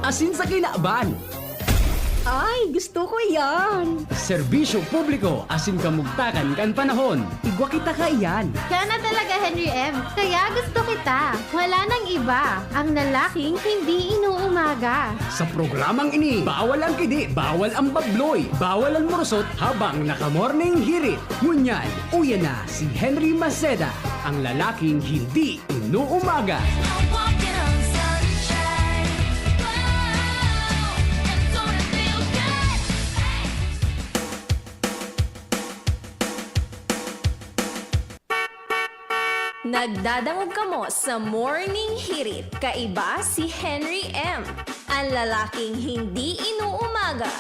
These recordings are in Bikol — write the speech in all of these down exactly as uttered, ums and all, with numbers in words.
asin sa kinaban. Ay, gusto ko yan! Serbisyo publiko asin kamugtakan kan panahon. Igwa kita kaiyan. Kaya na talaga, Henry M. Kaya gusto kita. Wala nang iba. Ang lalaking hindi inuumaga. Sa programang ini, bawal ang kidi, bawal ang babloy, bawal ang murusot habang naka-morning hirit. Ngunyan, uya na si Henry Maceda, ang lalaking hindi inuumaga. Nagdadangog kamo sa Morning Hirit. Kaiba si Henry M, ang lalaking hindi inuumaga.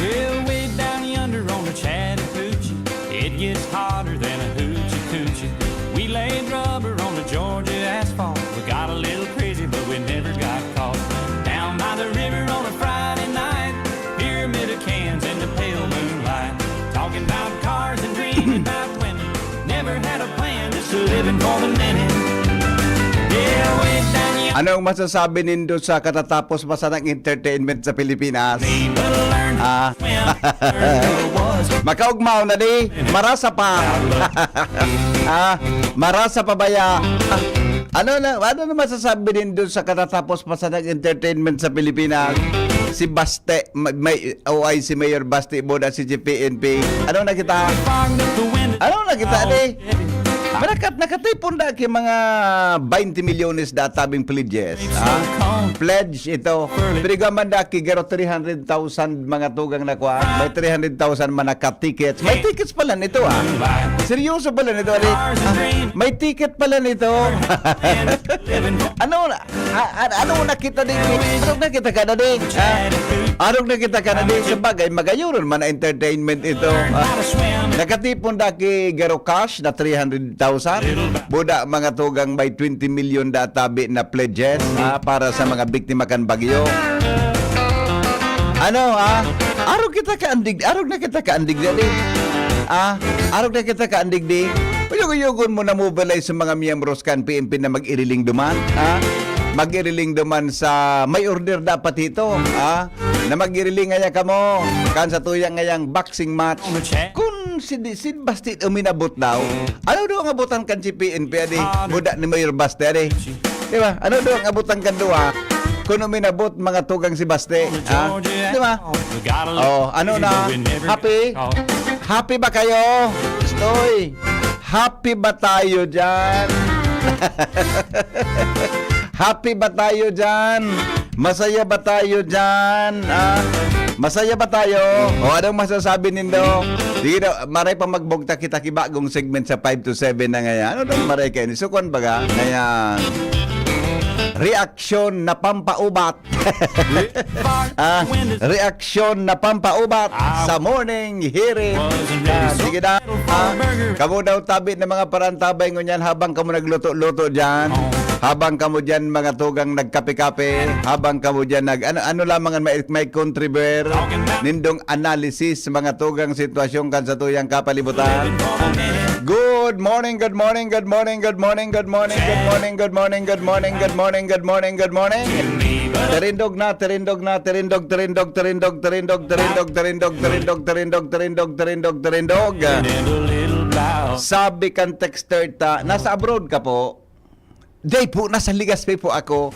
Well, way down yonder on the Chattahoochee, it gets hotter than a hoochie coochie. We laid rubber on the Georgia asphalt. We got a little crazy, but we never got caught. Down by the river on a Friday night, pyramid of cans in the pale moonlight. Talking about cars and dreaming about women. Never had a plan, just living for the minute. Yeah, way down yonder. Anong masasabi nindo sa katatapos pa sanang entertainment sa Pilipinas? Ah. Makaugmaw na di, marasa pa. Ah, marasa pa baya. Ano na, ano na masasabi nindo sa katatapos pa sanang entertainment sa Pilipinas? Si Baste, may, may O I C Mayor Baste Boda, si G P N P. Ano na kita? Ano na kita di? Marakat, nakatipon na ki mga twenty milyones da tabing pledges. Ah, pledge ito. Pirigaman da ki garo three hundred thousand mga tugang na kuan. May three hundred thousand man naka-tickets. May tickets pala nito, ah. Seryoso pala nito, ali. Ah, may ticket pala nito. Ano na? Ah, ah, ano na kita di? Ano na kita ka na di? Ah, ano na kita ka na di? Sa bagay, magayoron man na entertainment ito. Ah, nakatipon da ki garo cash na three hundred thousand. Buda mga tugang may twenty million da tabi na pledges, ah, para sa mga biktima kan bagyo. Ano, ah? Arog kita kaandig, arog na kita kaandig dali. Ah, arog na kita kaandig di. Uyog-uyogon mo na mobilize sa mga miyembros kan P N P na mag-iriling duman, ah? Mag-iriling duman sa may order dapat ito, ah? Na mag-iriling ngaya kamo kan sa tuyang ngayang boxing match. Kun si, si Basti uminabot daw, ano daw ang abutan kan si P N P, adi? Buda ni Mayor Basti, adi? Di ba? Ano daw ang abutan kan duwa? Kun uminabot, mga tugang si Basti, ha? Di ba? Oh, ano na? Happy? Happy ba kayo? Stoy, happy ba tayo dyan? Happy ba tayo dyan? Masaya ba tayo dyan? Ah, masaya ba tayo? O, anong masasabi nindo? Sige daw, maray pa magbugtak kita ki bagong segment sa five to seven na ngayon. Ano daw maray kayo? Sukuan baga? Ngayon, reaksyon na pampaubat. Ah, reaksyon na pampaubat sa morning hearing. Ah, sige na. Ah, kamo daw tabi na mga parantabay ngunyan habang kamo nagluto-luto dyan. Habang kamo dyan mga tugang nagkape-kape. Habang kamo dyan nag-, ano, ano lamang ang may, may contriver. Nindong analysis, mga tugang sitwasyon kan sa tuyang kapalibutan. Good morning, good morning, good morning, good morning, good morning, good morning, good morning, good morning, good morning, good morning, good morning. Terindog na, terindog na, terindog, terindog, terindog, terindog, terindog, terindog, terindog, terindog, terindog, terindog, terindog. Sabi kan texter ta, nasa abroad ka po? Day po, nasa Legazpi po ako.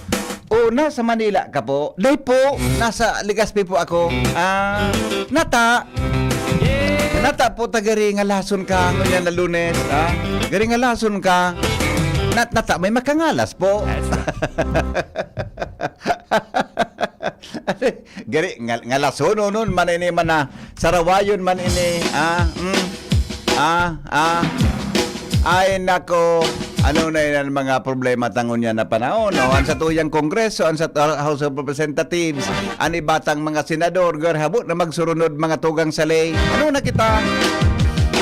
O, nasa Manila ka po? Day po, nasa Legazpi po ako. Ah, nata. Nata po, ta gari ngalason ka, ngunyan na Lunes, ha? Gari ngalason ka. Nat-, nata, may makangalas po. Gari, ngal-, ngalasonon man ini man na, sarawayon man ini, ah, mm. Ah, ah. Ay, nako. Ano na yan ang mga problema ta ngunyan na panahon? O, ang satuyang Kongreso, ang sa House of Representatives, ang iba tang mga senador, garo habo na magsurunod, mga tugang sa ley. Ano na kita?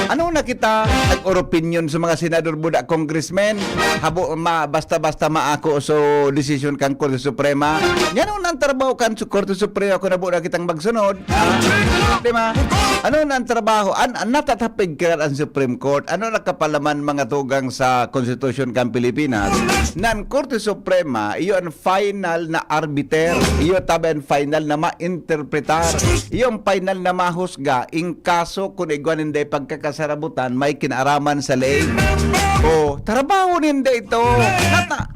Ano na kita? Nag-oropinyon sa mga senador, buda congressmen. Habo ma, basta-basta maako so desisyon kan Korte Suprema. Yan ang trabaho kan su-, Korte Suprema kung habo na kitang magsunod. Ah, di ba? Ano na ang trabaho? An, an natatapig ka ang Supreme Court? Ano nakapalaman, mga tugang, sa Konstitusyon kan Pilipinas? Nan Korte Suprema, iyo ang final na arbiter. Iyo tabi ang final na mainterpretar. Iyo ang final na mahusga in kaso kun igwa ninda pagkakasarabutan may kinaaraman sa ley. O, trabaho ninda ito. Nata,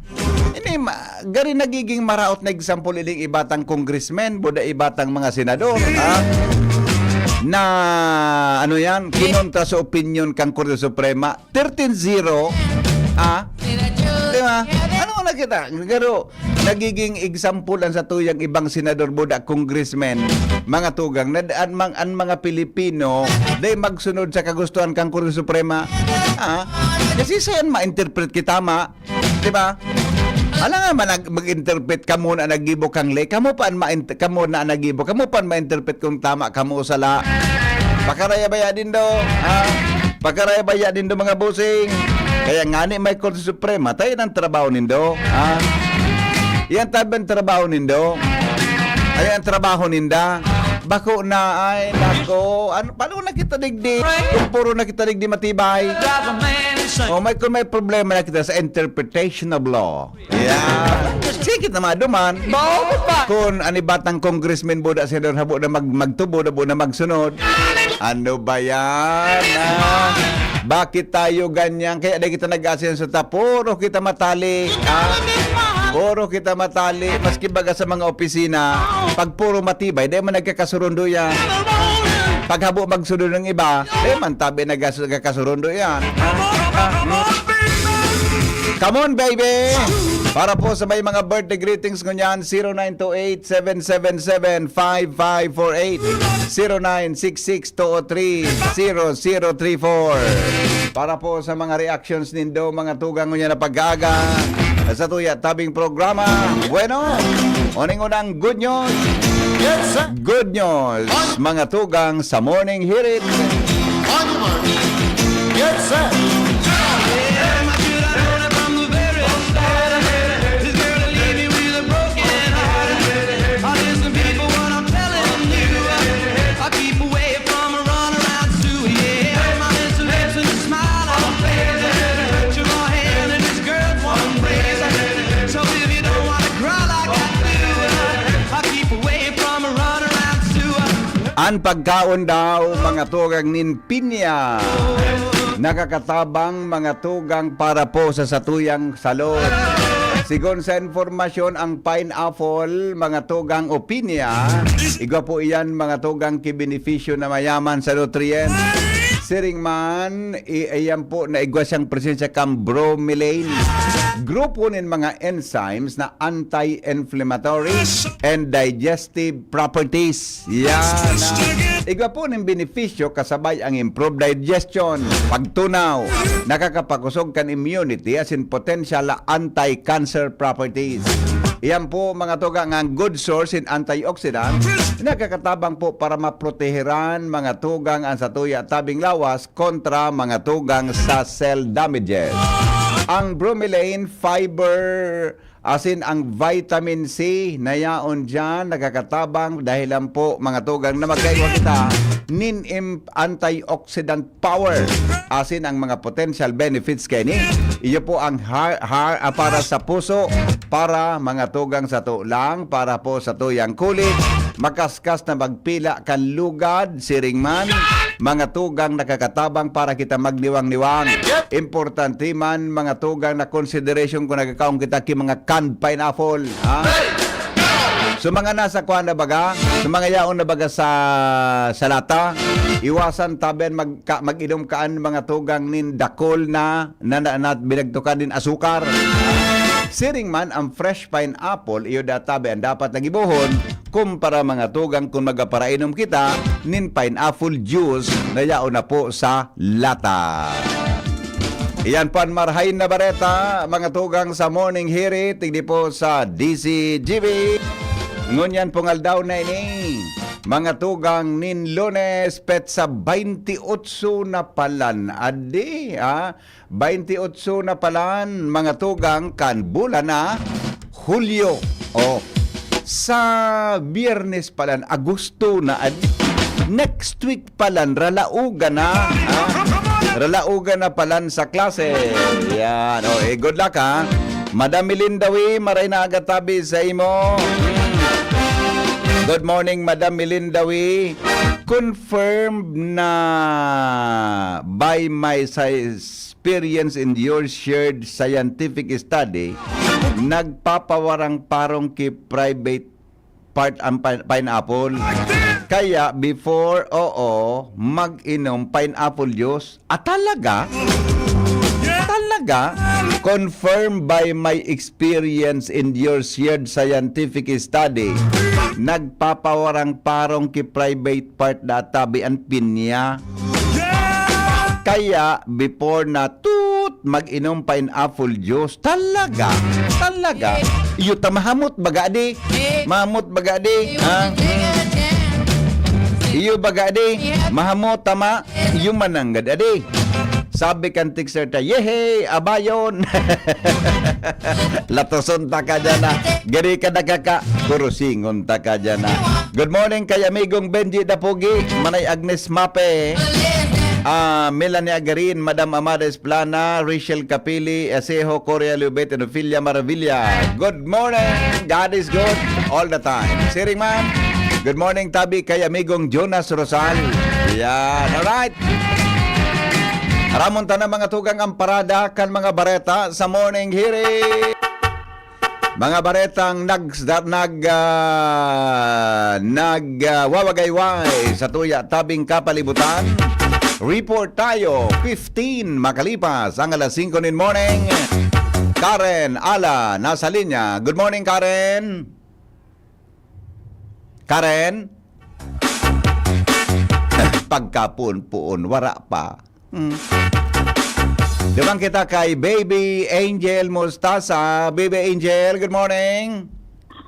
ini ma, gari nagiging maraot na example ining iba tang congressmen, buda iba tang mga senador, ha? Na, ano yan, kinontra sa opinyon kan Korte Suprema, thirteen zero, ha? Di ba? Ano na kita? Garo, nagiging example ang satuyang ibang senador, buda congressmen, mga tugang, na an, mang, an mga Pilipino, dai magsunod sa kagustuhan kan Korte Suprema, ha? Kasi sayan ma-interpret kita, ma, di ba? Alangan man nag-, mag-interpret, kamo na naggibo kang ley, kamo pa an ma-int-, kamo na naggibo, kamo pa an ma-interpret kung tama, kamo sala. Pakaraya-baya nindo, ha? Pakaraya-baya nindo, mga bossing. Kaya ngani may Korte Suprema, tayo ng trabaho nindo, ha? Yan tabi ang trabaho nindo. Ay, ang trabaho ninda. Bako na, ay, nako. Ano, paano na kita digdi? Kung puro na kita digdi matibay. O, may, kung may problema na kita sa interpretation of law. Yeah. Sige kita maduman. Kung an iba tang congressman, buda, senador, habo na mag-, magtubod, habo na magsunod. Ano ba yan, ah? Bakit tayo ganyan? Kaya di kita nag-asenso ta, puro kita matali, ah? Puro kita matali. Maski baga sa mga opisina, pag puro matibay, di man nagkakasurundo yan. Pag habo magsunod ng iba, di man tabi nagkas-, nagkakasurundo yan. Ah, ah, hmm. Come on, baby! Para po sa may mga birthday greetings ngunyan, zero nine two eight, seven seven seven, five five four eight, zero nine six six two oh three, zero zero three four. Para po sa mga reactions nindo, mga tugang, ngunyan na pag-aaga, sa tuya tabing programa. Bueno, uning unang good news. Yes, sir. Good news, mga tugang, sa Morning Hirit. Animal. Yes, sir. An pagkaon daw, mga tugang, nin pinya, nakakatabang, mga tugang, para po sa satuyang salud. Sigon sa impormasyon, ang pineapple, mga tugang, o pinya, igwa po iyan, mga tugang, ki benepisyo na mayaman sa nutrients. Siring man, i-, iyan po na igwa siyang presensya kan bromelain, grupo nin mga enzymes na anti-inflammatory and digestive properties. Yan, ah. Igwa po nin benepisyo kasabay ang improved digestion, pagtunaw, nakakapakosog kan immunity asin potential na anti-cancer properties. Iyan po, mga tugang, ang good source in antioxidant, nakakatabang po para maprotehiran, mga tugang, ang satuya tabing lawas kontra, mga tugang, sa cell damages. Ang bromelain, fiber, asin ang vitamin C na yaon diyan, nakakatabang dahilan po, mga tugang, na magkaigwa kita nin im-, antioxidant power asin ang mga potential benefits kaini. Iyo po ang har-, har-, ah, para sa puso, para, mga tugang, sato lang, para po satuyang kulit, makaskas na magpila kan lugad, siring man, mga tugang, nakakatabang para kita magniwang-niwang. Importante man, mga tugang, na consideration kung nagkakaon kita ki mga canned pineapple, ha? So, mga nasa kuan na baga, sa mga yaon na baga sa, sa lata, iwasan taben mag-, ka-, mag-inom kaan, mga tugang, nin dakul na, na, na, na binagtukan nin asukar. Siring man, ang fresh pineapple, iyo da tabi ang dapat na gibohon, kumpara, mga tugang, kung magaparainom kita nin pineapple juice na yaon na po sa lata. Iyan po an Marahay na Bareta, mga tugang sa Morning Hirit, digdi po sa D Z G B. Ngunyan pong aldaw na ini, mga tugang, nin Lunes, petsa baynti otso na palan. Adi, ah, baynti otso na palan, mga tugang, kan bulan na Hulyo. O, sa Biyernes palan, Agosto na. Adi, next week palan, ralaogan na. Ah, ralaogan na palan sa klase. Yan. O, eh, good luck, ha. Madam Milindawi, maray na aga tabi sa imo. Mm. Good morning, Madam Milindawi. Confirmed na by my si-, experience in your shared scientific study, nagpapawarang parong ki private part ang pi-, pineapple. Kaya before, oo, mag-inom pineapple juice. Ah, talaga? Talaga? Confirmed by my experience in your shared scientific study, nagpapawarang parong ki private part da tabi an pinya. Kaya before na tut, mag-inom pineapple juice. Talaga? Talaga? Iyo ta mahamot baga di? Mahamot baga di? Ha? Hmm. Iyo baga di? Mahamot tama? Iyo mananggad adi. Sabi kan texter ta, "Yehey! Abayon!" Latoson ta ka dyan na. Gari ka nakaka, kurusingon ta ka dyan na. Good morning kay amigong Benji Dapugi, Manay Agnes Mape, ah, Melanie Agarin, Madam Amades Plana, Rachel Capili, Asejo, Coria Lubet, and Ophelia Maravilla. Good morning! God is good all the time. Siring man, good morning tabi kay amigong Jonas Rosal. Yan, alright. Aramon ta na, mga tugang, ang parada kan mga bareta sa Morning Hirit. Mga baretang nag-, nag-, ah, nag-, ah, wawagayway sa tuya tabing kapalibutan. Report tayo, fifteen makalipas ang alas singko nin morning. Karen Ala, nasa linya. Good morning, Karen. Karen? Pagkapuon-puon, wara pa. Hmm. Duman kita kay Baby Angel Mostasa. Baby Angel, good morning.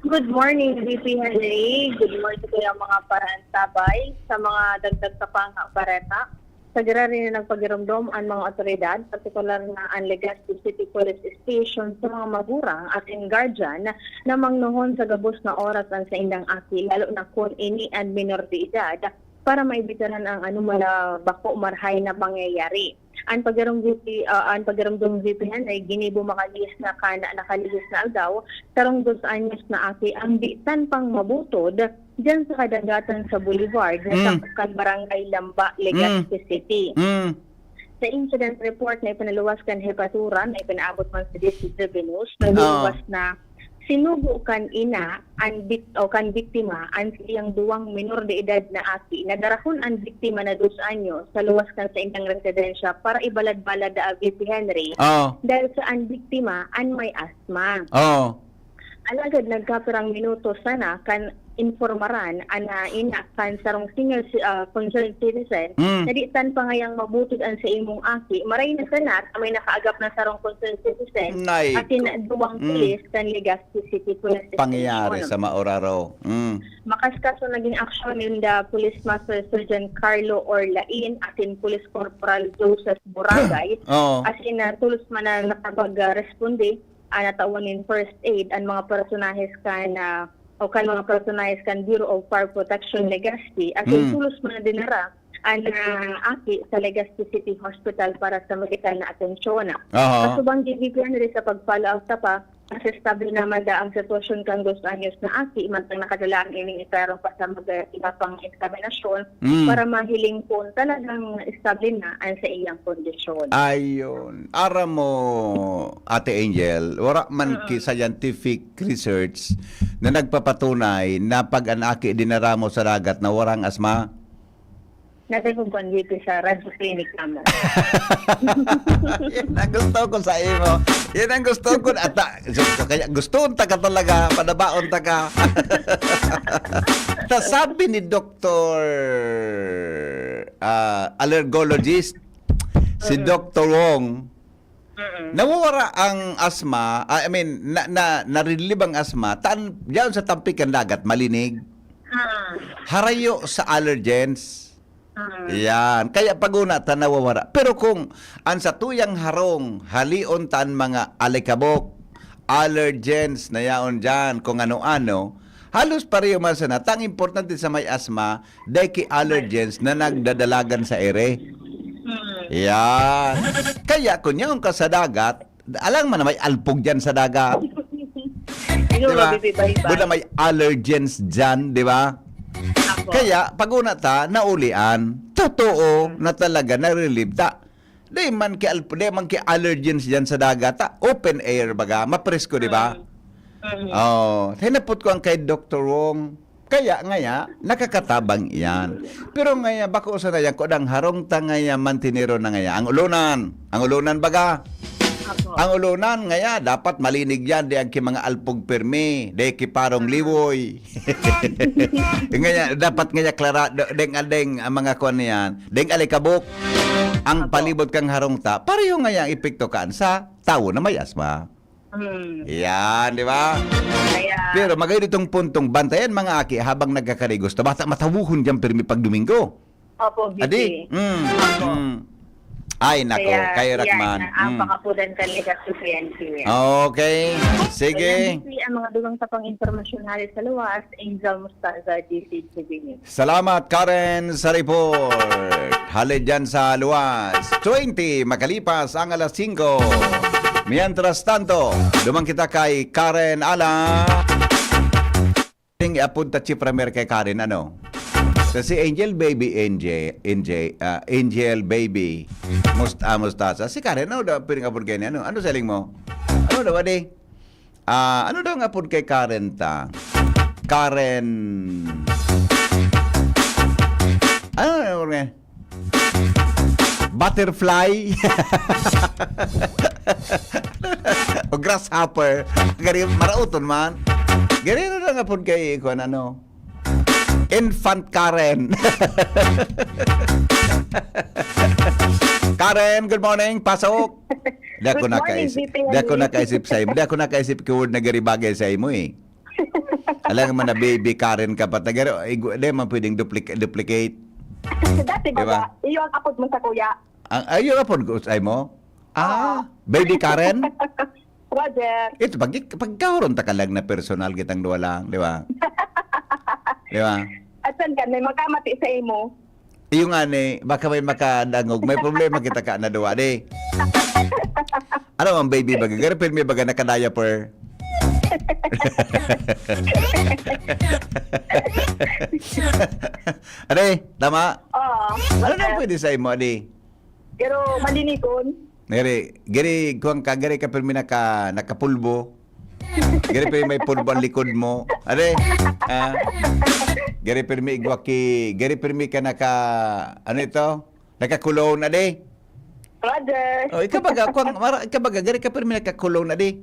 Good morning, V P Henry. Good morning sa mga paraantabay. Sa mga dagdag sa pang-, bareta, sa giraray na nagpagiromdom an mga awtoridad, partikular na an Legazpi City Police Station, sa mga magurang asin guardian na mangnohon sa gabos na oras an saindang aki, lalo na kun ini an minor de edad, para maibitaran ang anoman na bako marahay na pangyayari. An pagirong V P, ah, an pagiromdom V P Henry ginibo makalihis na kan nakalihis na aldaw, sarong dos anyos na aki ang di tan pang mabutod diyan sa kadagatan sa Boulevard, na Mm. sakop kan Barangay Lamba, Legazpi Mm. City. Mm. Sa incident report na ipinaluwas kan Hepatura na ipinaabot man sa D C G B News, Ah. naluwas na sinugo kan ina an bik-, o kan biktima, an siyang duwang minor de edad na aki. Nadarahon an biktima na dos anyos sa luwas kan saindang residensya para ibalad-balad da V P Henry. Oh. Dahil sa an biktima, an may asma. Oh. Alagad nagkapirang minuto sana kan informaran an, ah, ina kan sarong senior ci-, ah, concerned citizen Mm. na di tan pa ngayang mabutod an sa imong aki. Maray na sana ta may nakaagap na sarong concerned citizen Nay asin ko. duwang Mm. pulis kan Legazpi City Police Pangyayari Station. sa maoraro. Mm. Makaskas na naging aksyon ninda Police Master Sergeant Carlo Orlain asin Police Corporal Joseph Boragay. Oo. Asin, ah, tulos man na nakapag-responde, ah, natawan nin first aid an mga personahes kan, ah, o kan mga personahes kan Bureau of Fire Protection Legazpi, asin Mm. tulos man na dinara an, ah, aki sa Legazpi City Hospital para sa medikal na atensyon. Aha. Kasubang gigigihan rin sa pag-follow up ta pa, mas estable naman da ang sitwasyon kan dos anyos na aki, mantang nakadala ang ining itarong pa sa mag-, iba pang eksaminasyon Mm. para mahiling kung talagang estable na ang sa iyang kondisyon. Ayun. Aram mo, Ate Angel, wala man Mm. ki scientific research na nagpapatunay na pag an aki dinara mo sa dagat na warang asma? Nasa kong kwan dito sa Radyo Clinic naman. Yan ang gusto ko sa imo. Yan ang gusto ko. At, ah, so, so, kaya gusto ta ka talaga, padabaon ta ka. Ta sabi ni Doktor, ah, allergologist, si Mm. Doktor Wong, Nawawara ang asma, I mean, na, na, narilib ang asma, tan, diyan sa tampik kan dagat, malinig. Harayo sa allergens. Yan. Kaya paguna ta nawawara. Pero kung ang satuyang harong, halion ta an mga alikabok, allergens na yaon diyan, kung ano-ano, halos pareho man sana. Tang importante sa may asma, dai ki allergens na nagdadalagan sa ere. Yan. Kaya kung yaon ka sa dagat, alang man na may alpog diyan sa dagat. Di ba? Buna may allergens diyan, di ba? Kaya, paguna ta, naulian. Totoo na talaga, narelieve ta. Di man ki alp-, di man ki allergens diyan sa dagat, ta. Open air, baga, mapresko, di ba? Oh, hinapot ko ang kay Doktor Wong. Kaya ngaya, nakakatabang iyan. Pero ngaya, bako sa naya, kudang harong ta ngaya, mantinero na ngaya. Ang ulunan, ang ulunan baga. Ang ulunan ngaya, dapat malinig yan, di ang ki mga alpog pirmi, di ki parong liwoy. Ngaya, dapat ngaya klara, deng aldeng, ang mga kuan niyan, deng alikabok. Ang palibot kang harong ta, pareho ngaya ang epekto kaan sa tawo na may asma. Hmm. Yan, di ba? Kaya Pero magayod itong puntong bantayan, mga aki, habang nagkakarigos ta, basta matawuhon dyan pirmi pag Domingo. Opo, Adi? Gigi. Mm. Opo. Mm. Ay, nako, Kaya, kayo yan, Rakman. ang Mm. pakapudan ka ni Doctor Fianchy. Okay. Sige. Ayan, Gigi, ang mga dugang sa pang-impormasyon hali sa luwas, Angel Mostaza, G C Tribune. Salamat, Karen, sa report. Hali dyan sa luwas. Twenty, makalipas ang alas singko. Mientras tanto, duman kita kay Karen Ala. Ting apod ta Chipramer kay Karen, ano? Kasi Angel Baby, Angel, Angel, ah, Angel Baby, Must-, ah, Mustasa. Si Karen, ano daw piring apod kay ni, ano? Ano saling mo? Ano daw, adi? Ah, ano daw ang apod kay Karen ta? Karen. Ano ang apod kay? Butterfly? O grasshopper? Gari, maraoton man. Gari, ano daw ang apod kay, kuwan, ano? Infant Karen. Karen, good morning. Pasok. Di ako Good morning, nakaisip. G P N. Di ako nakaisip sa imo. Di ako nakaisip keyword na gari bagay sa imo eh. Alam mo na baby Karen ka pa. Taga, igu-, di man pwedeng duplic-, duplicate. Dati Di ba? ba? Iyo ang apod mo sa kuya. Ang, ay, yung apod ko sa imo? Ah, Oo. Baby Karen? Roger. Ito, pag, pagkahuron ta ka lang na personal, kitang duwa lang, di ba? Di ba? Asan ka? May makamati sa imo. Yung nga ni, baka may makadangog. May problema kita ka na duwa, di? Ano ang baby baga? Garo pirmi baga naka-diaper? Ade, tama? Oo. Ano na pwede sa imo, ade? Pero malinikon. Gari, gari, kuwan ka, gari ka pirmi naka, nakapulbo. Gari pirmi may pulbo ang likod mo. Are, ah, gari pirmi igwa ki, gari pirmi ka naka, ano ito? Naka-cologne, ade? Roger. Oh, ikaw baga, kuwan, mara-, ikaw baga, gari ka pirmi naka-cologne, ade?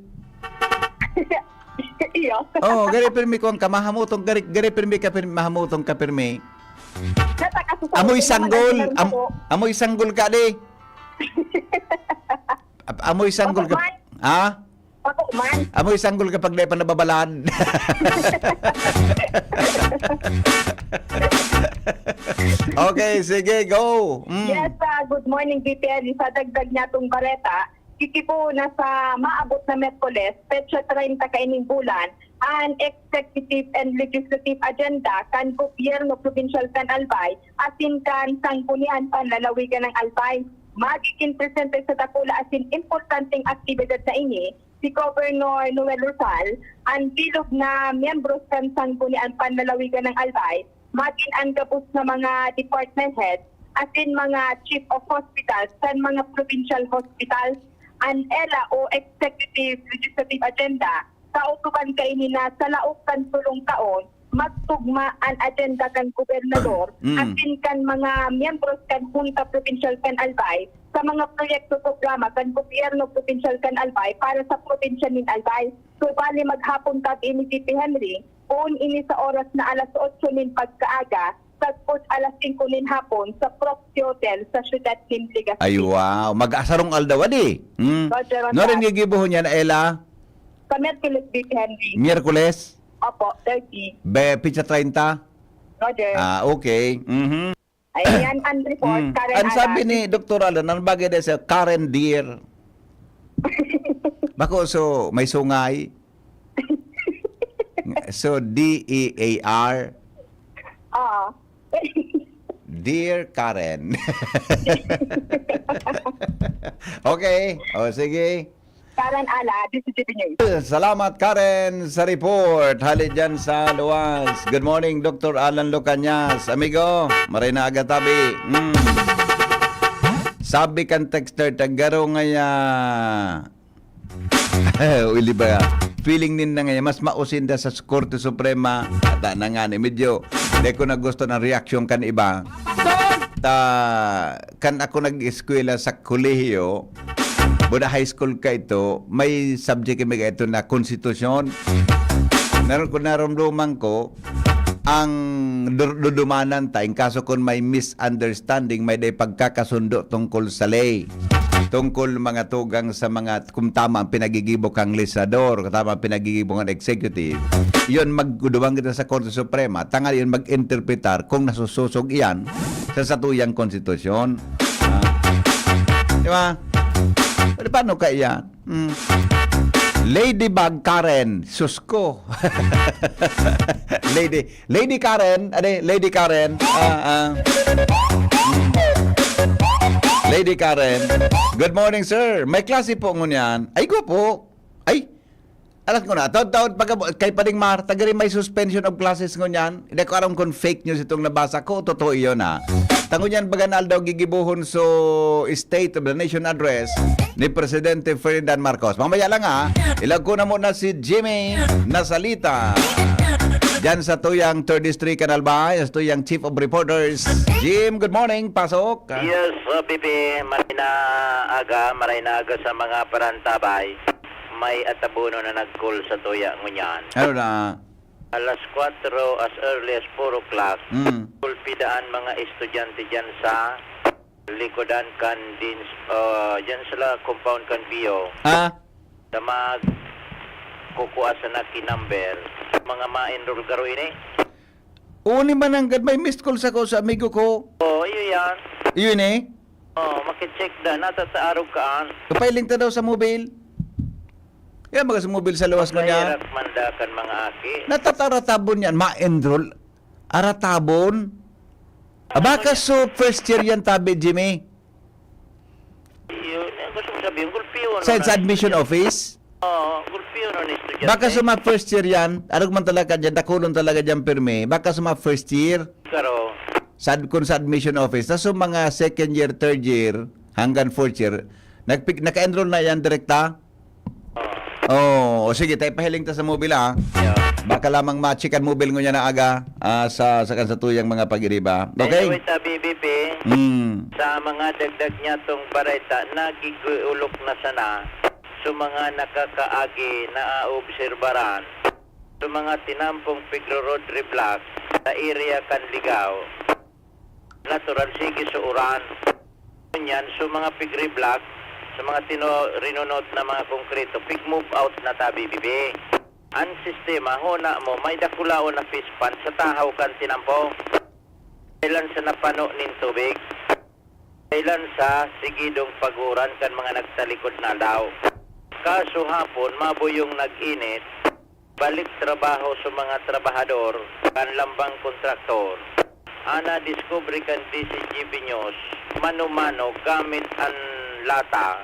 Iyo. Oh, gari pirmi kuwan ka, mahamutong, gari, gari pirmi ka pirmi, mahamutong ka pirmi. Nata ka sa Amoy Saudi, sanggol. nagmamaginan Am-, ako. amoy sanggol ka, ade? Ap-, amoy sanggol Opo, ka. man. Ha? Opo, man. Amoy sanggol kapag di pa nababalad. Okay, sige, go. Mm. Yes, ah, good morning, B P L. Sa dagdag niya tong bareta, kikipo na sa maabot na Miyerkules, petsa treinta kaining bulan, an executive and legislative agenda kan gobyerno probinsyal kan Albay, asin kan Sanggunian Panlalawigan ng Albay. Magiging presente sa dakula asin importanteng aktibidad na ini si Governor Noel Rosal, an bilog na miyembros kan Sanggunian Panlalawigan ng Albay, magin an gabos na mga department head, asin mga chief of hospitals kan mga provincial hospitals. An ela o executive legislative agenda, kautuban kaini na sa laog kan tolong taon, magtugma an agenda kan gobernador Mm. asin kan mga miyembros kan Hunta Probinsyal kan Albay sa mga proyekto programa kan gobyerno probinsyal kan Albay para sa probinsya nin Albay. So, bali maghapon kag ini, G P Henry, poon ini sa oras na alas otso nin pagkaaga, Sagkod alas singko nin hapon sa Proxy Hotel sa siyudad nin Legazpi. Ay, wow. Mag-asarong aldaw, adi. Hmm. Roger, Roger. No rin gigibuhon yan, Ella? Sa Miyerkules, B P Henry. Miyerkules? Opo, thirty. Be, pitsa treinta? Roger. Ah, okay. Mhm. Ayan ang report, Mm. Karen Ang sabi Alan. Ni Doktor Alan, ang bagay na siya, Karen Dear. Bako, so, may sungay. So, D E A R. Oo. Dear Karen. Okay. O, sige. Karen Ala, D C T V News. Salamat, Karen, sa report. Hali dyan sa luwas. Good morning, Doktor Alan Lucanyas. Amigo, maray na aga tabi. Mm. Sabi kan texter, tagaro ngaya. Uli ba? Feeling ninda ngaya, mas mausinda sa Korte Suprema. Ata na nga ni, medyo, di ko na gusto ng reaksyon kan iba. Ta, kan ako nag-eskwela sa kolehiyo, Buda high school ka ito, may subject kami ka ito na konstitusyon. Naroon ko, narumduman ko, ang dur- dudumanan ta, in kaso kung may misunderstanding, may day pagkakasundo tungkol sa ley, tungkol mga tugang sa mga, kung tama ang pinagigibo kang legislador, kung tama ang pinagigibo kang executive, yun, magduduman kita sa Korte Suprema, tangal yun mag-interpretar kung nasusosog iyan sa satuyang konstitusyon. Ah. Di ba? Pero paano kaya? Hmm. Ladybug Karen, sus ko. Lady, Lady Karen, ade, Lady Karen. Ah, ah. Lady Karen. Good morning, sir. May klase po ngunyan. Ay, gwapo. Ay, alas ko na. Taod-taod pagka kay Pading Mar, tagari may suspension of classes ngunyan. Hindi ko alam kung fake news itong nabasa ko. Totoo iyon, ha. Tango niyan, bagan aldaw gigibuhon so State of the Nation Address ni Presidente Ferdinand Marcos. Mamaya lang, ha. Ilag ko na muna si Jimmy Nasalita. Diyan sa tuyang Third District, Canal Bay, sa tuyang Chief of Reporters. Jim, good morning. Pasok. Yes, uh, Bibi, maray na aga, maray na aga sa mga parantabay. May atabono na nag-call sa tuya ngunyan. Ano na? Alas kwatro, as early as four o'clock, Mm. gulpi daan mga estudyante dyan sa likodan kan Dean's, uh, dyan sa la compound kan Bio. Ah? Sa mag kukua sa naki number, mga ma-enroll garo ini. Uni man nanggad, may missed call sa ko sa amigo ko. Oh, iyo yan. Yun eh. Oh, makicheck da, natataarog kaan. Kapailing ta daw sa mobile. Yan, mga sa mobile sa luwas mo niya. Mahirak man da kan mga aki. Natataratabon yan, ma-enroll. Aratabon. Ah, baka so first year yan, tabi, Jimmy. Yun, yung gusto ko sabihin, gulpiyon. Sa, sa admission office. Oo, gulpiyon na estudyante. Baka sa mga first year yan, arog man talaga dyan, dakulon talaga dyan pirmi. Baka sa mga first year, Karo, sa, kung sa admission office, tas sa mga second year, third year, hanggang fourth year, nagpig, naka-enroll na yan, direkta? oh, Oo, o sige, tayo pahiling ta sa mobile, ah. yeah. Baka lamang ma-check ang mobile ngunyan na aga ah, sa, sa kan sa tuyang mga pag-iriba. Okay? Anyway, sa B B P, Mm. sa mga dagdag niya tong bareta, nagigulok na sana sa mga nakakaagi na aobserbaran sa mga tinampong Pigro Road Reblock sa area kan Ligao. Natural, sige sa uran. Ngunyan, sa mga pig-reblock, sa mga tino, rinunot na mga konkreto, pig-move out na tabi, bibi. Ang sistema, huna mo, may dakulaon na fish pond sa tahaw kan tinampo. Kailan sa napano nin tubig? Kailan sa sigidong paguran kan mga nagtalikod na aldaw? Kaso hapon, mabuyong nag-init, balik trabaho sa mga trabahador kan lambang kontraktor. Ana diskubre kan D C G B News, mano-mano gamit an lata,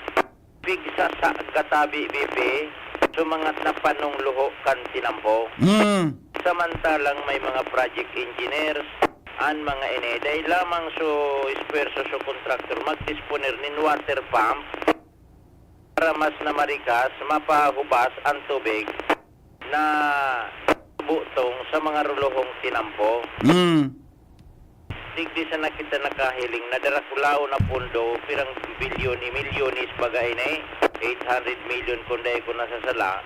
pigsasa gatabi bibi sa mga napanong luho kan tinampo. Mm. Samantalang may mga project engineers, an mga ini, dahil lamang sa esfuerso sa kontraktor magdisponer nin water pump para mas na marikas, mapahubas ang tubig na butong sa mga rulohong tinampo. Mm. Digdi sa nakita nakahiling na darakulaw na pondo, pirang bilyon, milyones baga ini, eight hundred million kung dai ko nasasala.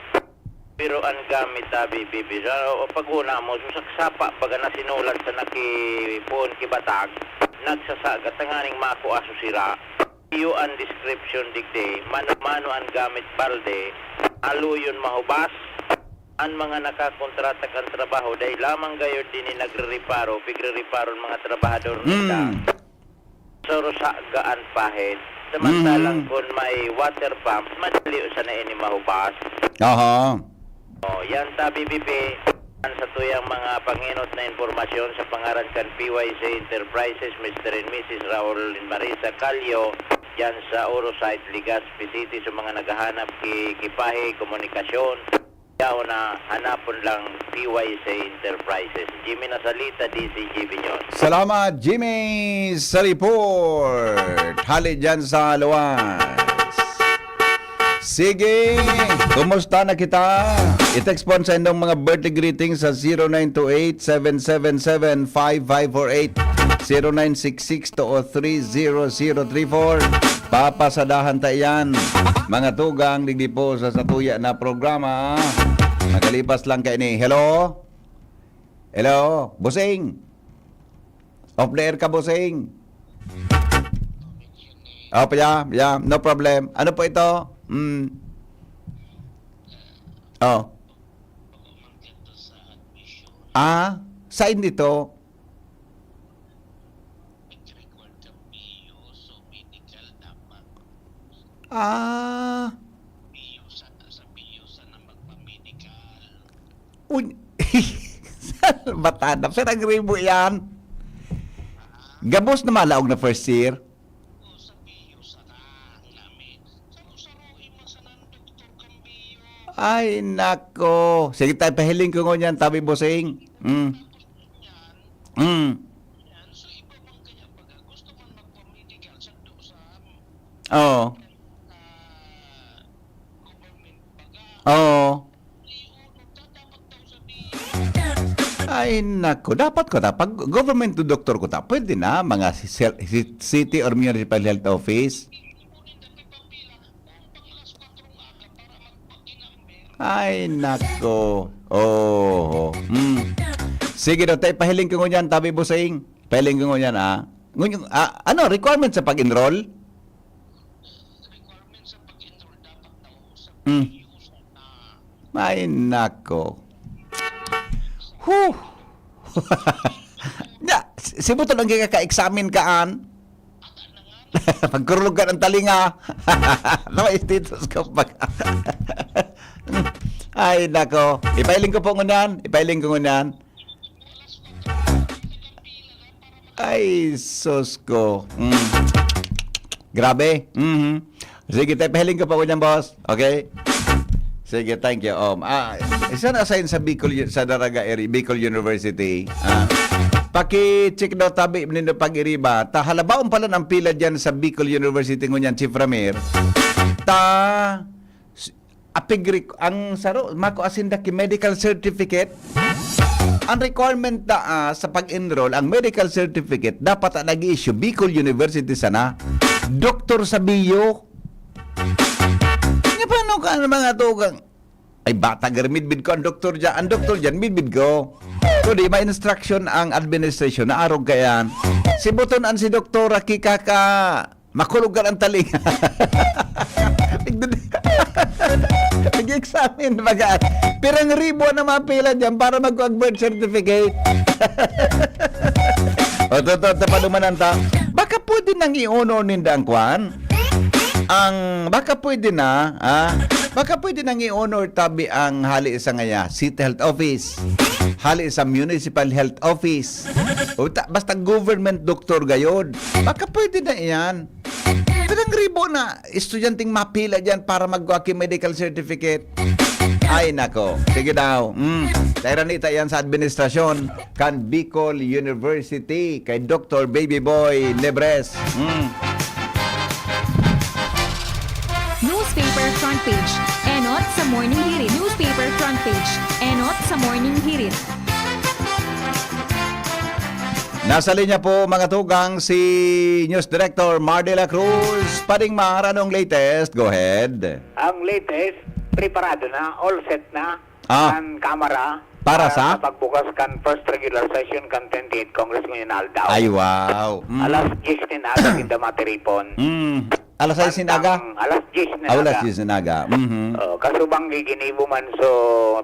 Pero ang gamit tabi, bibi, sa o pag-una mo, susaksapa baga na sinulat sa naki poon ki Batag, nagsasaga tanganing makua so sira. Iyo an description digdi, mano-mano an gamit balde, aluyon mahubas, an mga nakakontrata kan trabaho, dai lamang gayod dini nagrereparo, pigrereparon mga trabahador ninda. Mm. Sa Rosaga an pahid, samantalang Mm. kun may water pump, madali sana ini mahubas. Aha. Oh, yan ta, B B P, an satuyang mga pangenot na impormasyon sa pangaran kan P Y C Enterprises, Mister and Missus Raul and Marisa Calio, diyan sa Oro Site, Legazpi City, sa mga naghahanap ki ekipahe, komunikasyon, yaon na hanapon lang P Y C Enterprises. Jimmy Nasalita, D Z G B News. Salamat, Jimmy, sa report. Hali dyan sa Luwas. Sige, kumusta na kita? I-text po ang sa inyong mga birthday greetings sa zero nine two eight, seven seven seven, five five four eight, zero nine six six two oh three zero zero three four. Papasadahan ta iyan, mga tugang, digdi po sa satuya na programa. Nakalipas lang kaini. Hello? Hello? Busing? Off the air ka, Busing? Oh, yeah, yeah, no problem. Ano po ito? Mm. Oh. Ah, saan dito? Ah. Un-, Batanap. Saan ang ribo yan? Gabos na malaog na first year? Ay, nako. Sige, tayo, pahiling ko ngunyan, tabi, Busing. Mm. Mm. Oo. Oo. Ay, nako. Dapat ko ta, pag government to doktor ko ta, pwede na, mga si-, sel-, si-, city or municipal health office. Ay, nako. Oo. Hmm. Sige daw, tayo, pahiling ko ngunyan, tabi, Busing. Pahiling ko ngunyan, ah. Ngunyan, ah, ano, requirement sa pag-enroll? Hmm. Ay, nako. Huh! Nya, si si Butol ang kaka-examine kaan. Pagkurulugan ang talinga. Nawa status ko pag Ay, nako. Ipailing ko po ngunyan. Ipailing ko ngunyan. Ay, sus ko. Mm. Grabe. Mhm. Sige, tayo, pahiling ko pa ko dyan, boss. Okay? Sige, thank you. Um, ah, isa na assign sa Bicol, U- sa Daraga area, Bicol University. Ah, paki-check daw tabi nindo pag-iriba. Ta halabaon pala ang pila dyan sa Bicol University ngunyan, Chief Ramir. Ta s- apig rec- ang saro, mako asin da ki medical certificate. Ang requirement da, ah, sa pag-enroll, ang medical certificate, dapat ang nag-i-issue, Bicol University sana. Doktor sa biyo. Nga paano ka, ano, mga tugang? Ay, bata, gari, midbid ko ang doktor dyan. Ang doktor dyan, midbid ko. Kundi, may instruction ang administration na arog kayan. Si Buton an si doktora kikaka, makulog ka ng taling. Nag-examine, baga. Pirang ribo na mapila dyan para magkuha birth certificate. O, to, to, to, padumanan ta. Baka pwede nang i-honor ninda ang kwan? Ang, baka pwede na, ah, baka pwede nang i-honor tabi ang hali sa ngaya, City Health Office, hali sa Municipal Health Office, o ta-, basta government doktor gayod. Baka pwede na iyan. Pirang ribo na estudyanteng mapila diyan para magkuha ki medical certificate. Ay, nako. Sige daw. Mm. Tayo ranita yan sa administrasyon kan Bicol University kay Doktor Baby Boy Lebres. Mm. Newspaper front page. Enot sa Morning Hirit. Newspaper front page. Enot sa Morning Hirit. Nasa linya po, mga tugang, si News Director Mar de la Cruz. Pading Mar, anong latest? Go ahead. Ang latest, preparado na, all set na Ah. ang kamera. Para sa? Sa pagbukas kan first regular session kan twenty-eighth Congress ngunyan na aldaw. Ay, wow. Mm. Alas diyes nin aga sinda matiripon. Mm. Alas sais nin aga? Bandang alas diyes nin Ah, alas aga. diyes nin aga. Mhm. Oh, kasubang giginibo man so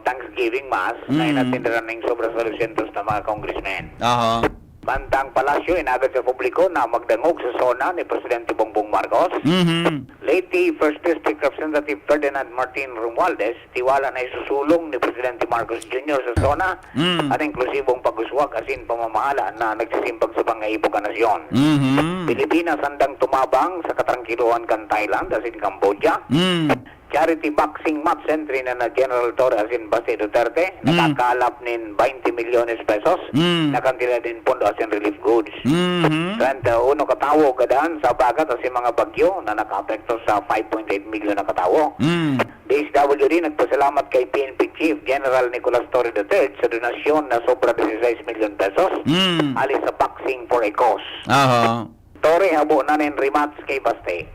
Thanksgiving Mass, na Mm. inatenderan ning sobra sa dosyentos na mga congressmen. Aha. Bandang palasyo, inagad sa publiko na magdangog sa SONA ni Presidente Bongbong Marcos. Mhm. Leyte First District Representative Ferdinand Martin Romualdez, tiwala na isusulong ni Presidente Marcos Junior sa SONA Mm. an inklusibong pag-uswag asin pamamahala na nagsisimbag sa pangaipo kan nasyon. Mhm. Pilipinas andang tumabang sa katrangkilohan kan Thailand asin Cambodia. Mm. Charity boxing match entry na na General Torre asin Baste Duterte, Mm. nakakalap nin twenty milyones pesos Mm. na kantidad nin pondo asin relief goods. Mhm. Treinta y uno katawo gadan sa bagat asin mga bagyo na nakaapekto sa five point eight milyon na katawo. Mm. D S W D nagpasalamat kay P N P Chief General Nicolas Torre the third sa donasyon na sobra dieciséis milyon pesos Mm. hali sa Boxing for a Cause. Aha. Torre, habo na nin rematch kay Baste.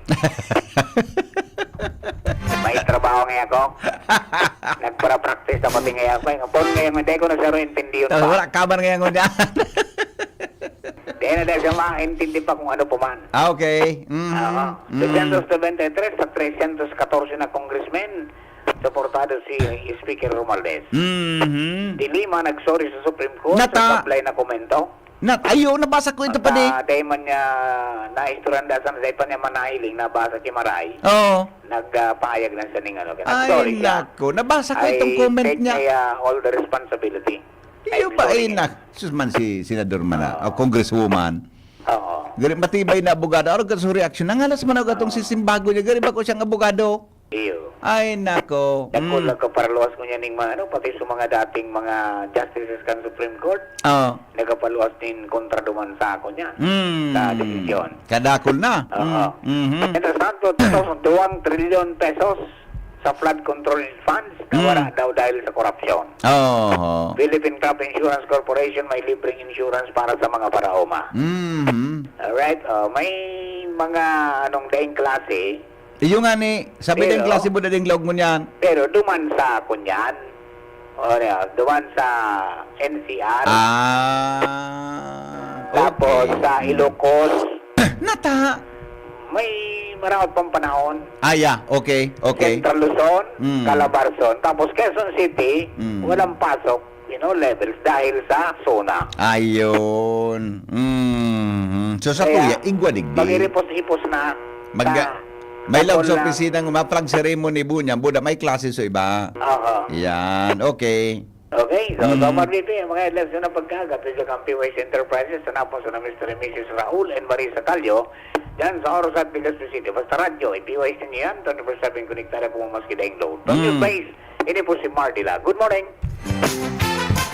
May trabaho nga ako. Nagpara-practice na pati nga ako. Ang phone ngayon, hindi ko na siya rin intindi yun Ah, pa. Wala ka man ngayon ngunyan. Di na dahil siya maintindi pa kung ano pa man. Ah, okay. Mhm. Aha. Mhm. Dosyentos nobenta y tres sa tresyentos katorse na congressmen, suportado si Speaker Romualdez. Mhm. Di Lima nagsorry sa Supreme Court Nata- sa sablay na komento. Nat-, ayo, nabasa ko ito pa di. Pagka dahil man niya naistoryan da sa, dahil pa niya manahiling, nabasa si Maray. Oo. Nagpahayag na siya ning ano, kaya Ay, nag-sorry siya. Nako, nabasa ko itong comment niya. I take, uh, all the responsibility. Iyo I'm ba, sorry. Ay, nak-, sus man si Senador man na, Oo. o Congresswoman. Oo. Gari, matibay na abogado. Ano ka sa reaksyon? Nangalas man ako atong Oo. sisimbago niya. Gari ba ko siyang abogado? Iyo. Ay, nako. Dako Mm. lang ka paraluwas ko niya ning mga, ano, pati sa mga dating mga justices kan Supreme Court, Oo. nagapaluwas din kontra duman sa ako niya, Mm. sa desisyon. Kadakol na. Oo. Mm. Mhm. Mientras tanto, duwang trilyon pesos sa flood control funds na Mm. wala daw dahil sa korupsyon. Oo. Philippine Crop Insurance Corporation may libreng insurance para sa mga paraoma. Mhm. Alright, oh, may mga anong daing klase Iyo nga ni, sabi Pero, din klase mo na ding laog mo niyan. Pero duman sa kunyan, o, duman sa N C R. Ah, Tapos okay. sa Mm. Ilocos, Nata. may maraot pang panahon. Ah, yeah. Okay, okay. Central Luzon, Mm. Calabarzon. Tapos Quezon City, Mm. walang pasok. you know, levels dahil sa SONA. Ayun. Mm. So, sa Kaya, tuya, igwa digdi. Mag-iripos-ipos na Mag-, sa may log sa dakul na opisina ng mga flag ceremony, bunya, buda, may klase sa iba. Oo. Yan. Okay. Okay, so, Mm. so, Marlito, yung mga headlines na pagkaga, Pedro Camp P Y S Enterprises, sa napos na Mister and Missus Raul and Marisa Calio, dyan sa Oros at Legazpi City. Basta radyo, i-P Y S ninyo yan, twenty-four seven konektado kung maski daing load. From your Mm. place, Ini po si Mardila. Good morning.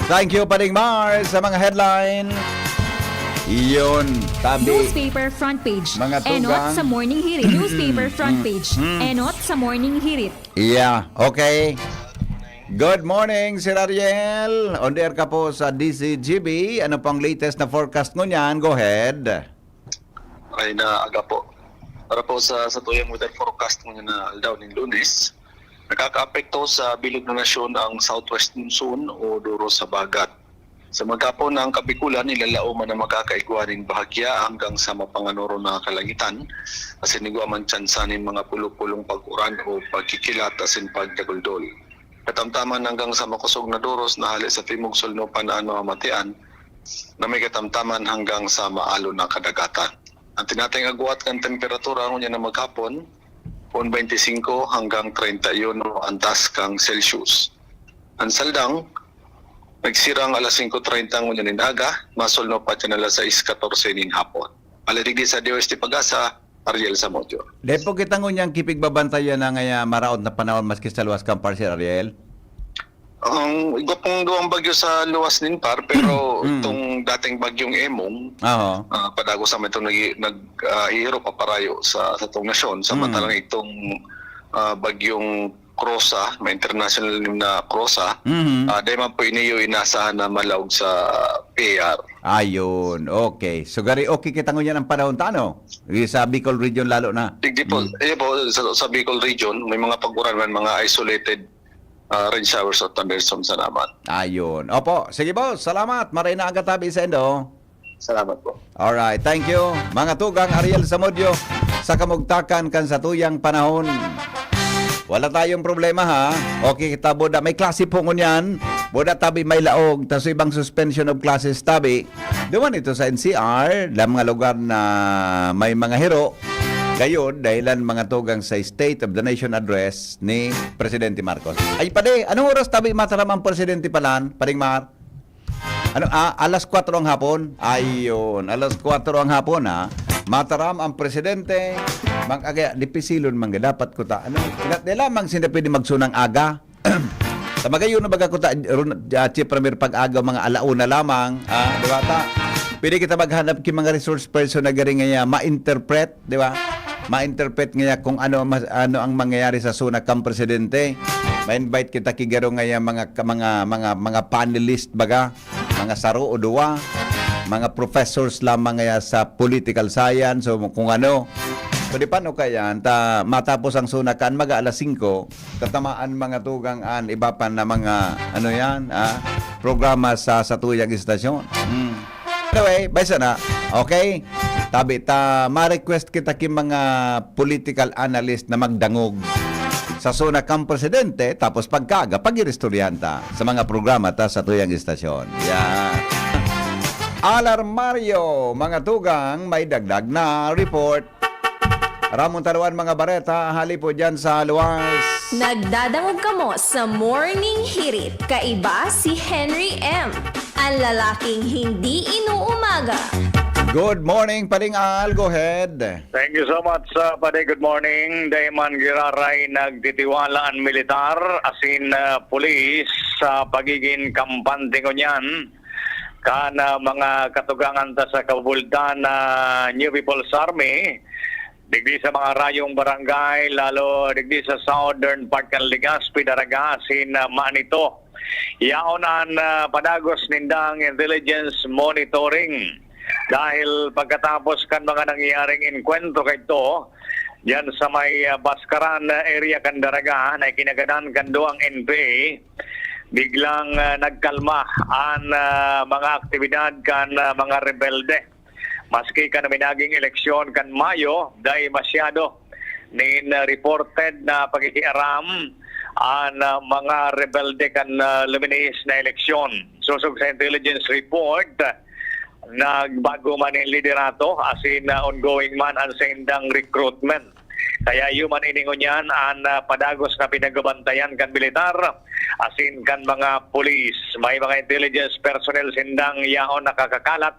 Thank you, Paring Mar, sa mga headline. Iyon, tabi. Newspaper front page. Mga Enot tugang. sa Morning Hirit. Newspaper front Mm, page. mm. Enot sa Morning Hirit. Yeah, okay. Good morning, Sir Ariel. On the air ka po sa D Z G B. Ano pang latest na forecast mo niyan? Go ahead. Ay na aga po. Para po sa, sa tuyang weather forecast mo na aldaw nin Lunes, nakakaapekto sa bilog na nasyon ang southwest monsoon o duro sa bagat. Sa maghapon, ang Kabikulan, ilalaom man ang makakaigwa nin bahagya hanggang sa mapanganoro na kalangitan, asin igwa man tsansa nin mga pulo-pulong pag-uran o pagkikilat asin pagdaguldol. Katamtaman hanggang sa makosog na doros na hale sa timog solnopan an mamamatean, na may katamtaman hanggang sa maalon na kadagatan. An tinatayong agwat kan temperatura ngunyan na maghapon, poon twenty-cinco hanggang treinta y uno antas kan Celsius. An saldang, nagsirang alas singko treinta ngunyan nin aga, masolno pa diyan alas sais katorse nin hapon. Mula digdi sa D O S T Pag-asa, Ariel Samudio. Dai po kita ngunyan kipigbabantayan na ngaya maraot na panahon maski sa luwas kan par, Sir Ariel? Ang igwa pong duwang bagyo sa luwas nin par, pero Mm. itong dating bagyong Emong, Aho. ah, padagos naman itong nag-, nag-, ah, ihiro paparayo sa, sa itong nasyon. Samantalang Mm. itong, ah, bagyong Crosa, may international name na Crosa, Mhm. ah, dai man po iniyo inasahan na malaog sa P A R. Ayun, okay. So, gari, okay kita ngunyan ang panahon ta, ano? Sa Bicol region lalo na. Digdi po, Mm. eh po, sa, sa Bicol region, may mga pag-uran man, mga isolated ah, rain showers or thunderstorms na lamang. Ayun. Opo. Sige, boss. Salamat. Maray na aga tabi sa indo. Salamat po. Alright. Thank you. Mga tugang, Ariel Zamudio, sa kamugtakan kan satuyang panahon. Wala tayong problema, ha? Okay kita, buda. May klase po ngunyan. Buda tabi may laog. Tas ibang suspension of classes tabi. Duman ito sa N C R, lang mga lugar na may mga hiro. Gayon, dahilan mga tugang sa State of the Nation Address ni Presidente Marcos. Ay, pade, anong oras tabi mataram ang Presidente Palan, Paring Mar? Ano, ah, alas kwatro ang hapon? Ayun, alas kwatro ang hapon, ha? Mataram ang Presidente. Mag-agaya, dipisilon man, dapat ko ta. Ano, kinat nila mang sila pwede magsunang aga. Sa magayon na baga ko ta, run, ah, Chief Premier, pag-aga, mga alauna lamang, ah, di ba ta? Pwede kita maghanap ki mga resource person na garing nga ma-interpret, di ba? Ma-interpret nga kung ano, mas, ano ang mangyayari sa suna kang presidente. Ma-invite kita ki garo nga mga, mga, mga, mga panelist baga, mga saro o duwa, mga professors lamang nga sa political science o kung ano. Pwede pa no kaya, ta, matapos ang suna kan maga alas singko, tatamaan mga tugang an iba pa na mga, ano yan, ah, programa sa satuyang istasyon. Hmm. Anyway, baysa na. Okay? Tabi ta, ma-request kita ki mga political analyst na magdangog sa suna kang presidente, tapos pagkaga, pag-iristoryahan ta sa mga programa ta satuyang istasyon. Yan. Alarmario, mga tugang, may dagdag na report. Ramon Taruan, mga bareta, hali po dyan sa luwas. Nagdadangog kamo sa Morning Hirit. Kaiba si Henry M, ang lalaking hindi inuumaga. Good morning, Paring Al. Go ahead. Thank you so much, uh, Pade. Good morning. Dai man giraray nagtitiwala an militar, asin uh, pulis, sa pagigin kampante ngunyan kan uh, mga katugangan ta sa kabubultan na New People's Army, digdi sa mga rayong barangay, lalo digdi sa southern part kan Legazpi, Daraga, asin uh, Manito. Yaon an uh, padagos nindang intelligence monitoring. Dahil pagkatapos kan mga nangyaring enkwentro kaidto, diyan sa may uh, Baskaran area kan Daraga na ikinagadan kan duwang N P A, biglang uh, nagkalma an uh, mga aktibidad kan uh, mga rebelde. Maski kan minaging eleksyon kan Mayo, dai masyado nin uh, reported na pakikiaram an uh, mga rebelde kan uh, luminihis na eleksyon. Sosog sa intelligence report, nagbago man nin liderato, asin uh, ongoing man an saindang recruitment. Kaya iyo man ini ngunyan an uh, padagos na pinagbabantayan kan militar asin kan mga pulis. May mga intelligence personnel sindang yaon nakakakalat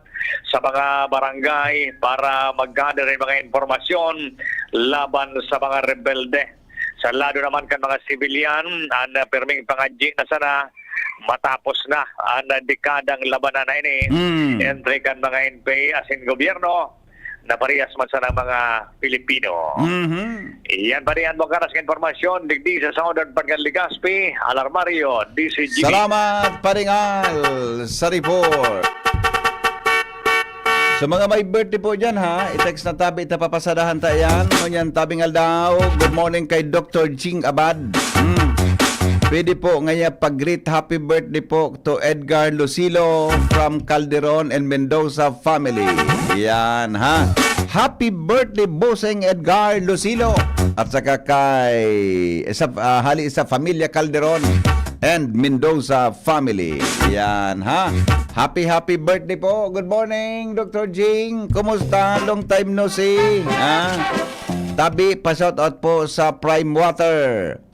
sa mga barangay para mag-gather ng mga impormasyon laban sa mga rebelde. Sa lado naman kan mga sibilyan, an uh, pirming pangadyi na sana matapos na an uh, dekadang labanan na ini, Mm. entre kan mga N P A asin gobyerno, na parehas man sana mga Pilipino. Mhm. Iyan pa rin ang mga karas ng impormasyon, digdi sa Southern Barangay Legazpi, Alarmario, D C G B. Salamat, Paring Al, sa report. Sa mga may birthday po dyan, ha, i-text na tabi, tapapasadahan ta yan. Ngunyan, tabing aldaw, good morning kay Doctor Jing Abad. Hmm. Pwede po ngaya pag-greet happy birthday po to Edgar Lucilo from Calderon and Mendoza family. Yan, ha. Happy birthday, Bossing Edgar Lucilo. At saka kay, sa, ah, hali sa Familia Calderon and Mendoza family. Yan, ha. Happy, happy birthday po. Good morning, Doctor Jing. Kumusta? Long time no see. Ha? Tabi, pa-shoutout po sa Prime Water.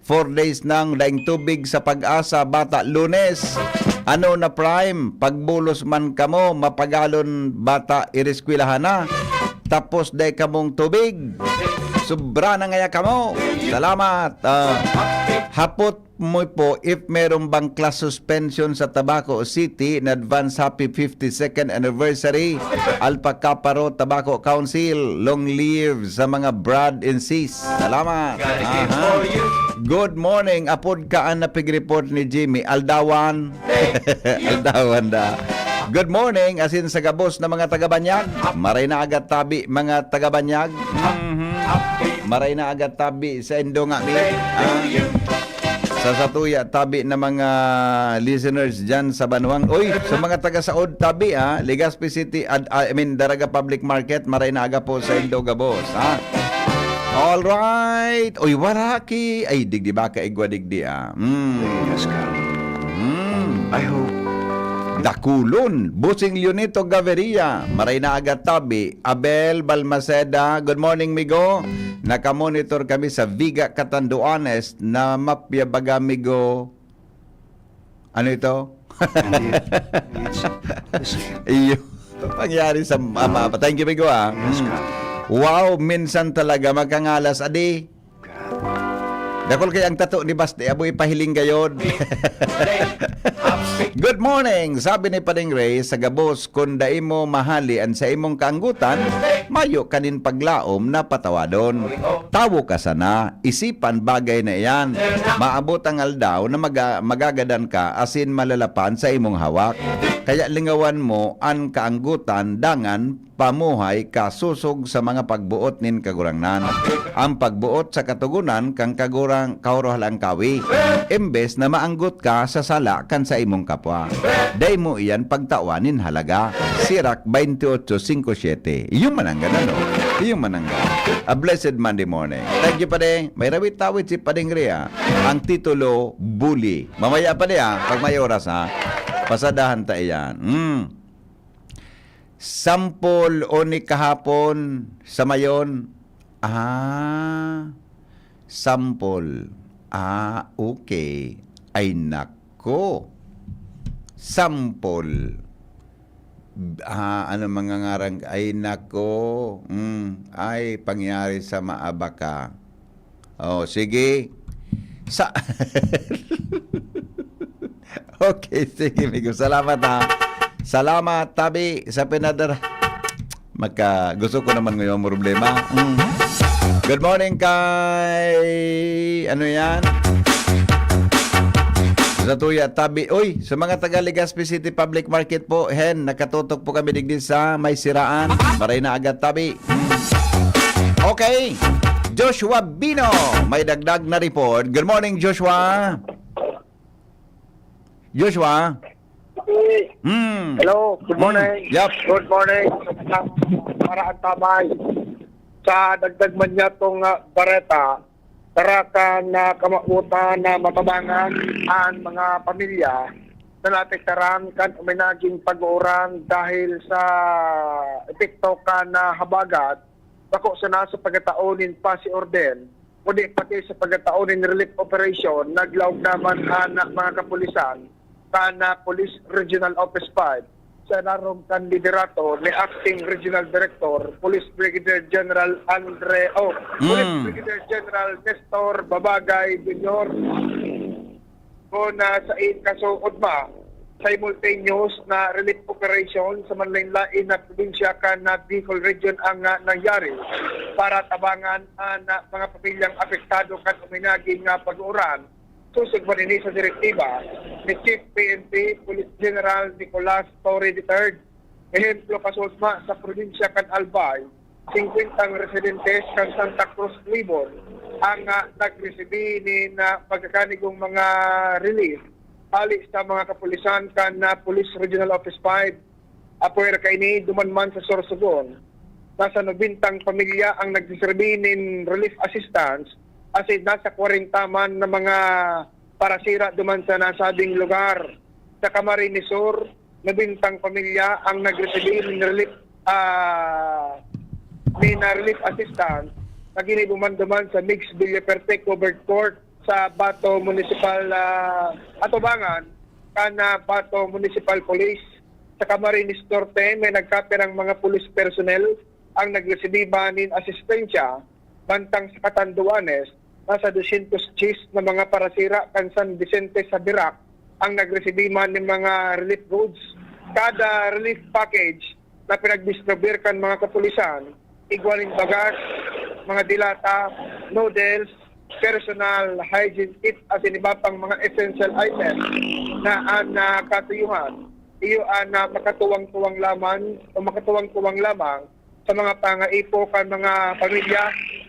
Four days nang daing tubig sa Pag-asa, Bata, Lunes. Ano na, Prime? Pagbulos man kamo, mapagalon, Bata, ireskwelahan na. Tapos dai kamong tubig. Sobra na ngaya kamo. Salamat. Ah, hapot mo po if meron bang class suspension sa Tabaco City in advance. Happy fifty-second anniversary, Alpha Kappa Rho Tabaco Council. Long live sa mga brad and sis. Salamat. Aha. Good morning. Apod ka ang napig-report ni Jimmy. Aldawan. Aldawan da. Good morning, asin sa gabos na mga taga-Banyag. Maray na aga tabi, mga taga-Banyag. Mhm. Maray na aga tabi sa indo nga mi. Ah. Sa satuya, tabi na mga listeners dyan sa Banwang. Uy, sa mga taga-Saod, tabi, ah. Legazpi City, ad-, ah, I mean, Daraga Public Market, maray na aga po sa indo gabos, ha? All right. Uy, waraki. Ay, digdi ba ka igwa digdi, ah? Mm. Yes, Karen. Mm. I hope. Dakulon. Busing Leonito Gaviria, maray na aga tabi. Abel Balmaceda, good morning, migo. Nakamonitor kami sa Viga, Catanduanes. Na mapya baga, migo. Ano ito? Hindi. It's the same. Iyo. Pangyari sa ama. Thank you, migo, ah. Yes, Mm. Karen. Wow, minsan talaga magkangalas, adi. Dakul kaya ang tato ni Basti, abo ipahiling gayod. Good morning! Sabi ni Pading Ray, sa gabos, kun dai mo mahali an sa imong kaanggutan, mayo kanin paglaom na patawadon. Tawo ka sana, isipan bagay na iyan. Maabot ang aldaw na maga-, magagadan ka asin malalapan sa imong hawak. Kaya lingawan mo an kaanggutan, dangan pamuhay kasosog sa mga pagboot nin Kagurangnan. Ang pagboot sa katogonan kan Kagurang Kauro Halangkawi, embes na maanggot ka sa sala kan sa imong kapwa. Dai mo iyan pagtawan nin halaga. Sirak twenty-eight five siete. Iyong mananggan, ano? Iyong mananggan. A blessed Monday morning. Thank you, Pade. May rawit-awit si Pading Ria. Ang titulo, Bully. Mamaya pa niya, pag may oras, ha? Pasadahan ta iyan. Mm. Sampol o ni kahapon sa mayon? Ah, sampol. Ah, okay. Ay, nako. Sampol. Ah, ano mga ngaran? Ay, nako. Mm, ay, pangyari sa maabaka. Oh, sige. Sa Okay, sige, migo. Salamat, ha. Salamat, tabi, sa pinadara. Magka, gusto ko naman ngayon ang problema. Mm. Good morning kay, ano yan? Sa Tuya, tabi. Uy, sa mga taga Legazpi City Public Market po, hen, nakatutok po kami digdi sa may siraan. Maray na agad, tabi. Mm. Okay. Joshua Bino, may dagdag na report. Good morning, Joshua. Joshua? Hmm. Hello, good morning. Hmm. Yep. Good morning. Para ang tamay. Sa dagdag man niya tong, ah, bareta, tarakan na kamautan na matabangan ang mga pamilya na naapektaran kan uminaging pag-uuran dahil sa epekto kan, ah, habagat, bako sana sa pagkatao nin pasi orden, kundi pati sa pagkatao nin relief operation, naglaog naman an mga kapulisan kan, ah, Police Regional Office five sa larong kan liderato ni Acting Regional Director, Police Brigadier General Andre, oh, Police Mm. Brigadier General Nestor Babagay Junior. Kun, ah, sa in kaso, Odma, simultaneous na relief operation sa manlain-lain na probinsya kan, ah, Bicol Region ang, ah, nangyari para tabangan an, ah, mga pamilyang apektado kan uminaging, ah, pag-uuran. Sosog man ini sa direktiba ni Chief P N P Police General Nicolas Torre the third. Ehemplo, kaso Odma, sa probinsya kan Albay, singkwentang residentes kan Santa Cruz, Libon ang, ah, nagresibi nin, ah, pagkakanigong mga relief hali sa mga kapulisan kan, ah, Police Regional Office five. Apwera kaini, duman man sa Sorsogon, nasa nobentang pamilya ang nagresibi nin relief assistance, asin nasa kwarenta man na mga parasira duman sa nasabing lugar. Sa Camarines Sur, nobentang pamilya ang nagresibi nin relief, ah, nin, ah, relief assistance na ginibo man duman sa Migs Villaferte Covered Court sa Bato Municipal, ah, atubangan kan, ah, Bato Municipal Police. Sa Camarines Norte, may nagkapirang mga police personnel ang nagresibi man nin asistensya, mantang sa Catanduanes, nasa dosyentos diyes na mga parasira kan San Vicente sa Virac ang nagresibi man nin mga relief goods. Kada relief package na pinagdistribuyar kan mga kapulisan, igwa nin bagas, mga dilata, noodles, personal hygiene kit asin iba pang mga essential items na an, ah, katuyuhan, iyo an, ah, makatuwang-tuwang lamang o makatuwang-tuwang lamang sa mga pangaipo kan mga pamilya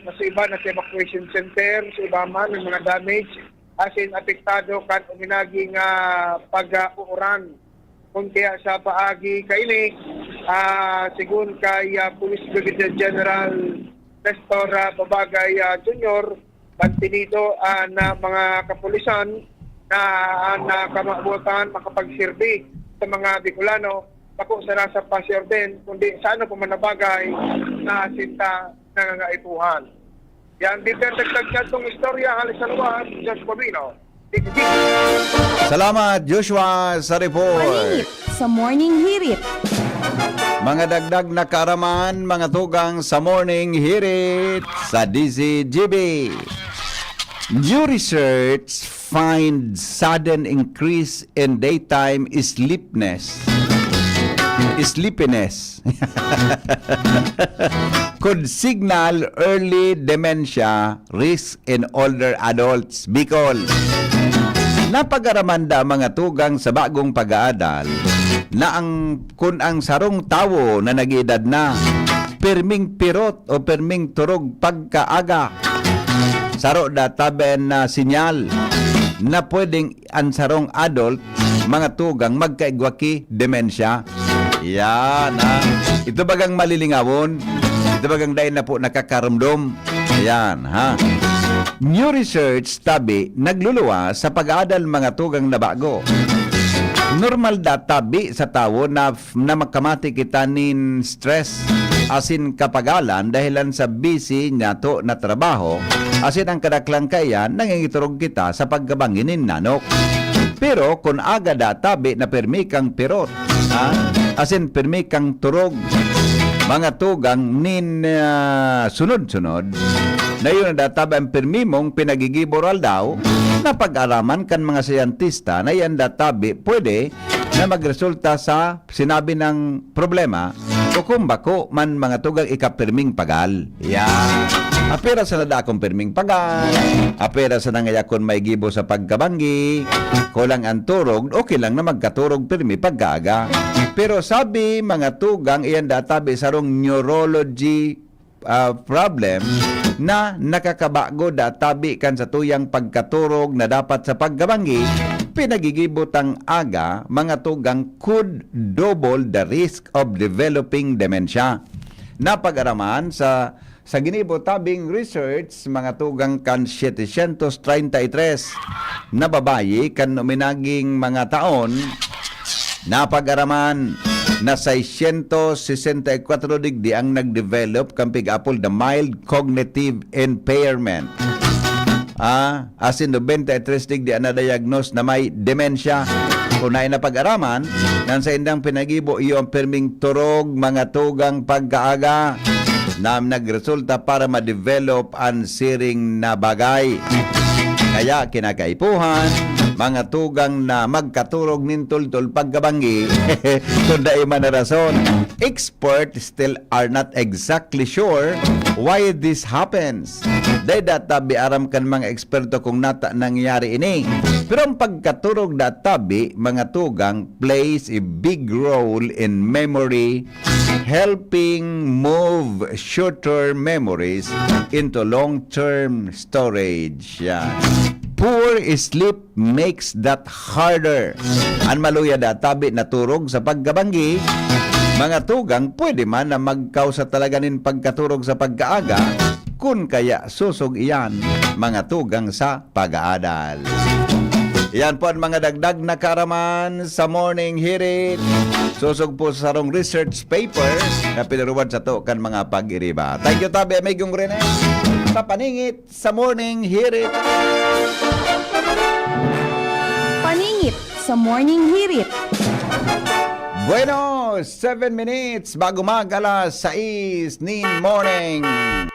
na sa iba nasa evacuation center, sa iba man may mga damage asin apektado kan uminaging, ah, pag-uuran. Kun kaya sa paagi kaini, ah, sigon kay, ah, Police Brigadier General Nestor, ah, Babagay, ah, Junior, mantenido an, ah, mga kapulisan na an, ah, kamawotan makapagserbi sa mga Bicolano, bako sa nasa pasiorden, kundi sa ano pa man na bagay na sinta nangangaipuhan. Yan, dito ang dagdag niyatong istorya, hali sa luwas, Josh Bobino. Digdig. Salamat, Joshua, sa report. Paningit sa Morning Hirit. Mga dagdag na kaaraman, mga tugang sa Morning Hirit sa D Z G B. New research find sudden increase in daytime sleepness. Sleepiness. Could signal early dementia risk in older adults. Bicol. Napag-araman da mga tugang sa bagong pag-aadal na ang kun ang sarong tawo na nag-edad na, pirming pirot o pirming turog pagkaaga. Saro da taben na sinyal na pwedeng an sarong adult, mga tugang, magkaigwa ki demensya. Yan, ha? Ito bagang malilingawon? Ito bagang dahil na po nakakarumdom? Yan, ha? New research tabi nagluluwas sa pag-aadal mga tugang na bago. Normal da tabi sa tawo na, na makamati kita nin stress asin kapagalan dahilan sa busy niyato na trabaho, asin ang kadaklang kaiyan nangingiturog kita sa pagkabangi nin nanok. Pero kun aga da tabi na pirmi kang pirot, ha? Asin pirmi kang turog, mga tugang nin, ah, sunod-sunod, na yun ang databi ang pirmi mong pinagigibo aldaw, na pag-araman kan mga siyentista na yan databi pwede na magresulta sa sinabi ng problema o kung bako man mga tugang ikapirming pagal. Yan. Apira sa nada akong pirming pagal, apira sa nangayakon may gibo sa pagkabanggi, kulang ang turog, okay lang na magkaturog pirmi pagkaaga. Pero sabi mga tugang, iyan databi sarong neurology ah, problem na nakakabago da tabi kan satuyang pagkaturog na dapat sa pagkabanggi, pinagigibo tang aga, mga tugang could double the risk of developing dementia. Napag-araman sa, sa ginibo tabing research, mga tugang kan setecientos treinta y tres na babayi kan uminaging mga taon, napag-araman na seiscientos sesenta y cuatro digdi ang nag-develop kan pig-apod na mild cognitive impairment. Ah, asin nobenta y tres digdi ang na-diagnose na may demensya. Kung naay napag-araman, nang sa indang pinagibo iyo ang pirming turog, mga tugang pagkaaga na nagresulta para ma-develop an siring na bagay. Kaya kinakaipuhan, mga tugang na magkaturog nin tultol pagkabanggi, kung dai man na rason. Expert still are not exactly sure why this happens. Dai data biaram kan mga eksperto kung nata nangyari ini. Pero ang pagkaturog databi, mga tugang, plays a big role in memory, helping move short-term memories into long-term storage. Yan. Poor sleep makes that harder. An maluya da tabi na turog sa pagkabanggi, mga tugang pwede man na magkausa talaga nin pagkaturog sa pagkaaga, kun kaya susog iyan, mga tugang sa pag-aadal. Iyan po ang mga dagdag na kaaraman sa Morning Hirit. Susog po sa sarong research paper na pinaruwad sato kan mga pag-iriba. Thank you, tabi, amigong Rene, sa paningit sa Morning Hirit. Paningit sa Morning Hirit. Bueno, seven minutes bago mag-alas sais nin morning.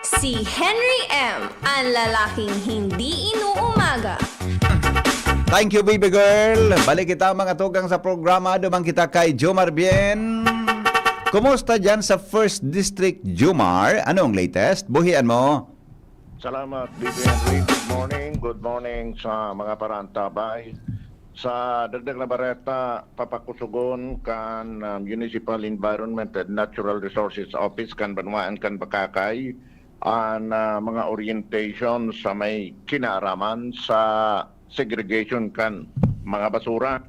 Si Henry M, ang lalaking hindi inuumaga. Thank you, baby girl. Balik kita, mga tugang, sa programa. Duman kita kay Jomar Bien. Kumusta dyan sa First District, Jomar? Anong latest? Buhian mo. Salamat, B B N Ray. Good morning. Good morning sa mga parantabay. Sa dagdag na bareta, papakusugon kan ah, Municipal Environment and Natural Resources Office kan Banwaan kan Bacacay an ah, mga orientation sa may kinaaraman sa segregation kan mga basura.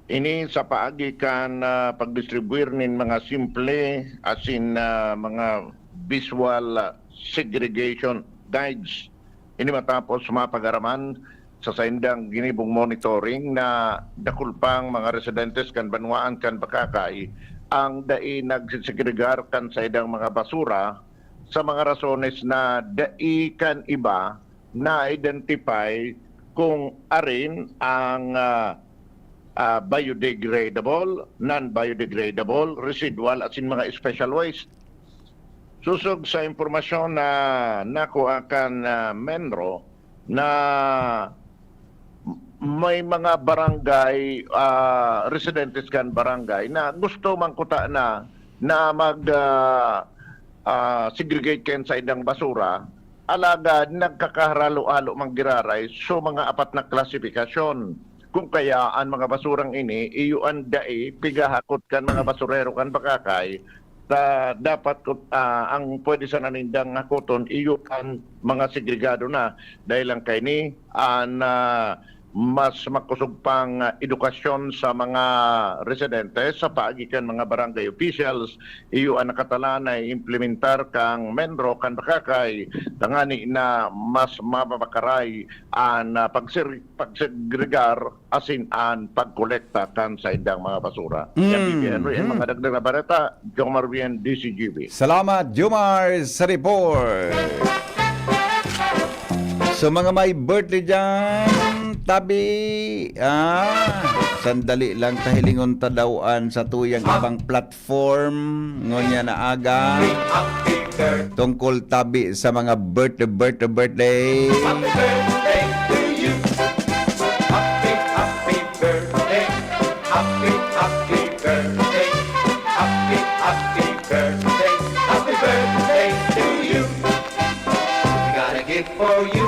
Ini sa paagi kan, ah, pagdistribuir nin mga simple asin, ah, mga visual, ah, segregation guides. Ini matapos mapagaraman sa saindang ginibong monitoring na dakul pang mga residentes kan banwaan kan Bacacay ang dai nagsisegregar kan saindang mga basura sa mga rasones na dai kan iba na-identify kung arin ang, ah, ah, biodegradable, non-biodegradable, residual asin mga special waste. Sosog sa impormasyon na nakuha kan, ah, MENRO na may mga barangay, ah, residentes kan barangay na gusto man kuta na, na mag, ah, ah, segregate kan saindang basura, alagad nagkakahalo-halo man giraray so mga apat na klasifikasyon. Kung kaya an mga basurang ini, iyo an dai pigahakot kan mga basurero kan Bacacay, ta dapat kut-, ah, ang pwede sana nindang hakoton iyo an mga segregado na. Dahil lang kaini, an, ah, mas makosog pang, ah, edukasyon sa mga residente sa paagi kan mga barangay officials, iyo an nakatalaan na implementar kan MENRO kan Bacacay, tangani na mas mapapakaray an, ah, pagsir-, pagsegregar asin an pagkolekta kan saindang mga basura. Yan, Mm. B B N Ray, ang Mhm. mga dagdag na bareta, Jomar Bien, D C G B. Salamat, Jomar, sa report. So, mga may birthday dyan, tabi, ah, sandali lang, ta hilingon ta daw an satuyang ibang platform, ngunyan na aga. Tungkol tabi sa mga birthday, birthday, birthday. Happy birthday to you. Happy, happy birthday. Happy, happy birthday. Happy, happy birthday. Happy birthday to you. We got a gift for you.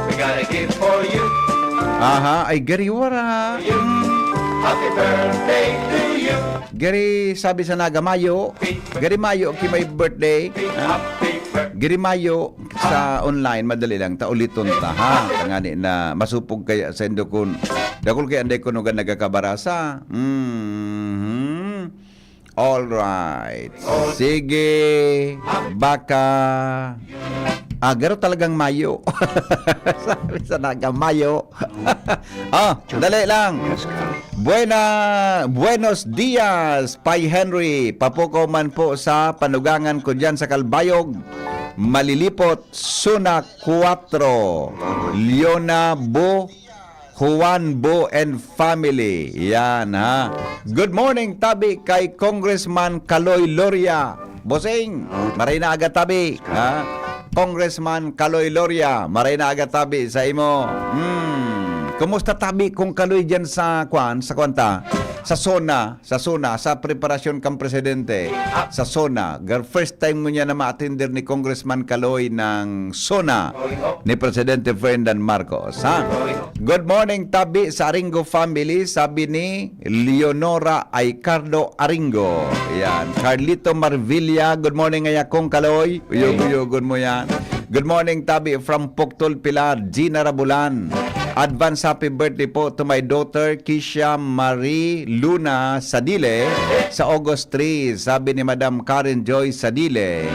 We got a gift for you. Aha, ay gariwara. You. Happy birthday to you. Gari, sabi sa Naga, Mayo. Gari Mayo, ki may birthday. Ha? Happy birthday. Gari Mayo, sa online, madali lang, ta uliton ta, ha? Tangani na, masupog kaya sa indo kun, dakul kaya anday kunugan nagkakabarasa. Mhm. All right. Sige, baka, ah, garo talagang Mayo. Sabi sa Naga, Mayo. Ah, dali lang. Buena, buenos dias, Pay Henry. Papukaw man po sa panugangan ko diyan sa Calbayog. Malilipot, Zona Cuatro. Leona Bo, Juan Bo and family. Yan, ha. Good morning, tabi kay Congressman Kaloy Loria. Bossing, maray na aga tabi, ha? Congressman Kaloy Loria, maray na aga tabi sa imo. Hmm. Kumusta tabi kung Kaloy diyan sa, kwan, sa, kwan ta? Sa SONA, sa SONA, sa preparasyon kang presidente, sa SONA. Gar-, first time mo niya na ma-attender ni Congressman Kaloy ng SONA ni Presidente Ferdinand Marcos, ha? Good morning, tabi sa Aringo family, sabi ni Leonora Aicardo Aringo. Yan. Carlito Marvilla, good morning, Ayakong Kaloy. Uyog-uyogon mo yan. Good morning, tabi from Poctol, Pilar, Gina Rabulan. Advance happy birthday po to my daughter, Kisha Marie Luna Sadile, sa August three, sabi ni Madam Karen Joy Sadile.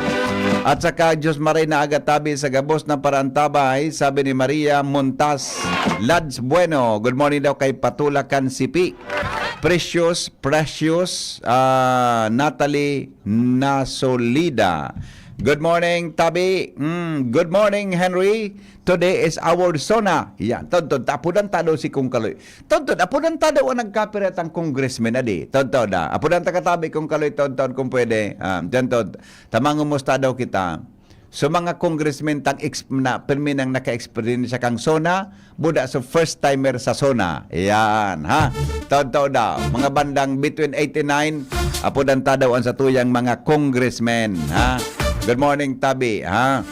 At saka, Diyos maray na aga tabi sa gabos na paraantabay, sabi ni Maria Montas. Lads Bueno, good morning daw kay Patulakan Sipi. Precious, Precious, ah, Natalie Nasolida. Good morning, Tabi. Mm, good morning, Henry. Today is our SONA. Yan, todtod, apodan ta daw si Kong Kaloy. Todtod, apodan ta daw ang nagkapiratang congressman, adi. Todtod, ah. Apodan ta katabi, Kong Kaloy, todtod, kung pwede. Ah, dyan, tod. Tamang umusta daw kita. So, mga congressman tang ex-, na, pirmi nang naka-experience kang SONA, buda sa first timer sa SONA. Yan, ha? Taod-taod daw. Mga bandang between eighty-nine, apodan ta daw ang satuyang mga congressmen, ha? Good morning, Tabi, ha?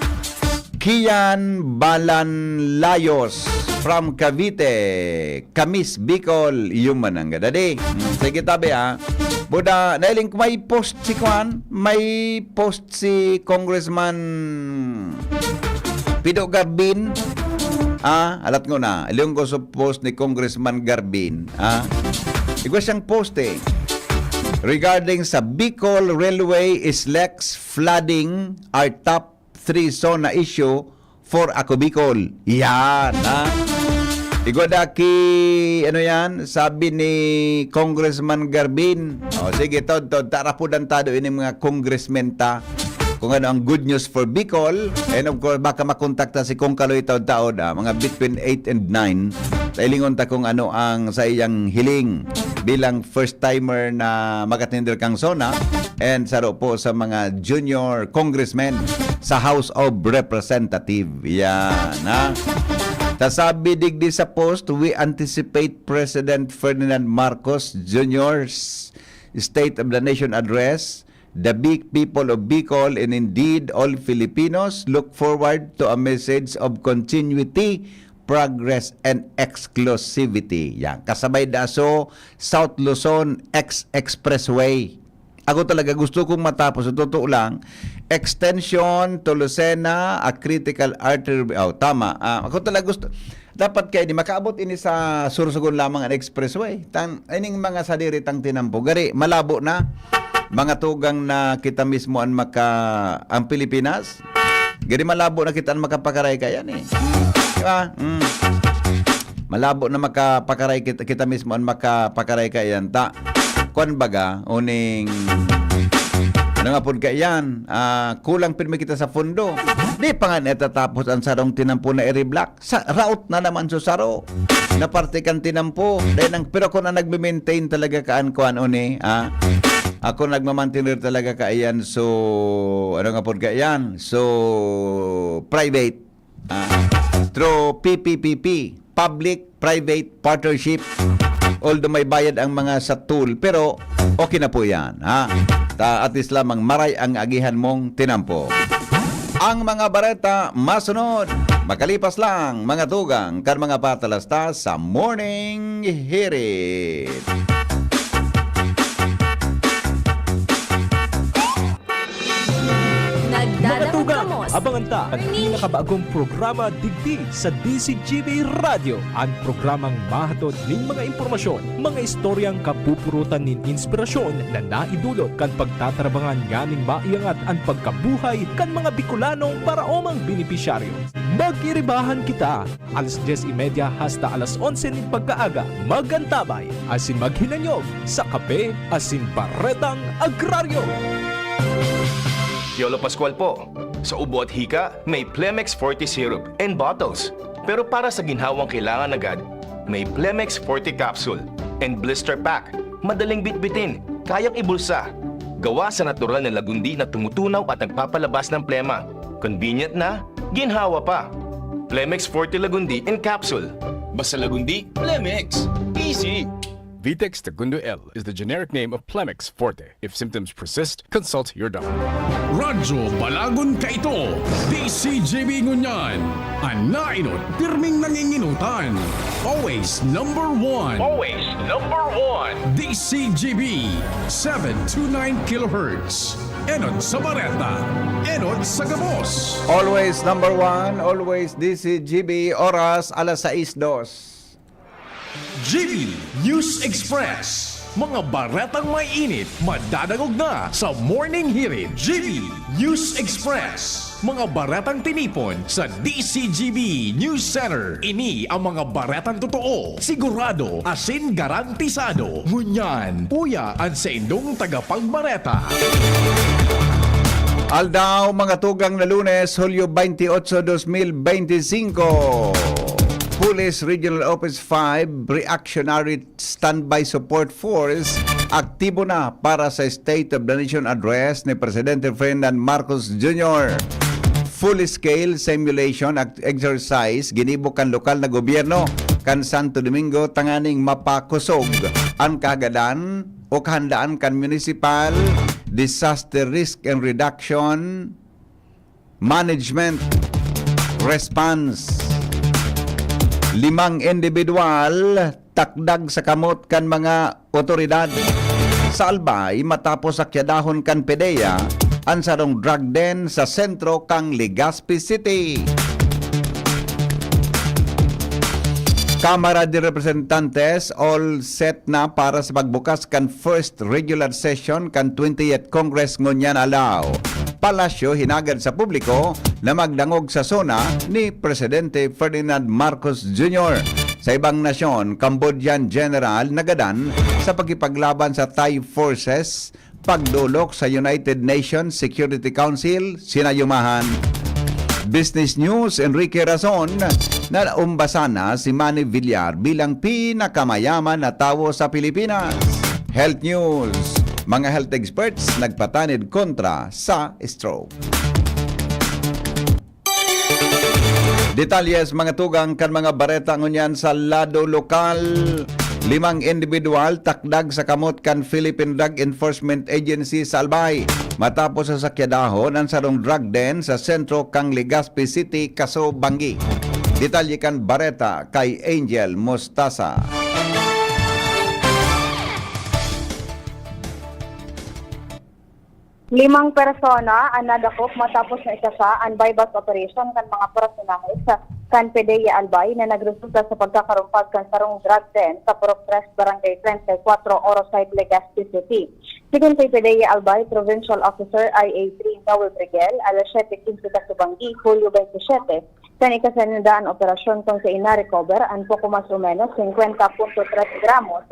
Kian Balanlayos from Cavite, Camis, Bicol, iyo man ang gadadi. Hmm, sige, Tabi, ha? Buda, nailing ko may post si Kwan, may post si Congressman Pido Garbin, Ah, alat ko na. Ilonggo sa post ni Congressman Garbin. Ah, igwa siyang post eh. Regarding sa Bicol Railway, SLEX, flooding are top three SONA issue for Ako Bicol. Yan, ha? Igwa da ki, ano yan? Sabi ni Congressman Garbin. O, sige, Tod, Tod, tarapudan tado ini mga congressmen ta. Kung ano ang good news for Bicol. And of course, baka makontakta si Kong Kaloy taod-taod, ah, mga between eight and nine. Tailingon ta kung ano ang sa iyang hiling bilang first timer na makatender kang SONA and saro po sa mga junior congressmen sa House of Representative. Yan, ha? Kasabi digdi sa post, we anticipate President Ferdinand Marcos Junior's State of the Nation Address. The big people of Bicol and indeed all Filipinos look forward to a message of continuity, progress, and exclusivity. Yan. Kasabay da so, South Luzon X Expressway. Ako talaga gusto kong matapos, sa totoo lang, extension to Lucena, a critical artery. Oh, tama. Ah, ako talaga gusto, dapat kaya di makaabot ini sa Sorsogon lamang ang expressway. Tang, ining mga sadiri tang tinampo. Gari, malabo na. Mga tugang na kita mismo ang maka, ang Pilipinas. Gari malabo na kita ang makapakaray kaya ni. Di ba? Mm. Malabo na makapakaray kita, kita mismo ang makapakaray kaiyan ta. Kwan baga, uning, ano nga pod kaiyan, ah, kulang pirmi kita sa pondo. Di pa nga natatapos ang sarong tinampo na i-reblock. Sa, route na naman sa saro. Na parte kan tinampo. Dahil ang, pero kung ang nagme-maintain talaga kaan kwan uni, ah, ako nagmamantener talaga kaiyan. So, ano nga pod kaiyan? So, private. Ah, through P P P P, Public Private Partnership. Although may bayad ang mga sa toll, pero okay na po yan, ha? Ta, at least lamang maray ang agihan mong tinampo. Ang mga bareta masunod, makalipas lang, mga tugang, kan mga patalasta sa Morning Hirit. Mga tugang, abangan ta ang pinakabagong programa digdi sa D C G B Radyo. An programang mahatod nin mga impormasyon, mga istoryang kapupurutan nin inspirasyon na naidulot kan pagtatrabangan nganing maiangat an pagkabuhay kan mga Bicolanong paraomang benepisyaryo. Mag-iribahan kita! Alas dyes y media hasta alas onse nin pagkaaga, mag-antabay asin maghinanyog sa Kape asin Baretang Agraryo. Piolo Pascual po. Sa ubo at hika, may Plemex Forte Syrup and bottles. Pero para sa ginhawang kailangan agad, may Plemex Forte Capsule and Blister Pack. Madaling bitbitin, kayang ibulsa. Gawa sa natural na lagundi na tumutunaw at nagpapalabas ng plema. Convenient na, ginhawa pa. Plemex Forte Lagundi in Capsule. Basta Lagundi, Plemex. Easy! Vitex Segundo L is the generic name of Plemex Forte. If symptoms persist, consult your doctor. Radyo Balagon kaito, D C G B ngunyan. An nainot, pirming nanginginutan. Always number one. Always number one. D C G B, seven two nine kilohertz. Enot sa Bareta, enot sa Gabos. Always number one, always D C G B, oras alas sais dos. G B News Express. Mga baretang may init, madadangog na sa Morning Hirit. G B News Express. Mga baretang tinipon sa D C G B News Center. Ini ang mga baretang totoo, sigurado, asin garantisado. Ngunyan, uya an saindong tagapagbareta. Aldaw, mga tugang na Lunes, Hulyo twenty-eight, dos mil benti singko. Police Regional Office five, Reactionary Standby Support Force, aktibo na para sa State of the Nation Address ni Presidente Ferdinand Marcos Junior. Full-scale simulation at exercise ginibo kan lokal na gobyerno kan Santo Domingo tanganing mapakosog an kahagadan o kahandaan kan Municipal Disaster Risk and Reduction Management Response. Limang individual takdag sa kamot kan mga otoridad sa Albay matapos akyadahon kan PDEA an sarong drug den sa sentro kan Legazpi City. Kamara de Representantes all set na para sa pagbukas kan first regular session kan twentieth Congress ngunyan aldaw. Palasyo hinagad sa publiko na magdangog sa SONA ni Presidente Ferdinand Marcos Junior. Sa ibang nasyon, Cambodian General nagadan sa pakipaglaban sa Thai forces pagdolok sa United Nations Security Council, sinayumahan. Business News, Enrique Razon, naumbasan na si Manny Villar bilang pinakamayaman na tawo sa Pilipinas. Health News, mga health experts nagpatanid kontra sa stroke. Detalye sa mga tugang kan mga bareta ngunyan sa lado lokal. Limang individual takdag sa kamot kan Philippine Drug Enforcement Agency sa Albay matapos sasakyadahon an sarong drug den sa sentro kan Legazpi City, Caso Banggi. Detalye kan bareta kay Angel Mostaza. Limang persona an nadakop matapos na ikasa an buy-bust operation kan mga personahe sa kan PDEA Albay na nagresulta sa pagkakarumpag kan sarong drug den sa Purok Tres, Barangay treinta y cuatro, Oro Site, Legazpi City. Sigon kay PDEA Albay Provincial Officer I A three Noel Briguel, alas siyete quince kasubanggi, Hulyo twenty-seven, kan ikasa ninda an operasyon kun sa ina-recover an poko mas o menos cincuenta punto tres gramos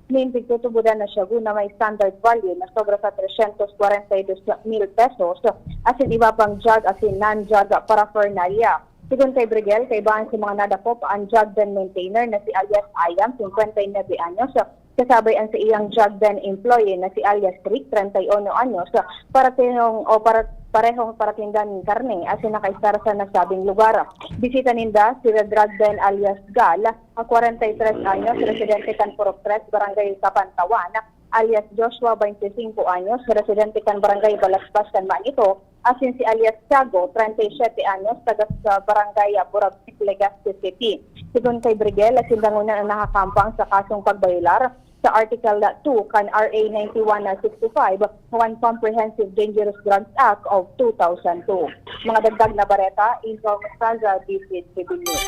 nin pigtutubodan na shabu na may standard value na sobra sa trescientos cuarenta y dos mil pesos, asin iba pang drug asin non-drug paraphernalia. Sigon kay Briguel, kaibahan sa mga nadakop an drug den maintainer na si alias Ayam, cincuenta y nueve anyos, kasabay an sa iyang drug den employee na si alias Rick, treinta y uno anyos, parehong o para, parehong paratinda nin karne asin nakaistar sa nasabing lugar. Bisita ninda si drug den alias Gal, a cuarenta y tres anyos, residente kan Purok tres, Barangay Kapantawan, alias Joshua, veinticinco anyos, residente kan Barangay Balasbas kan Manito, asin si alias Tiago, treinta y siete anyos, taga sa Barangay Burabit, Legazpi City. Sigon kay Briguel, sinda ngunyan an nakakampang sa kasong pagbayolar sa Article two kan R A ninety-one sixty-five o an Comprehensive Dangerous Drugs Act of two thousand two. Mga dagdag na bareta, Angel Mostaza, D C T V News.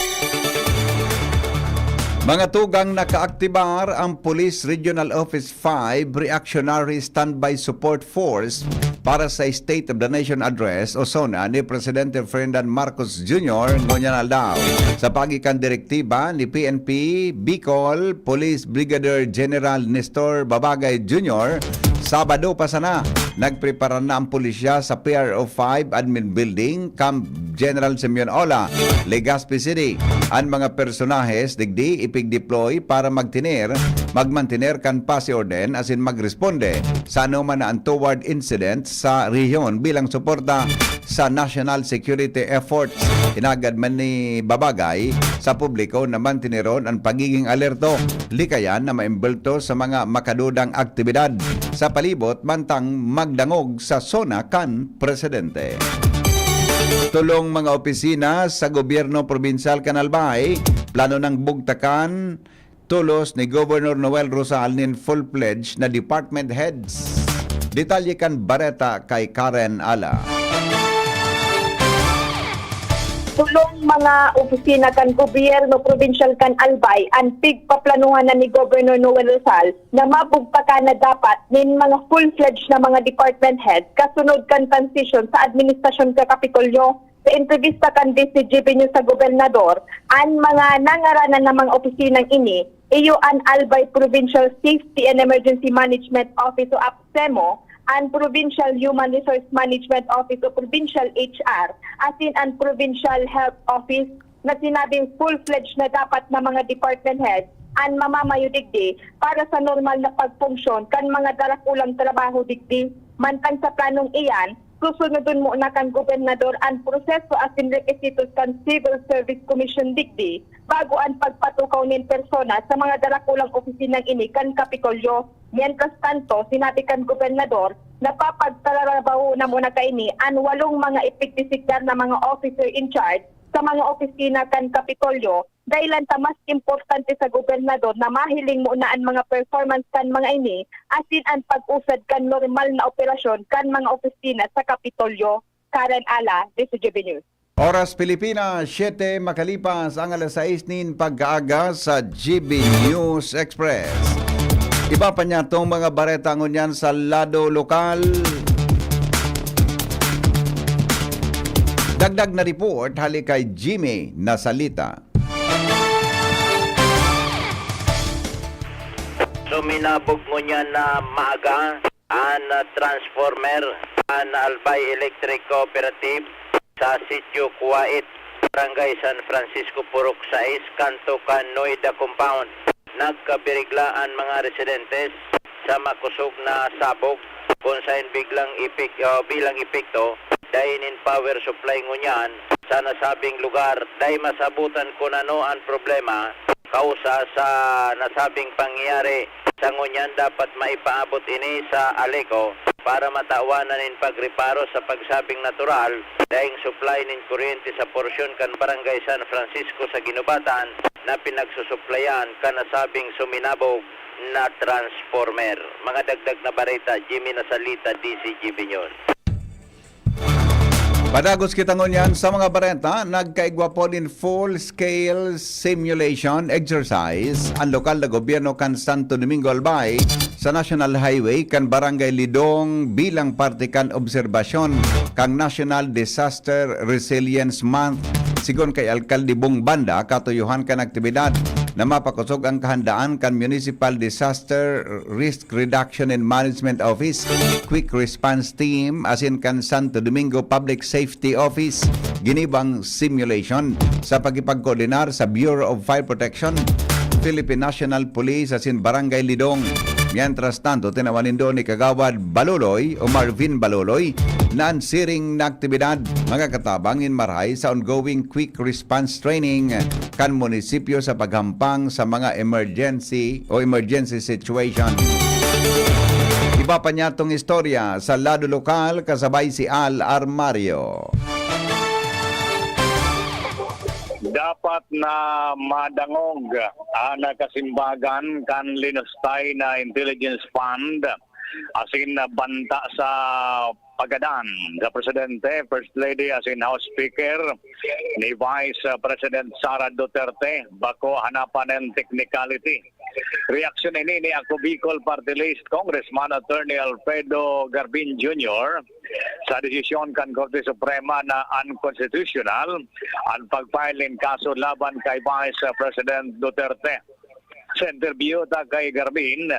Mga tugang, nakaaktibar ang Police Regional Office five Reactionary Standby Support Force para sa State of the Nation Address o SONA ni Presidente Ferdinand Marcos Junior ngunyan aldaw. Sa paagi kan direktiba ni P N P Bicol Police Brigadier General Nestor Babagay Junior, Sabado pa sana, nagprepara na ang pulisya sa P R O five Admin Building, Camp General Simeon Ola, Legazpi City. An mga personahes digdi ipigdeploy para magtener, magmantener kan pasi orden asin magresponde sa anoman na untoward incident sa rehiyon bilang suporta sa national security efforts. Hinagad man ni Babagay sa publiko na manteneron an pagiging alerto, likayan na maimbulto sa mga makadudang aktibidad sa palibot mantang magdangog sa SONA kan presidente. Tulong mga opisina sa gobyerno probinsyal kan Albay, plano nang bugtakan tolos ni Governor Noel Rosal nin full-fledged na department heads. Detalye kan bareta kay Karen Ala. Tulong mga opisina kan gobyerno probinsyal kan Albay an pigpaplanuhan na ni Governor Noel Rosal na mabugtakan na dapat nin mga full-fledged na mga department head kasunod kan transition sa administrasyon sa Kapitolyo. Sa entrevista kan D C G B News sa gobernador, an mga nangaranan na mga opisinang ini, iyo an Albay Provincial Safety and Emergency Management Office o APSEMO, an Provincial Human Resource Management Office o Provincial H R, asin an Provincial Health Office, na sinabing full-fledged na dapat na mga department head an mamamayo digdi para sa normal na pagpunksyon kan mga darakulang trabaho digdi. Mantang sa planong iyan, susunodon muna kan gobernador an proseso asin requisitos kan Civil Service Commission digdi bago an pagpatukaw nin persona sa mga darakulang opisinang ini kan Kapitolyo. Mientras tanto, sinabi kan gobernador na papagtrabaho na muna kaini an walong mga ipigdesignar na mga officer in charge sa mga opisina kan Kapitolyo, dahilan ta mas importante sa gobernador na mahiling muna an mga performance kan mga ini asin an pag-usad kan normal na operasyon kan mga opisina sa Kapitolyo. Karen Ala, D C G B News. Oras Pilipinas, siyete makalipas ang alas sais nin pagkaaga sa G B News Express. Iba pa niya tong mga bareta ngunyan sa lado lokal. Dagdag na report hali kay Jimmy Nasalita. Suminabog ngunyan na maaga an, ah, transformer an Albay Electric Cooperative sa Sitio Kuwait, Barangay San Francisco, Purok sais, kanto kan Noida Compound. Nagkabirigla an mga residentes sa makosog na sabog, kun saen biglang epek-, ah, bilang epekto dai nin power supply ngunyan sa nasabing lugar. Dai masabutan kun ano an problema kausa sa nasabing pangyayari. Sa ngunyan, dapat maipaabot ini sa ALECO para matawan na nin pagreparo sa pagsabing natural, daing supply nin kuryente sa porsyon kan Barangay San Francisco sa Guinobatan na pinagsusuplayan kan nasabing suminabog na transformer. Mga dagdag na bareta, Jimmy Nasalita, D C G B News. Padagos kita ngunyan sa mga bareta. Nagkaigwa po nin full-scale simulation exercise an lokal na gobyerno kan Santo Domingo, Albay, sa National Highway kan Barangay Lidong bilang parte kan obserbasyon kan National Disaster Resilience Month. Sigon kay Alkalde Bong Banda, katuyohan kan aktibidad na mapakosog ang kahandaan kan Municipal Disaster Risk Reduction and Management Office, Quick Response Team asin kan Santo Domingo Public Safety Office. Ginibo ang simulation sa pakikipagkoordinar sa Bureau of Fire Protection, Philippine National Police asin Barangay Lidong. Mientras tanto, tinawan nindo ni Kagawad Baluloy o Marvin Baluloy na an siring na aktibidad magkakatabang nin marahay sa ongoing Quick Response Training kan munisipyo sa paghampang sa mga emergency o emergency situation. Iba pa niya tong istorya sa lado lokal, kasabay si Al Armario. Dapat na madangog ang kasimbagan kan linustay na intelligence fund asin banta sa paggadan sa Presidente, First Lady asin House Speaker ni Vice President Sara Duterte, bako hanapan nin technicality. Reaksyon ini ni Ako Bicol Party List Congressman Attorney Alfredo Garbin Junior sa desisyon kan Korte Suprema na unconstitutional an pag-file nin kaso laban kay Vice President Duterte. Sa interview ta kay Garbin,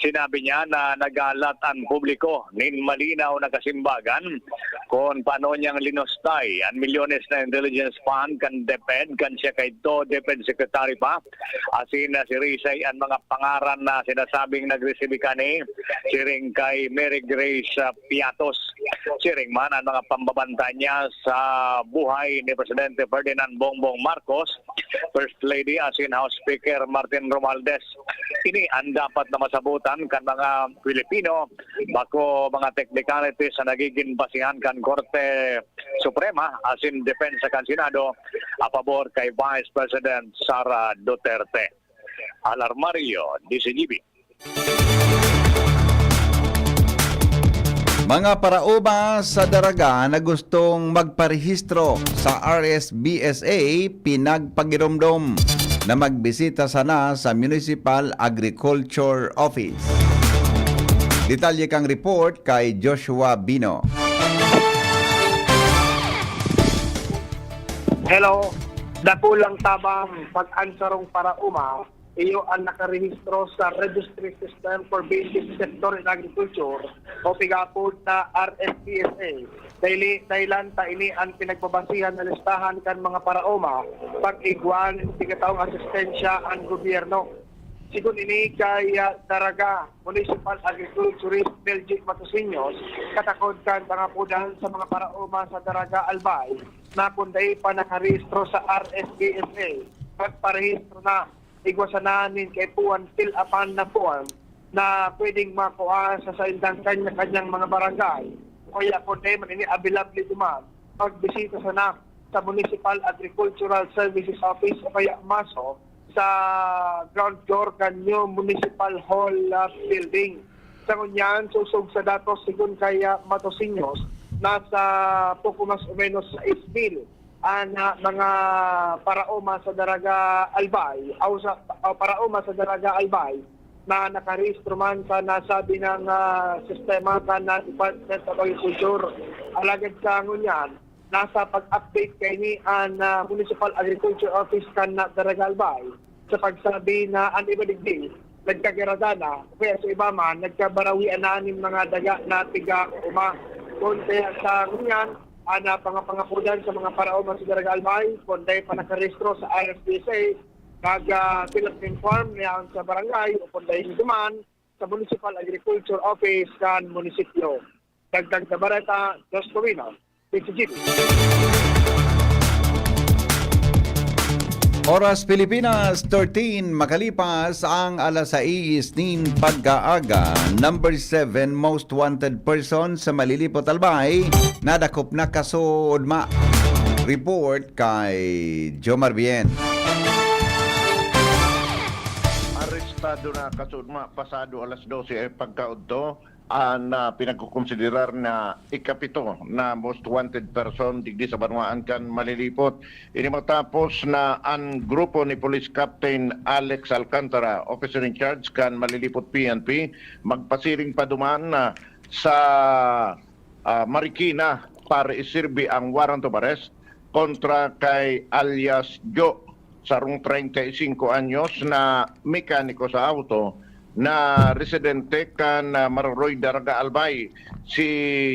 sinabi niya na nagalat an publiko nin malinaw na kasimbagan kun paano niyang linustay an milyones na intelligence fund kan DepEd kan siya kaidto DepEd Secretary pa. Asin na sirisay an mga pangaran na sinasabing nagresibi kani, siring kay Mary Grace, ah, Piatos. Siring man an mga pambabanta niya sa buhay ni Presidente Ferdinand Bongbong Marcos, First Lady asin House Speaker Martin Romualdez. Ini an dapat na masabutan kan mga Pilipino, bako mga technicalities na nagigin basihan kan Korte Suprema asin depensa kan Senado a pabor kay Vice President Sara Duterte. Al Armario, D C G B. Mga paraoma sa Daraga na gustong magparehistro sa R S B S A, pinagpagiromdom na magbisita sana sa Municipal Agriculture Office. Detalye kang report kay Joshua Bino. Hello, dakulang tabang pag-ansarong paraoma, iyo an nakarehistro sa Registry System for Basic Sector in Agriculture o pigapod na R S B S A. Dahil, dahilan ta ini an pinagbabasihan na listahan kan mga paraoma pag-igwa nin tigataong asistensya an gobyerno. Sigon ini kay, ah, Daraga Municipal Agriculturist Belgic Matosinhos, katakod kan pangapodan sa mga paraoma sa Daraga Albay na kun dai pa nakarehistro sa R S B S A, magparehistro na. Igwa sana nin kaipuhan fill-upan na form na pwedeng makua sa saindang kanya-kanyang mga barangay. O kaya kun dai man ini available duman, magbisita sana sa Municipal Agricultural Services Office o kaya MASO sa ground floor kan new Municipal Hall, ah, building. Sa ngunyan, sosog sa datos, sigon kay, ah, Matosinhos, nasa poko mas o menos sais mil an, ah, mga paraoma sa Daraga Albay, aw sa, aw paraoma sa Daraga Albay na nakarehistro man sa nasabi ng, ah, sistema kan, ah, Department of Agriculture. Alagad sa ngunyan, nasa pag-update kaini an, ah, Municipal Agriculture Office kan, ah, Daraga Albay sa pagsabi na an iba digdi nagkagirada na, kaya sa iba man, nagkabarawian na nin mga daga na tiga uma. Kun kaya sa ngunyan, an, ah, pangapangapodan sa mga paraoma sa Daraga Albay, kun dai pa nakarehistro sa R S P S A, mag, ah, fill up nin form niya sa barangay o kun dai duman sa Municipal Agriculture Office kan munisipyo. Dagdag na bareta, Dos Domino, T C G B. Oras Pilipinas, thirteen, makalipas ang alas sais nin pagkaaga. Number seven most wanted person sa Malilipot, Albay, nadakop na kaso, Odma. Report kay Jomar Bien. Arestado na kaso, Odma, pasado alas dose pagkaudto, an, ah, pinagkokonsiderar na ikapito na most wanted person digdi sa banwaan kan Malilipot. Ini matapos na an grupo ni Police Captain Alex Alcantara, officer in charge kan Malilipot P N P, magpasiring pa duman na sa, ah, Marikina para isirbi ang warrant of arrest kontra kay alias Jo, sarong treinta y cinco anyos na mekaniko sa auto na residente kan, ah, Maroroy, Daraga Albay. Si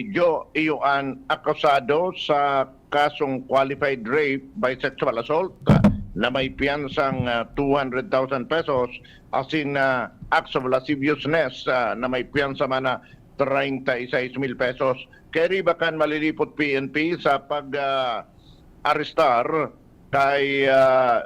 Jo iyo an akusado sa kasong qualified rape by sexual assault, ah, na may piyansang, ah, two hundred thousand pesos, asin, ah, acts of lasciviousness, ah, na may piyansa man na treinta y seis mil pesos. Kairiba kan Malilipot P N P sa pag, ah, arestar kay, ah,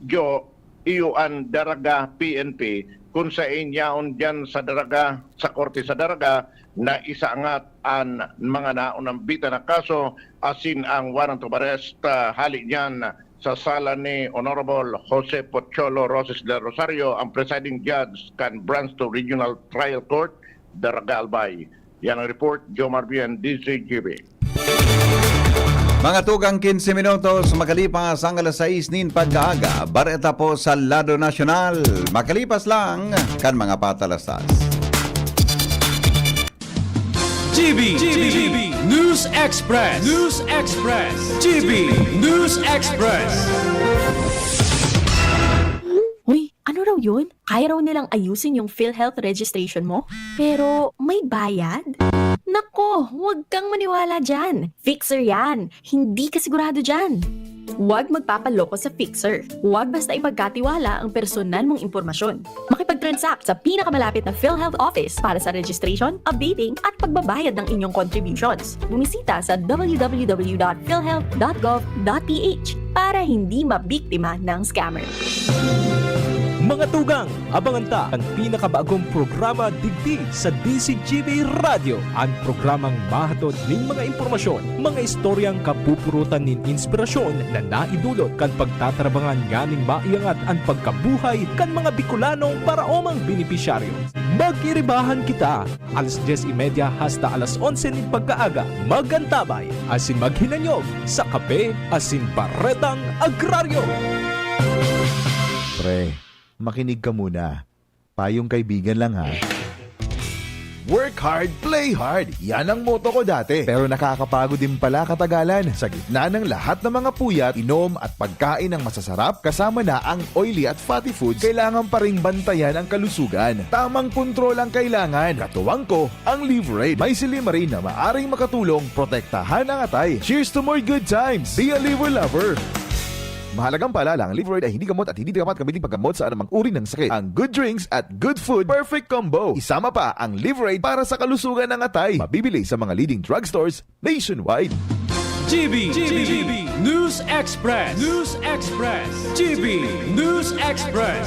Jo, iyo an Daraga P N P, kun saen yaon diyan sa Daraga, sa korte sa Daraga, na isaangat an mga naunambitan na kaso asin ang warrant of arrest, ah, hali diyan sa sala ni Honorable Jose Pocholo Roses del Rosario, ang presiding judge kan Branch two Regional Trial Court, Daraga Albay. Yan ang report, Jomar Bien, D Z G B. Mga tugang, quince minutos makalipas ang alas sais nin pagkaaga, bareta po sa lado nasyonal. Makalipas lang kan mga patalastas. G B, G B, News Express, News Express, G B News Express. Uy, ano raw yun? Kaya raw nilang ayusin yung PhilHealth registration mo, pero may bayad? Nako, huwag kang maniwala dyan. Fixer yan. Hindi ka sigurado dyan. Huwag magpapaloko sa fixer. Huwag basta ipagkatiwala ang personal mong impormasyon. Makipag-transact sa pinakamalapit na PhilHealth office para sa registration, updating, at pagbabayad ng inyong contributions. Bumisita sa w w w dot philhealth dot gov dot p h para hindi mabiktima ng scammer. Mga tugang, abangan ta an pinakabagong programa digdi sa D Z G B Radyo, an programang mahatod nin mga impormasyon, mga istoryang kapupurutan nin inspirasyon na naidulot kan pagtatarabangan nganing maiangat an pagkabuhay kan mga Bicolanong paraomang benepisyaryo. Mag-iribahan kita, alas dyes y media hasta alas onse nin pagkaaga. Mag-antabay asin maghinanyog sa Kape asin Baretang Agraryo. Pre, makinig ka muna. Payong kaibigan lang, ha. Work hard, play hard. Yan ang motto ko dati. Pero nakakapagod din pala katagalan. Sa gitna ng lahat ng mga puyat, inom at pagkain ng masasarap, kasama na ang oily at fatty foods, kailangan pa ring bantayan ang kalusugan. Tamang kontrol ang kailangan. Katuwang ko, ang Liverade. May silimarin na maaring makatulong protektahan ang atay. Cheers to more good times! Be a Liver Lover! Mahalagang paalala, ang Liverade ay hindi gamot at hindi dapat gamitin paggamot sa anumang uri ng sakit. Ang good drinks at good food, perfect combo. Isama pa ang Liverade para sa kalusugan ng atay. Mabibili sa mga leading drugstores nationwide. G B, G B, News Express, News Express, G B, News Express.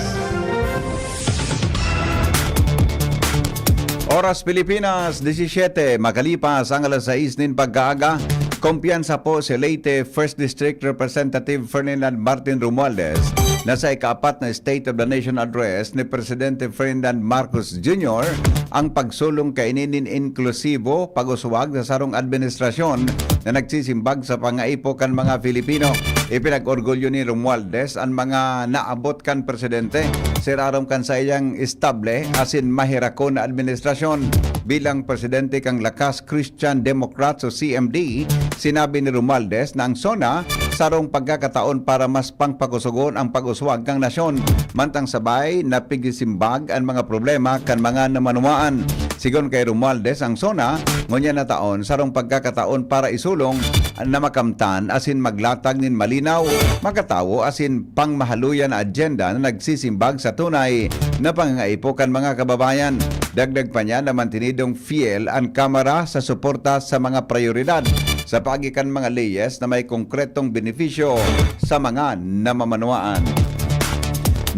Oras Pilipinas, disisyete, makalipas ang alas sais nin pagkaaga. Kumpiyansa po si Leyte First District Representative Ferdinand Martin Romualdez na sa ikaapat na State of the Nation Address ni Presidente Ferdinand Marcos Junior ang pagsulong kaini nin inklusibo, pag-uswag sa sarong administrasyon na nagsisimbag sa pangaipo kan mga Filipino. Ipinag-orgulyo ni Romualdez an mga naabot kan presidente, sirarom kan saiyang estable asin mahirakon na administrasyon. Bilang presidente kan Lakas Christian Democrats o C M D, sinabi ni Romualdez na ang SONA sarong pagkakataon para mas pangpakusugon ang pag-uswag kan nasyon, mantang sabay na pigisimbag an mga problema kan mga namanuwaan. Sigon kay Romualdez, ang SONA ngunyan na taon sarong pagkakataon para isulong na makamtan asin maglatag nin malinaw, makatawo asin pangmahaloyan na agenda na nagsisimbag sa tunay na pangangaipo kan mga kababayan. Dagdag pa niya na mantinidong fiel an Kamara sa suporta sa mga prayoridad sa paagi kan mga leyes na may konkretong benepisyo sa mga namamanwaan.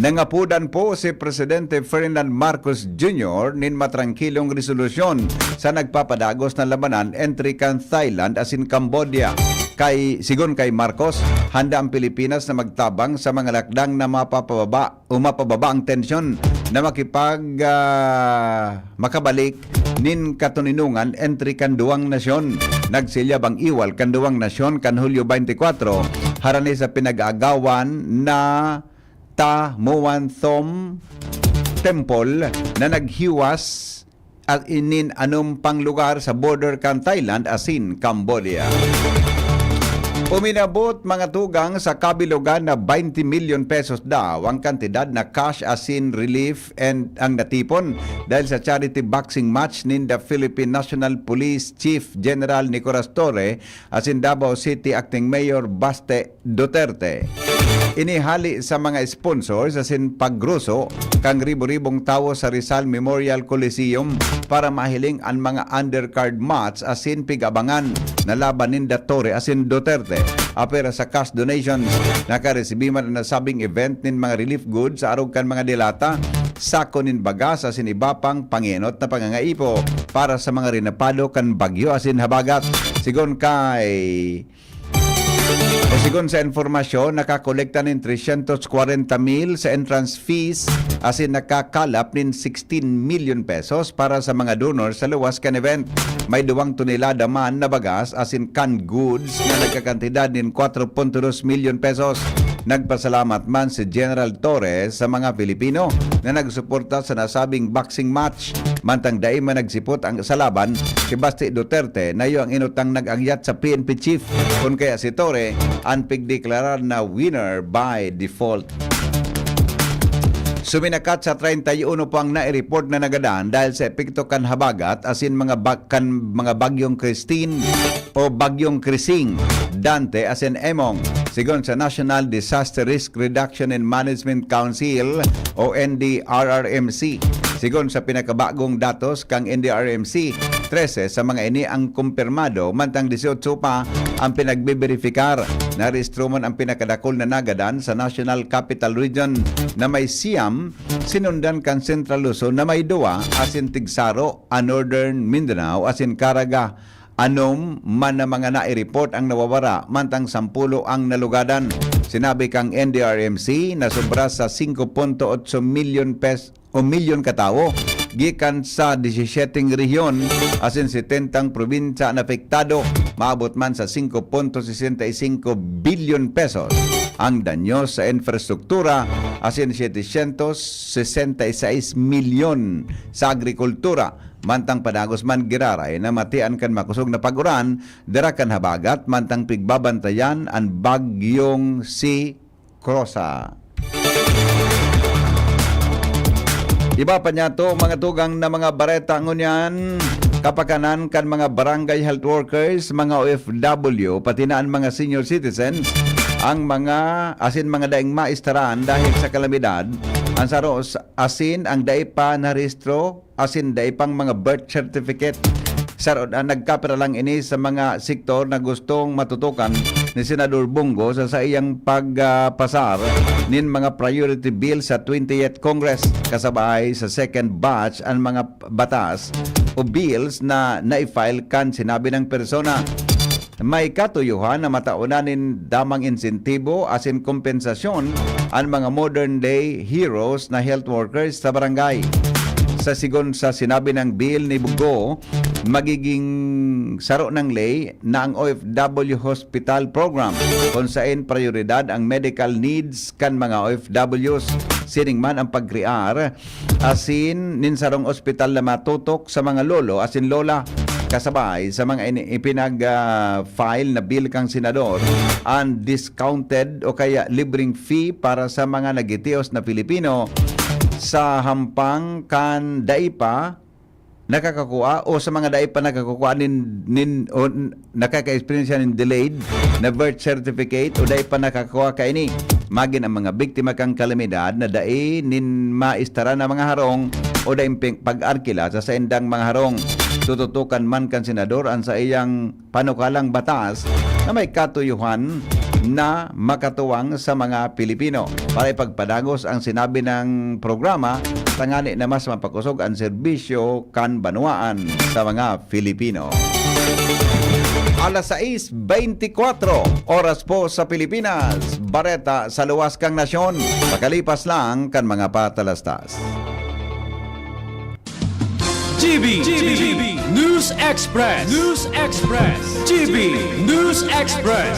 Nangapodan po si Presidente Ferdinand Marcos Junior nin matrangkilong resolusyon sa nagpapadagos na labanan entre kan Thailand asin Cambodia. Kay, sigon kay Marcos, handa ang Pilipinas na magtabang sa mga lakdang na mapapababa o mapababa ang tensyon na makipag, ah, makabalik nin katoninongan entre kan duwang nasyon. Nagsilyab ang iwal kan duwang nasyon kan Hulyo twenty-four, harani sa pinag-aagawan na Ta Muan Thom Temple na naghiwas at inin anom pang lugar sa border kan Thailand asin Cambodia. Uminabot, mga tugang, sa kabilugan na twenty million pesos daw ang kantidad na cash asin relief and ang natipon dahil sa charity boxing match ninda Philippine National Police Chief General Nicolas Torre asin Davao City Acting Mayor Baste Duterte. Ini hali sa mga sponsors asin pagruso kan ribo-ribong tawo sa Rizal Memorial Coliseum para mahiling an mga undercard match asin pig-abangan na laban ninda Torre asin Duterte. Apwera sa cash donations, nakaresibi man an nasabing event nin mga relief goods sa arog kan mga delata, sako nin bagas asin iba pang pangenot na pangangaipo para sa mga rinapado kan bagyo asin habagat. Sigon kay O sigon sa impormasyon, nakakolekta nin tresyentos kwarenta mil sa entrance fees asin nakakalap nin sixteen million pesos para sa mga donor sa luwas kan event. May duwang tonelada man na bagas asin canned goods na nagkakantidad nin kwatro punto dos milyon pesos. Nagpasalamat man si General Torres sa mga Pilipino na nagsuporta sa nasabing boxing match. Mantang dai man nagsipot ang sa laban, si Basti Duterte na iyo ang inutang nag-agyat sa P N P chief, kun kaya si Torre an pigdeklarar na winner by default. Suminakat sa treinta y uno po ang nai-report na nagadan dahil sa epekto kan habagat asin mga bag-, kan mga bagyong Christine o bagyong Krising, Dante asin Emong, sigon sa National Disaster Risk Reduction and Management Council o N D R R M C. Sigon sa pinakabagong datos kan N D R R M C, trese sa mga ini ang kumpirmado, mantang dieciocho pa ang pinagbeberipikar. Narehistro man ang pinakadakul na nagadan sa National Capital Region na may siyam, sinundan kan Central Luzon na may duwa, asin tigsaro an Northern Mindanao asin Caraga. Anom man na mga nai-report ang nawawara, mantang sampulo ang nalugadan. Sinabi kang N D R M C na sobra sa singko punto otso milyon pes-, o milyon katawo gikan sa disisyeteng rehiyon asin setentang probinsya an apektado. Maabot man sa singko punto sesenta y singko bilyon pesos ang danyo sa infrastruktura asin setecientos sesenta y seis milyon sa agrikultura. Mantang padagos man giraray na matian kan makosog na pag-uran, dara kan habagat, mantang pigbabantayan an bagyong si Crosa. Iba pa niya to, mga tugang, na mga bareta ngunyan, kapakanan kan mga barangay health workers, mga O F W, pati na an mga senior citizens, ang mga, asin mga daing maistaran dahil sa kalamidad, ang saros asin ang dai pa narehistro asin dai pang mga birth certificate. Saro na nagkapira lang ini sa mga sektor na gustong matutukan ni Senador Bong Go sa saiyang pagpasar nin mga priority bill sa twentieth Congress. Kasabay sa second batch an mga batas o bills na naifile kan sinabi ng persona. may katuyohan na mataonan nin damang insentibo asin kompensasyon an mga modern day heroes na health workers sa barangay. Sa sigon sa sinabi ng bill ni Go, magiging saro ng ley na ang O F W Hospital Program, kung sain prayoridad ang medical needs kan mga O F Ws. Sining man ang pagkrear asin nin sarong ospital na matutok sa mga lolo asin lola, kasabay sa mga ini-, ipinag, ah, file na bill kan senador, ang discounted o kaya libreng fee para sa mga nagitios na Pilipino sa hampang kan dai pa nakakakua o sa mga dai pa nakakakua nin, nin, o n-, nakaka-experience nin delayed na birth certificate o dai pa nakakakua kaini. Magin ang mga biktima kan kalamidad na dai nin maistara na mga harong o daing ping-, pag-arkila sa saindang mga harong. Tututukan man kan senador ang saiyang panukalang batas na may katuyohan na makatuwang sa mga Pilipino para ipagpadagos ang sinabi ng programa tangani na mas mapakosog ang serbisyo kan banwaan sa mga Pilipino. Alas sais beintikwatro, oras po sa Pilipinas. Bareta sa luwas kang nasyon. Pakalipas lang kan mga patalastas. G B, G B, News Express, News Express, G B News Express.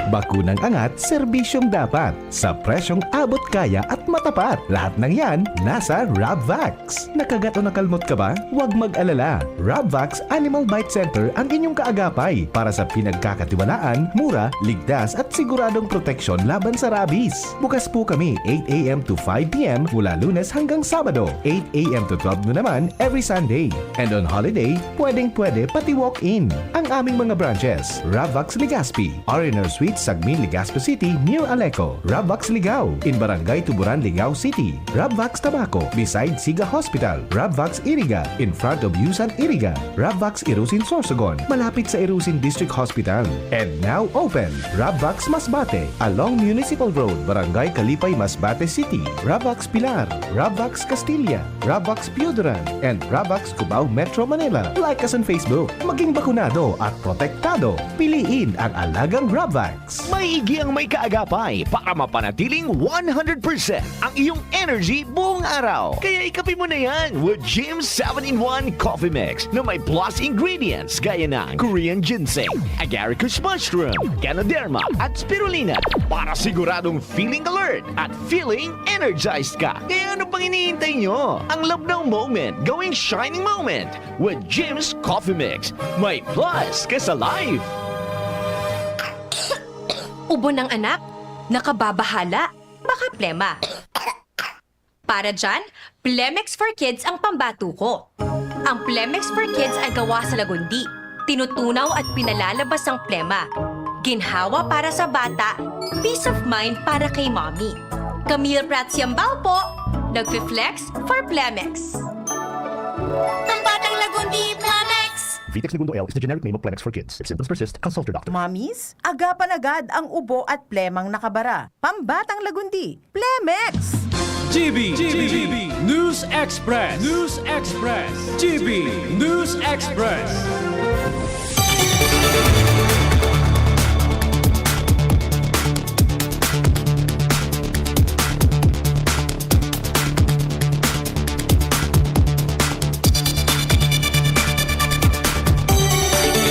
Bakunang angat, serbisyong dapat, sa presyong abot kaya at matapat. Lahat ng yan nasa Rabvax. Nakagat o nakalmot ka ba? Huwag mag-alala. Rabvax Animal Bite Center ang inyong kaagapay para sa pinagkakatiwalaan, mura, ligtas at siguradong proteksyon laban sa rabies. Bukas po kami eight a m to five p m mula Lunes hanggang Sabado, eight a m to twelve noon naman every Sunday. And on holiday, pwedeng-pwede pati walk-in. Ang aming mga branches, Rabvax Legazpi, R and R Suite, Sagmin, Legazpi City, near Aleco, Rabvax Ligao, in Barangay Tuburan, Ligao City, Rabvax Tabaco, beside Siga Hospital, Rabvax Iriga, in front of Yusan Iriga, Rabvax Irusin Sorsogon, malapit sa Irusin District Hospital. And now open, Rabvax Masbate, along Municipal Road, Barangay Kalipay, Masbate City, Rabvax Pilar, Rabvax Castilla, Rabvax Pioduran, and Rabvax Cubao, Metro Manila. Like us on Facebook. Maging bakunado at protektado. Piliin ang alagang Rabvax. Maigi ang may kaagapay para mapanatiling one hundred percent ang iyong energy buong araw. Kaya ikape mo na yan with Jim's seven-in-one Coffee Mix na may plus ingredients gaya ng Korean ginseng, agaricus mushroom, ganoderma, at spirulina para siguradong feeling alert at feeling energized ka. Kaya ano pang hinihintay nyo? Ang labnaw moment, gawing shining moment with Jim's Coffee Mix. May plus ka sa life! Ubo ng anak, nakababahala, baka plema. Para dyan, Plemex for Kids ang pambato ko. Ang Plemex for Kids ay gawa sa lagundi. Tinutunaw at pinalalabas ang plema. Ginhawa para sa bata, peace of mind para kay mommy. Camille Prats Yambao po, nagfi-flex for Plemex. Pambatang lagundi, Plemex! Vitex Negundo L is the generic name of Plemex for Kids. If symptoms persist, consult your doctor. Mommies, agapan agad ang ubo at plemang nakabara. Pambatang lagundi, Plemex! G B, G B, News Express, News Express, G B, News Express.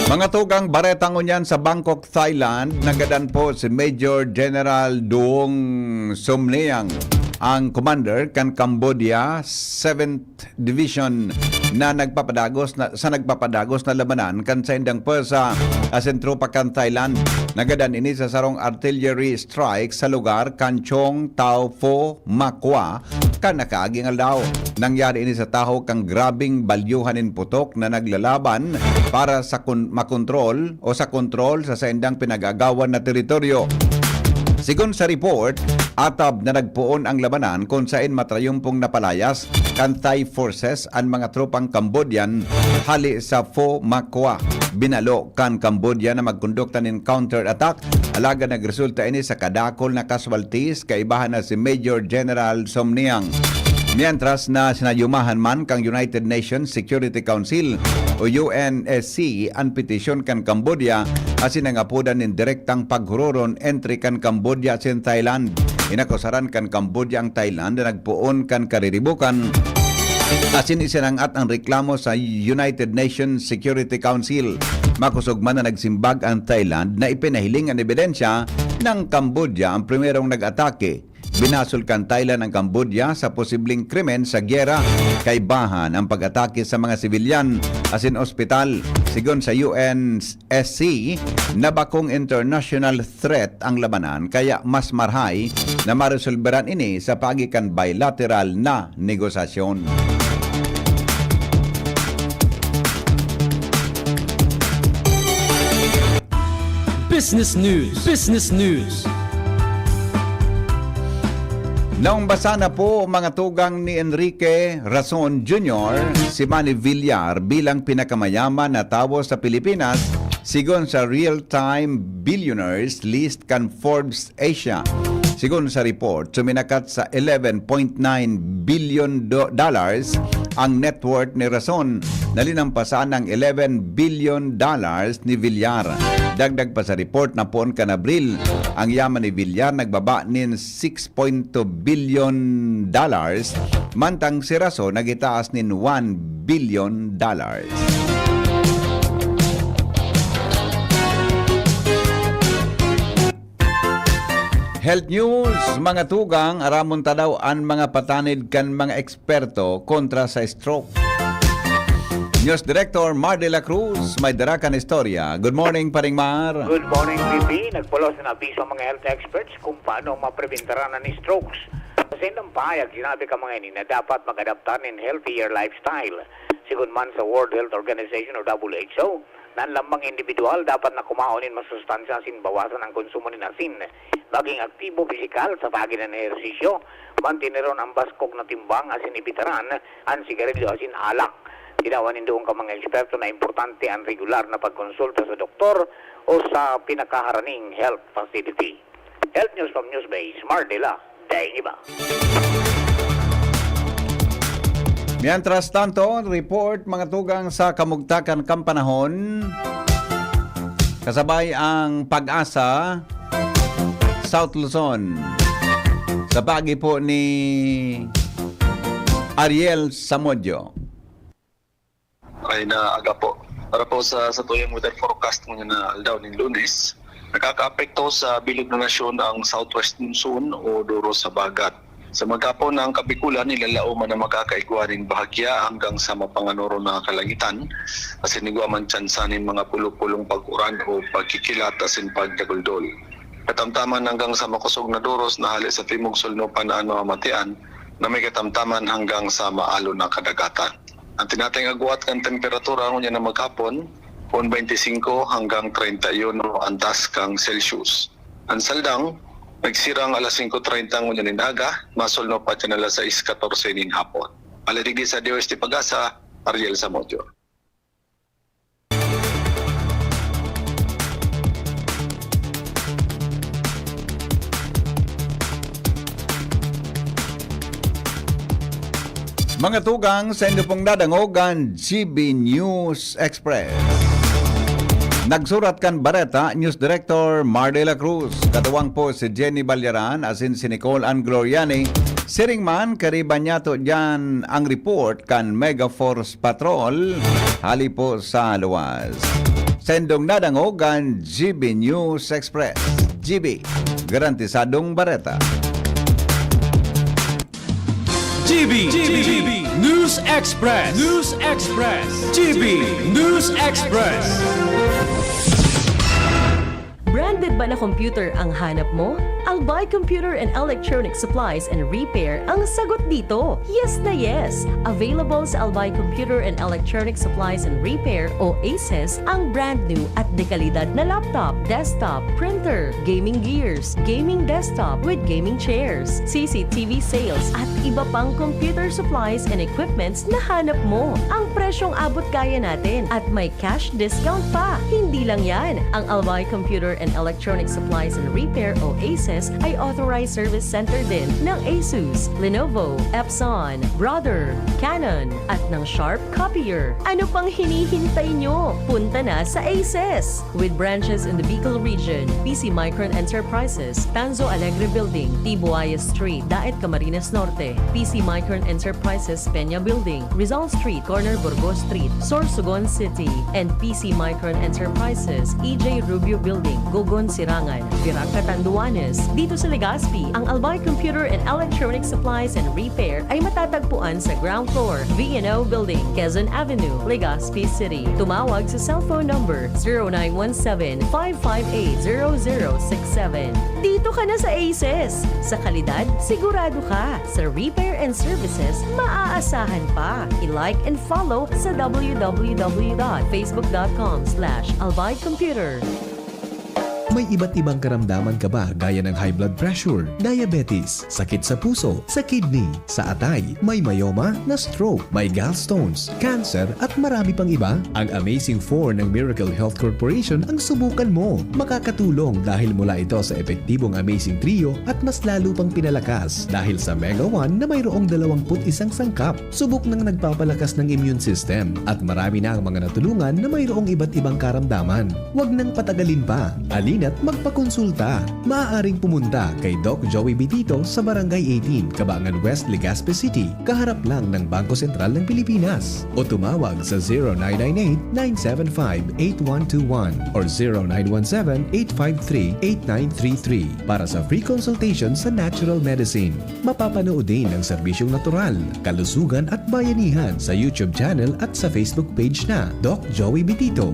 Mga tugang, bareta ngunyan sa Bangkok, Thailand, nagadan po si Major General Duong Somneang, ang commander kan Cambodia seventh Division na nagpapadagos na, sa nagpapadagos na labanan kan saindang pwersa asin tropa kan Thailand. Nagadan ini sa sarong artillery strike sa lugar kan Chong Tau Pho Makwa kan nakaaging aldaw. Nangyari ini sa tahaw kan grabeng balyuhan nin putok na naglalaban para sa kun-, makontrol o sa kontrol sa saindang pinag-agawan na teritoryo. Sigon sa report, atab na nagpoon ang labanan kun saen matrayumpong napalayas kan Thai forces an mga tropang Cambodian hale sa Pho Makwa. Binalo kan Cambodia na magkondukta nin counter-attack, alagad nagresulta ini sa kadakol na casualties, kaibahan na si Major General Somniang. Mientras na sinayumahan man kan United Nations Security Council o U N S C an petisyon kan Cambodia asin nangapodan nin direktang paghuroron entre kan Cambodia asin Thailand. Inakusaran kan Cambodia ang Thailand na nagpoon kan kariribukan asin isinang-at ang reklamo sa United Nations Security Council. Makosog man na nagsimbag ang Thailand na ipinahiling an ebidensya ng Cambodia ang primerong nag-atake. Binasol kan Thailand ang Cambodia sa posibleng krimen sa giyera, kaibahan ang pag-atake sa mga sibilyan asin ospital. Sigon sa U N S C, na bakong international threat ang labanan, kaya mas marahay na maresolberan ini sa paagi kan bilateral na negosasyon. Business News. Business News. Naumbasa na po, mga tugang, ni Enrique Rason Junior si Manny Villar bilang pinakamayaman na tawo sa Pilipinas, sigon sa Real Time Billionaires list kan Forbes Asia. Sigon sa report, suminakat sa eleven point nine billion do-, dollars ang net worth ni Rason, na linampasan ang eleven billion dollars ni Villar. Dagdag pa sa report na poon kan Abril, ang yaman ni Villar nagbaba nin six point two billion dollars, mantang si Rason nagitaas nin one billion dollars. Health News, mga tugang, aramon ta daw an mga patanid kan mga eksperto kontra sa stroke. News Director Mar de la Cruz, may dara kan istorya. Good morning, Paring Mar. Good morning, P P. Nagpulos na abiso ang mga health experts kung paano mapreventaran an strokes. Sa saindang pahayag, sinabi kan mga ini na dapat mag-adaptar nin healthier lifestyle. Sigon man sa World Health Organization o W H O, na an lambang indibidwal dapat na kumaon nin masustansya asin bawasan ang konsumo nin asin. Maging aktibo pisikal sa paagi nin ehersisyo, manteneron an baskog na timbang asin ibitaran an sigarilyo asin alak. Tinawan nin duon ka mga eksperto na importante an regular na pagkonsulta sa doktor o sa pinakaharaning health facility. Health News from Newsbase, Mar de la, daing iba. Mientras tanto, report, mga tugang, sa kamugtakan kan panahon, kasabay ang Pag-asa, South Luzon, sa paagi po ni Ariel Samudio. Ay na aga po. Para po sa, sa tuyang weather forecast ngunyan na aldaw nin Lunes, nakakaapekto sa bilog na nasyon ang southwest monsoon o Doros Habagat. Sa maghapon, ang Kabikulan nilalaoman na makakaigwa nin bahagya hanggang sa mapanganoro na kalangitan, asin igwa man tsansa nin mga pulo-pulong pag-uran o pagkikilat asin pagdaguldol. Katamtaman hanggang sa makosog na doros na hale sa timog solnopan na an mamamatean, na may katamtaman hanggang sa maalon na kadagatan. An tinatayong agwat kan temperatura ngunyan na maghapon, poon twenty-cinco hanggang treinta y uno antas kan Celsius. An Saldang, nagsirang alas singko treinta ngunyan nin aga, masolno pa diyan alas sais katorse nin hapon. Mula digdi sa D O S T Pag-asa, Ariel Samudio. Mga tugang, saindo pong nadangog an G B News Express. Nagsurat kan bareta, News Director Mar de la Cruz. Katuwang po si Jenny Balyaran asin si Nicole Ann Gloriani. Siring man, kaiba niyato diyan ang report kan Megaforce Patrol, hali po sa luwas. Saindong nadangog an G B News Express. G B, garantisadong bareta. G B, G B News Express. News Express. G B News Express. Branded ba na computer ang hanap mo? Albay Computer and Electronic Supplies and Repair ang sagot dito. Yes na yes! Available sa Albay Computer and Electronic Supplies and Repair o ACES ang brand new at dekalidad na laptop, desktop, printer, gaming gears, gaming desktop with gaming chairs, C C T V sales at iba pang computer supplies and equipments na hanap mo. Ang presyong abot kaya natin at may cash discount pa. Hindi lang yan. Ang Albay Computer and Electronic Supplies and Repair o ACES ay authorized service center din ng Asus, Lenovo, Epson, Brother, Canon, at ng Sharp Copier. Ano pang hinihintay nyo? Punta na sa ACES! With branches in the Bicol region, P C Micron Enterprises, Tanzo Alegre Building, Tibuaya Street, Daet, Camarines Norte, P C Micron Enterprises, Peña Building, Rizal Street, corner Burgos Street, Sorsogon City, and P C Micron Enterprises, E J Rubio Building, Gogon, Sirangan, Virac, Catanduanes. Dito sa Legazpi, ang Albay Computer and Electronic Supplies and Repair ay matatagpuan sa ground floor, V and O Building, Quezon Avenue, Legazpi City. Tumawag sa cellphone number zero nine one seven, five five eight, zero zero six seven. Dito ka na sa ACES! Sa kalidad, sigurado ka. Sa repair and services, maaasahan pa. I-like and follow sa w w w dot facebook dot com slash albay computer. May iba't ibang karamdaman ka ba, gaya ng high blood pressure, diabetes, sakit sa puso, sa kidney, sa atay, may myoma, na stroke, may gallstones, cancer, at marami pang iba? Ang Amazing four ng Miracle Health Corporation ang subukan mo. Makakatulong dahil mula ito sa epektibong Amazing Trio at mas lalo pang pinalakas dahil sa Mega one na mayroong dalawampu't isang sangkap. Subok nang nagpapalakas ng immune system at marami na ang mga natulungan na mayroong iba't ibang karamdaman. Huwag nang patagalin pa. Halina't magpakonsulta. Maaaring pumunta kay Doc Joey Bitito sa Barangay eighteen, Cabangan West, Legazpi City, kaharap lang ng Bangko Sentral ng Pilipinas. O tumawag sa zero nine nine eight, nine seven five, eight one two one or zero nine one seven, eight five three, eight nine three three para sa free consultation sa natural medicine. Mapapanood din ang serbisyong natural, kalusugan at bayanihan sa YouTube channel at sa Facebook page na Doc Joey Bitito.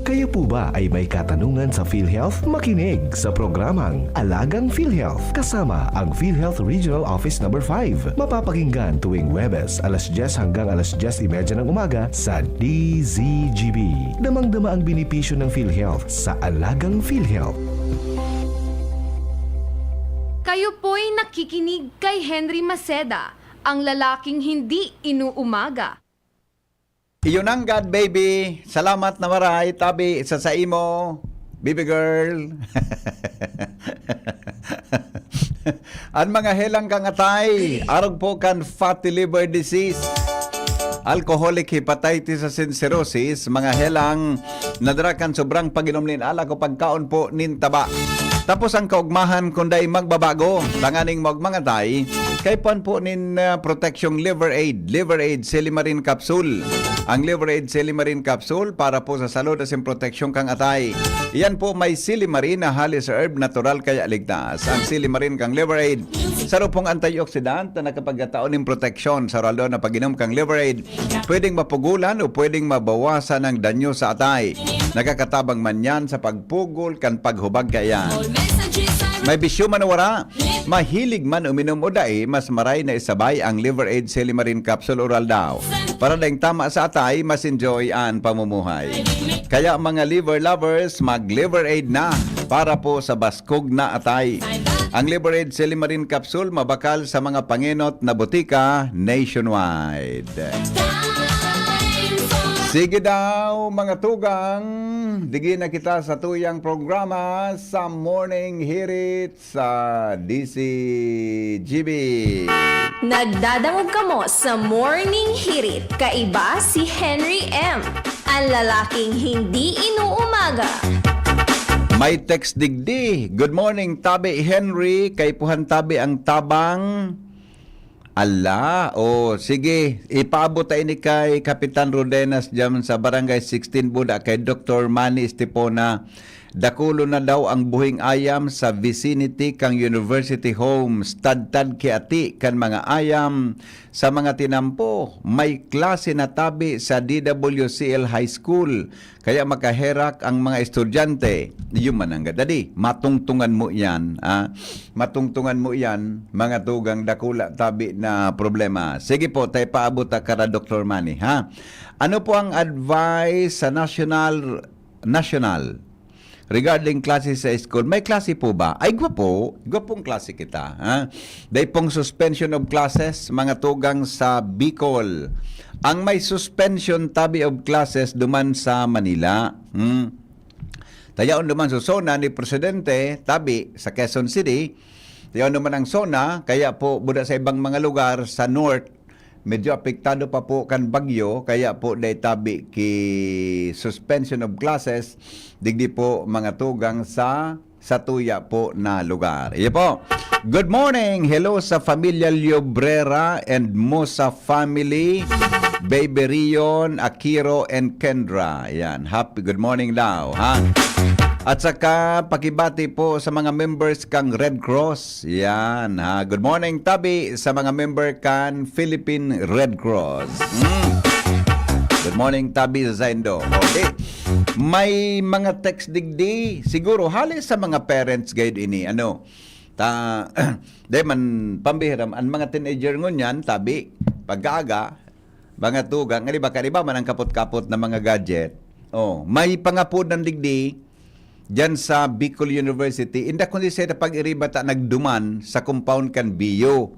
Kayo po ba ay may katanungan sa PhilHealth? Makinig sa programang Alagang PhilHealth kasama ang PhilHealth Regional Office Number five. Mapapakinggan tuwing Huwebes, alas dyes hanggang alas dyes y media ng umaga sa D Z G B. Damang-dama ang benepisyo ng PhilHealth sa Alagang PhilHealth. Kayo po'y nakikinig kay Henry Maceda, ang lalaking hindi inuumaga. Iyo nanggad, baby. Salamat na maray, tabi sa saimo, baby girl. An mga helang kan atay, arog po kan fatty liver disease, alcoholic hepatitis asin cirrhosis, mga helang nadara kan sobrang pag-inom nin alak o pagkaon po nin taba. Tapos ang kaugmahan kun dai magbabago, tanganing maugmang atay, kaipuhan po nin, ah, proteksyong Liver Aid, Liver Aid Silimarin Capsule. Ang Liver Aid Silimarin Capsule para po sa salud asin proteksyon kan atay. Iyan po may silimarin na halis herb, natural kaya ligtas. Ang silimarin kan Liver Aid, saro pong antioxidant na nakapagtatao nin proteksyon sa aldaw-aldaw na pag-inom kan Liver Aid. Pwedeng mapugulan o pwedeng mabawasan ang danyo sa atay. Nakakatabang man yan sa pagpugol kan paghubag kaiyan. May bisyo man o wara, mahilig man uminom o dai, mas maray na isabay ang Liver Aid Silimarin Capsule Oral daw. Para daing tama sa atay, mas enjoy an pamumuhay. Kaya mga liver lovers, mag Liver Aid na para po sa baskog na atay. Ang Liver Aid Silimarin Capsule mabakal sa mga pangenot na botika nationwide. Sige daw, mga tugang, digi na kita sa tuyang programa sa Morning Hirit sa D Z G B. Nagdadangog kamo sa Morning Hirit, kaiba si Henry M, ang lalaking hindi inuumaga. May text digdi, "Good morning, Tabi Henry, kaipuhan tabi ang tabang." Ala, o sige, ipaabot ta ini kay Kapitan Rodenas diyan sa Barangay sixteen Buda, kay Doktor Manny Estepona. Dakulon na daw ang buhing ayam sa vicinity kan University Homes. Tadtad ki ati kan mga ayam sa mga tinampo. May klase na tabi sa D W C L High School, kaya makaherak ang mga estudyante. Iyo man nanggad, dadi, matungtungan mo iyan, ah. Matungtungan mo iyan, mga tugang, dakula tabi na problema. Sige po, ta ipaabot ta kara Doktor Manny, ha? Ano po ang advice sa national, national Regarding klase sa school, may klase po ba? Ay, gwapo. Gwapong klase kita, ha? Dai pong suspension of classes, mga tugang sa Bicol. Ang may suspension tabi of classes duman sa Manila. Hmm. Tayaon duman sa zona ni Presidente, tabi sa Quezon City. Tayaon duman ang zona, kaya po buda sa ibang mga lugar sa North, medyo apektado pa po kan bagyo, kaya po dai tabi ki suspension of classes, digdi po mga tugang sa, sa tuya po na lugar. Iyo po. Good morning! Hello sa Familia Llobrera and Mosa family, Baby Rion, Akiro, and Kendra. Yan. Happy good morning daw, ha? At saka, pakibati po sa mga members kang Red Cross. Yan, ha? Good morning, tabi, sa mga member kan Philippine Red Cross. Mm. Good morning, tabi sa saindo. Okay. May mga text digdi. Siguro, hali sa mga parents gayud ini. Ano? Ta, di man, pambihira, ang mga teenager ngunyan, tabi, pagkaaga, mga tugang, di ba, kaiba man ang kapot-kapot na mga gadget. Oh, may pangapod ng digdi, diyan sa Bicol University, inda kundi sa pag-iriba ta nagduman sa compound kan B U.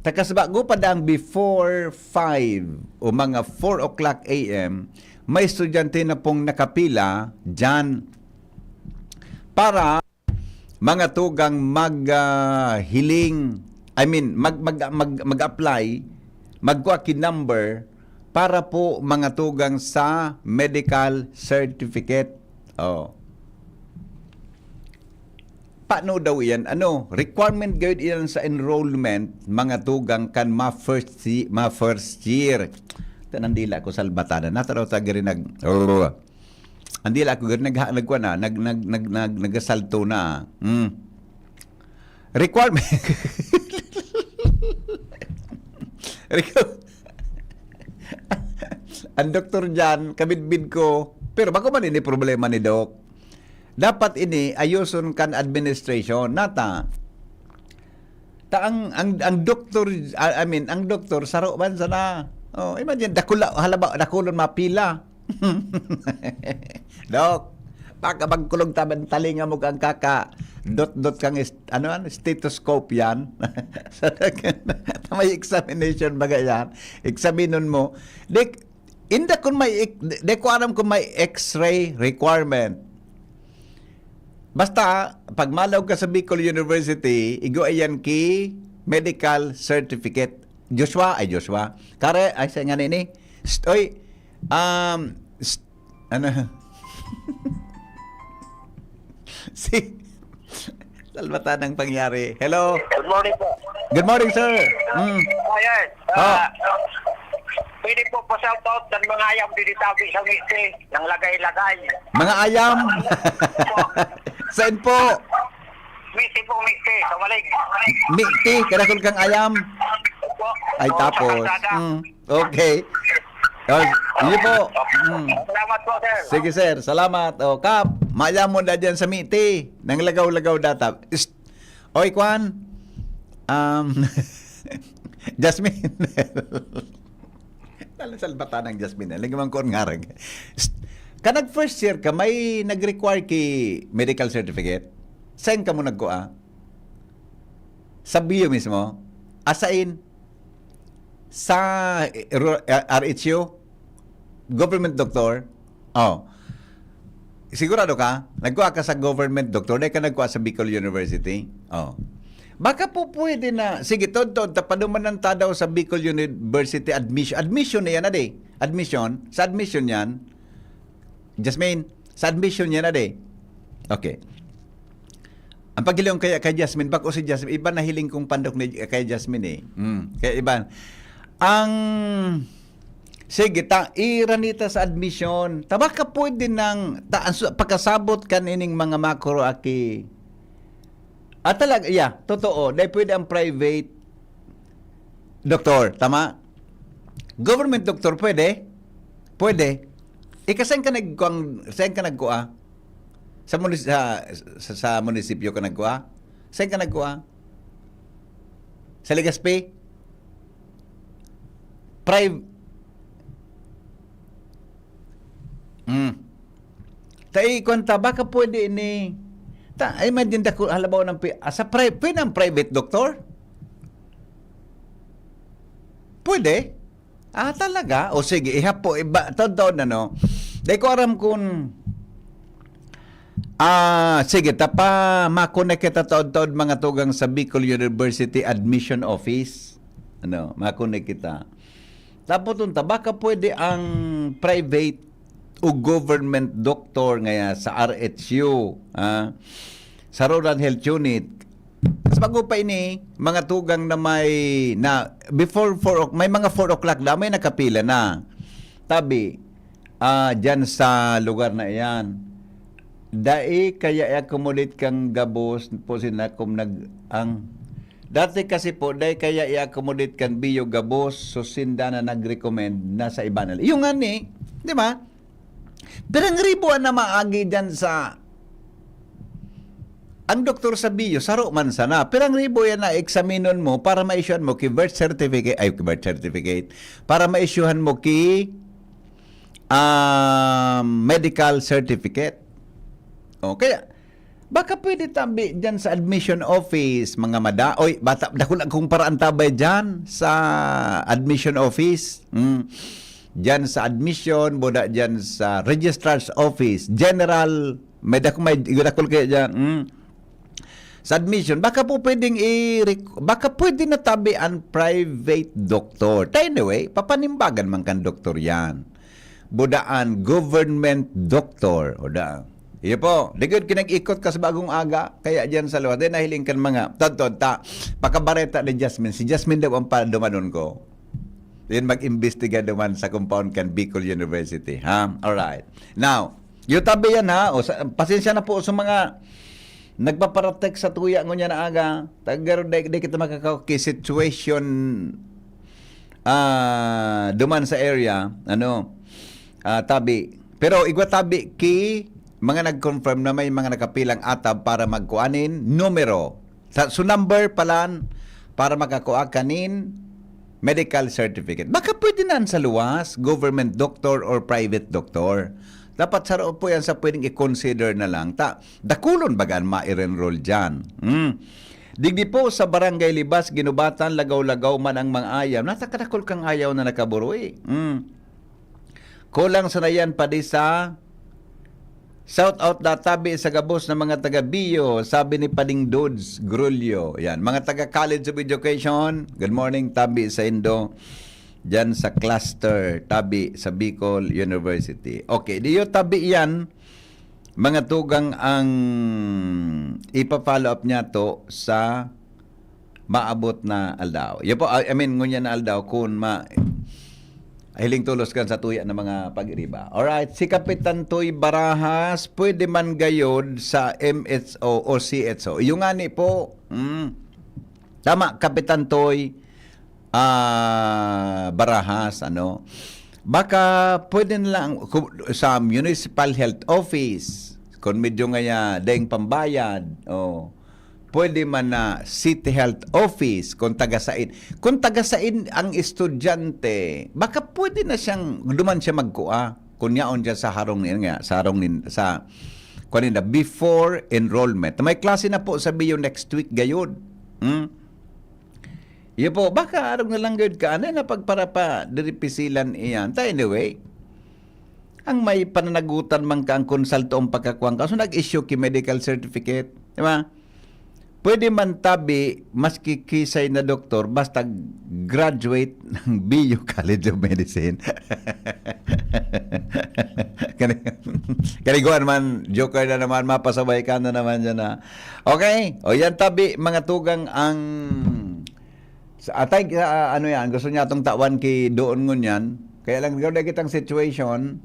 Takas bago pa daang before five o mga four o'clock A M, may estudyante na pong nakapila diyan para mga tugang mag, ah, hiling, I mean, mag, mag, mag, mag-apply, magkuha ki number para po mga tugang sa medical certificate. Oh. Paano daw iyan? Ano, requirement gayud iyan sa enrollment, mga tugang kan ma first, ye- ma first year. Ito, nandila ko salbatanan. Nataraw ta giri nag, ang dila ko giri nag, nagkuha na, nag, nag, nag, nag, nagasalto na. Hmm. Requirement. Requ- Ang doktor dyan, kabidbid ko. Pero bako man ini problema ni Doc. Dapat ini ayoson kan administration. Nata, ta ang, ang, ang doktor, I I mean, ang doktor, saro man sana. Oh, imagine, dakula, halaba, dakulon mapila. Dok, baka magkulog taban talinga mo kang kaka, dot-dot kang is-, ano yan, stethoscope yan. Sa may examination baga yan, examinon mo. Di, inda kun may, ek- di ko alam kung may x-ray requirement. Basta, pag malaog ka sa Bicol University, igwa iyan ki medical certificate. Joshua, ay Joshua. Kare, ay siya nga nini. St- oy, um, st- ano? Si, salbatan ang pangyari. Hello? Good morning po. Good morning, sir. Mm. Ayan. Ah. Ah, pwede po pa shout out ng mga ayam diditabi sa Mite, ng lagay-lagay. Mga ayam. Saan po? Mite po, Mite, sa Malig. Miti, kadakol kang ayam. Opo. Ay, Opo, tapos. sa kalsada. Mm, okay. Oh, iyo po. Mm. Salamat po, sir. Sige, sir. Salamat. O, Kap, mayam mo da dyan sa Miti. Nang lagaw-lagaw data. Ist. Oy, Kwan. Um, Jasmine. Tala salbatan ng Jasmine. Lagi man ko ang ngarag. Ist. Kanag first year ka, may nag-require ki medical certificate? Saan ka mo nagkua? Sa B U mismo? Asain? Sa eh, ru- eh, R H U? Government doctor? Oh. Sigurado ka? Nagkuha ka sa government doctor, dahil ka nagkuha sa Bicol University? Oh. Baka po pwede na, sige, tod-tod, tapaduman ng tadaw sa Bicol University admission. Admission na yan, ade. Admission. Sa admission yan, Jasmine, sa admission yan, ade. Okay. Ang paghiling kaya kay Jasmine, bako si Jasmine, iba na hiling kong pandok ni kay Jasmine eh. Mm, kaya iba. Ang sige, ta iranita sa admission. Tabaka pwede nang ta, ang su- pagkasabot kan ining mga makuro aki. Ah, talaga, yeah, totoo. Dahil pwede ang private doktor, tama? Government doktor, pwede? Pwede. Ika, saan ka nagkuang, saan ka nagkua? Sa, munis- sa, sa, sa munisipyo ka nagkua? Saan ka nagkua? Sa Legazpi? Priv... Mm. Ta, eh, kwan ta, baka pwede ini, ta, imagine, dako, halabaw ng pi-, ah, sa pri-, pwede ang private doctor? Pwede? Ah, talaga? O sige, ihapo, iba, taon-taon na, no? Dahil ko aram kung, ah, sige, tapa, makonek kita taon-taon mga tugang sa Bicol University Admission Office. Ano, makonek kita. Tapos, unta, baka pwede ang private o government doctor ngaya sa R H U, ah, sa Rural Health Unit. Sa bago pa ini, mga tugang na may, na before four o'clock, may mga four o'clock na, may nakapila na. Tabi, ah, dyan sa lugar na iyan. Dai kaya i-accommodate kang gabos po sina kung nag-, ang, dati kasi po, dai kaya i-accommodate kan biyo gabos, so sinda na nag-recommend na sa iba na. Yung nga ni, di ba? Pirang ribo an na maagi dyan sa, ang doktor sa biyo, saro man sana. Pirang ribo yan na eksaminon mo para ma-issuean mo ki birth certificate, ay, ki birth certificate, para ma-issuehan mo ki, ah, medical certificate. O, kaya, baka pwede tabi dyan sa admission office, mga mada-, oy, bata, dakul akong paraan tabay dyan sa admission office. Mm. Dyan sa admission, boda dyan sa registrar's office, general, may dakul, may dakul kaya dyan. Mm. Sa admission, baka po pwedeng i-rec-, baka pwede na tabi ang private doctor. Ta anyway, papanimbagan man kan doktor yan. Bodaan, government doctor. O da. Iyo po, di gud kinag-ikot ka sa bagong aga, kaya diyan sa luwas. Di nahiling kan mga, tadtod ta, pakabareta ni Jasmine. Si Jasmine daw ang padumanon ko. Yun, mag-imbestiga naman sa compound kan Bicol University. Ha? Alright. Now, yung tabi yan, ha? O, sa, pasensya na po sa mga nagpaparatext sa tuya ngunyan na aga. Taga, di, di kita makaka-, ki situation, ah, duman sa area. Ano? Ah, tabi. Pero igwa tabi ki mga nag-confirm na may mga nakapilang atab para magkuanin numero. Sa, so number palan para makakua kanin medical certificate. Baka pwede na sa luwas, government doctor or private doctor. Dapat saro po yan sa pwedeng i-consider na lang. Ta, dakulon baga an ma-enroll dyan. Hmm. Digdi po sa Barangay Libas, Ginubatan, Lagaw-Lagaw man ang mga ayaw. Nasa kadakol kang ayaw na nakaburoy. Hmm. Kulang sana yan, padi sa shout out na tabi sa gabos na mga taga Bio, sabi ni Pading Dudes Grulio. Yan, mga taga College of Education, good morning, tabi sa indo. Diyan sa cluster, tabi sa Bicol University. Okay, diyo tabi yan, mga tugang ang ipa-follow up niya to sa maabot na aldaw. Yan po, I I mean, ngunyan na aldaw, kun ma-, hiling tolos kan sa tuya na mga pag-iriba. Alright, si Kapitan Toy Barajas, pwede man gayod sa M H O o C H O. Iyo ngani po, mm. Tama, Kapitan Toy, ah, Barajas, ano. Baka pwede na lang ku-, sa Municipal Health Office, kung medyo ngaya daing pambayad, oh. Pwede man na City Health Office, kung taga-sain. Kung taga-sain ang estudyante, baka pwede na siyang, duman siya magkua. Kung yaon siya sa harong ni-, nga, sa harong nin-, sa, kuwan nila, before enrollment. May klase na po sa Bio next week, gayod. Hmm? Iyo po, baka arog na lang gayod ka, ano na pagparapa, diri pisilan iyan. Ta anyway, ang may pananagutan man ka ang konsalto ang pagkakuwang ka. So, nag-issue ki medical certificate, di ba? Pwede man tabi, maski kisay na doktor, basta graduate ng B U College of Medicine. Kani-, kaniguan man, joker na naman, mapasabay ka na naman dyan, ha? Okay, o yan tabi, mga tugang ang sa atay, sa, ano yan, gusto niya tong tawan ki doon ngunyan. Kaya lang, gawda kitang situation,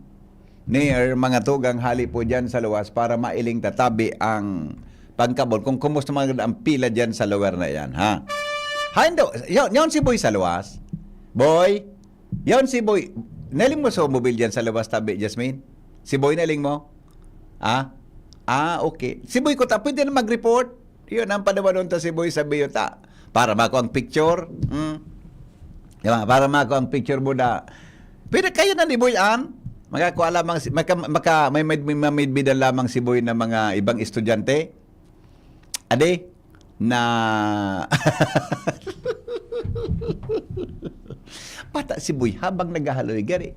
near mga tugang hali po dyan sa luwas para mailing tatabi ang pangkabol kung kumusta mga ang pila dyan sa lugar na yan, ha? Hain do, yaon, yaon si Boy sa luwas. Boy, yaon si Boy. Nailing mo sa mobil dyan sa luwas tabi, Jasmine? Si Boy nailing mo? Ah? Ah, okay. Si Boy ko ta, pwede na mag-report. Yun ang panawanon ta si Boy sa Biyuta. Para mako ang picture. Hmm. Di ba? Para mako ang picture mo na. Pwede kayo na ni Boy An. Makakuha lamang si, maka, maka, may, may, may mamidbidan lamang si Boy na mga ibang estudyante. Ade, na Bata si Boy habang naghahaloy gari.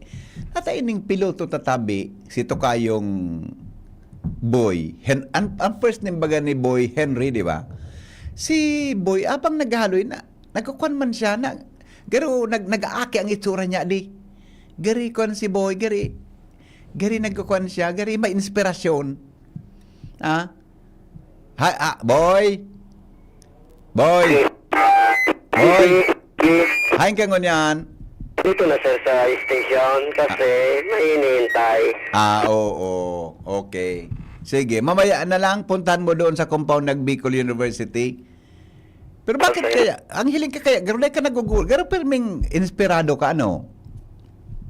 Nata ining piloto tatabi si Tokayong Boy. Hen, ang, ang first name baga ni Boy Henry, di ba? Si Boy, abang naghahaloy na, nagkukuan man siya, na, garo, nag, nag-aaki ang itsura niya, di. Gari, kuan si Boy, gari. Gari, nagkukuan siya, gari, may inspirasyon. Ah? Ha, ah, Boy? Boy? Boy? Hain ka ngunyan? Dito na, sir, sa station kasi may hinihintay. Ah, oo. Okay. Sige, mamaya na lang, puntahan mo doon sa compound ng Bicol University. Pero bakit Okay. kaya? Ang hiling ka kaya, garo, dai ka nagugu-, garo, pirming inspirado ka, ano?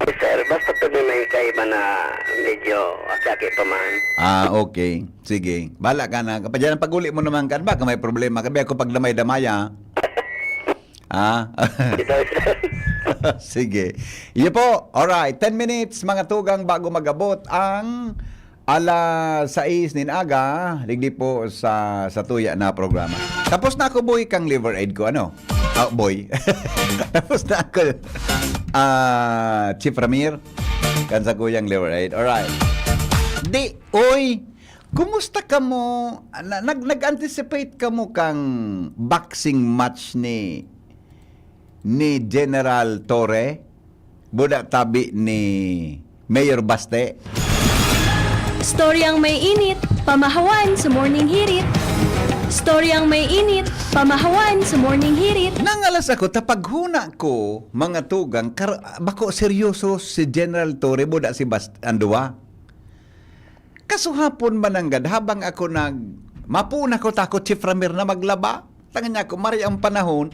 Yes, sir. Basta pwede may kaiba na medyo akyaki pa man. Ah, okay. Sige. Bahala ka na. Kapag yan ang pag-uli mo naman ka, baka may problema. Kabi ako pag damay-damay, ah. Ah? Ito, sir. Sige. Iyo po. Alright. Ten minutes, mga tugang, bago mag-abot ang alas sais nin aga, digdi po sa, sa tuya na programa. Tapos na ako, boy, kang liver aid ko, ano? Ah, boy. Tapos na ako, ah, Chief Ramir, kan sa kuyang liver aid. Alright. Di, oy, kumusta ka mo? Na, nag, nag-anticipate ka mo kang boxing match ni, ni General Torre? Buda tabi ni Mayor Baste. Storyang may init, pamahawan sa Morning Hirit. Storyang may init, pamahawan sa Morning Hirit. Nangalas ako, ta paghuna ko, mga tugang, kar-, bako seryoso si General Torre, buda si Bast-, ang duwa. Kasuhapon mananggad, habang ako nag-, mapuon ako, tako, Chief Ramir, na maglaba. Tangan niya ako, mari ang panahon.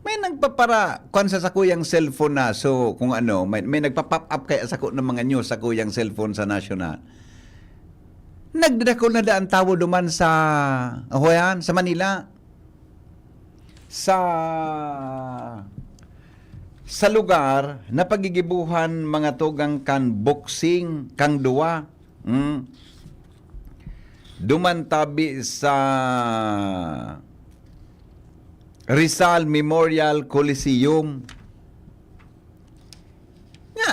May nagpapara-, kwan sa sakuyang cellphone na, so, kung ano, may, may nagpa-pop up kaya sako ng mga news sa kuyang cellphone sa national. Nagdadakol na daan tawo duman sa, ahoyan, sa Manila. Sa, sa lugar na pagigibuhan mga tugang kan boxing, kang duwa. Mm. Duman tabi sa Rizal Memorial Coliseum. Nga,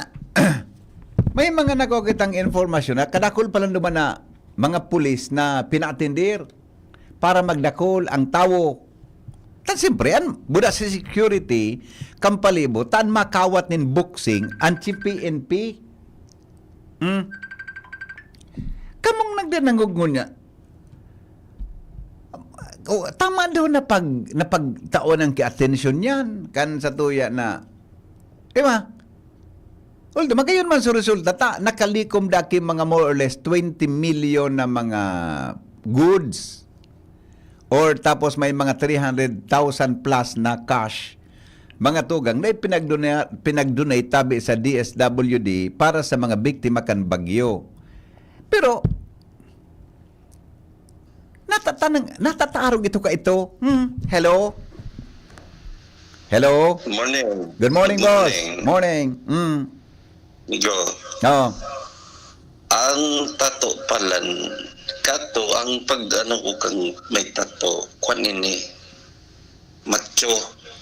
may mga nakukitang informasyon na kadakol pa lang duman na mga pulis na pinatindir para magdakol ang tawo. Tan siyempre, an buda sa security, kan palibot, tan makawat nin boxing, an P N P. Hmm? Kamong nagdanangog ngunyan, o, tama daw na pag, na pagtaon ang ki-atensyon yan, kan sa tuya na, di ba? Although, magayon man sa resulta, ta, nakalikom daki mga more or less twenty million na mga goods. Or tapos may mga three hundred thousand plus na cash. Mga tugang na ipinagdona-, pinagdonate tabi sa D S W D para sa mga biktima kan bagyo. Pero, natatanang, natatarog ito ka ito. Hmm, hello? Hello? Good morning. Good morning, Good boss. morning. Morning. Hmm. Go. Oo. Ang tato palan, kato, ang pag, ano ko kang may tato, kwan ini, macho.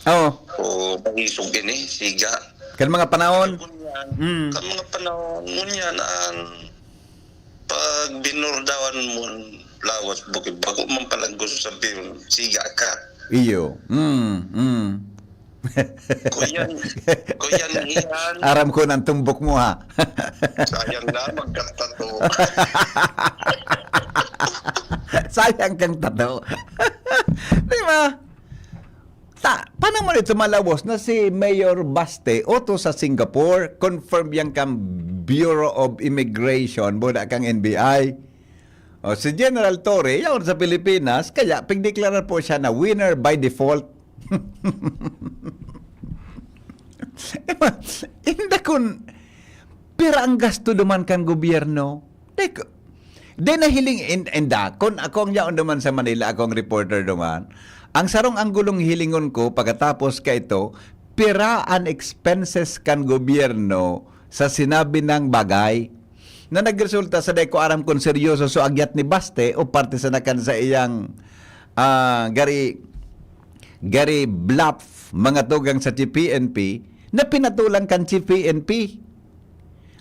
Oo. O, nangisog ini, siga. Kan mga panahon? Ngunyan, Mm. kan mga panahon, ngunyan, ang pag binurdawan mo, lawas, bukid, bako man palang gusto sabihin, siga ka. Iyo. Mm, mm. Kuyan, kuyan iyan. Aram ko ng tumbok mo, ha? Sayang na, magkatato. Sayang kang tato. Di ba? Ta, paano mo nito malawos na si Mayor Baste, oto sa Singapore, confirm yang kang Bureau of Immigration, buda kang N B I. O, si General Torre, yaon sa Pilipinas, kaya pigdeklarar po siya na winner by default. Inda kun, pira ang gasto duman kan gobyerno? Di ko, di nahiling, in, inda, kun ako ang yaon duman sa Manila, ako ang reporter duman, ang sarong anggulong hilingon ko pagkatapos ka ito, pira an expenses kan gobyerno sa sinabi nang bagay na nagresulta sa, di ko aram kung seryoso so agyat ni Baste o parte sa nakan sa iyang, ah, gari, gari bluff, mga tugang sa Chief P N P, na pinatulang kan Chief P N P.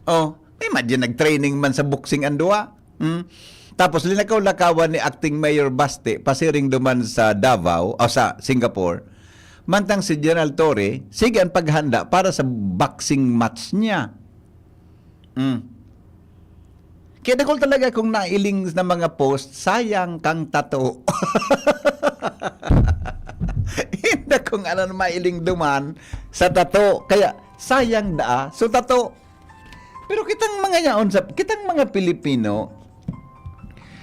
Oh, imagine, nag-training man sa boxing ang duwa. Hmm? Tapos linakaw-lakawan ni Acting Mayor Baste pasiring duman sa Davao o sa Singapore. Mantang si General Torre, sige ang paghanda para sa boxing match niya. Hmm. Kaya dakul talaga kung nailing na mga post, sayang kang tato. Hindi kung ano na mailing duman sa tato. Kaya sayang daa. So tato, pero kitang mga yaon sa, kitang mga Pilipino,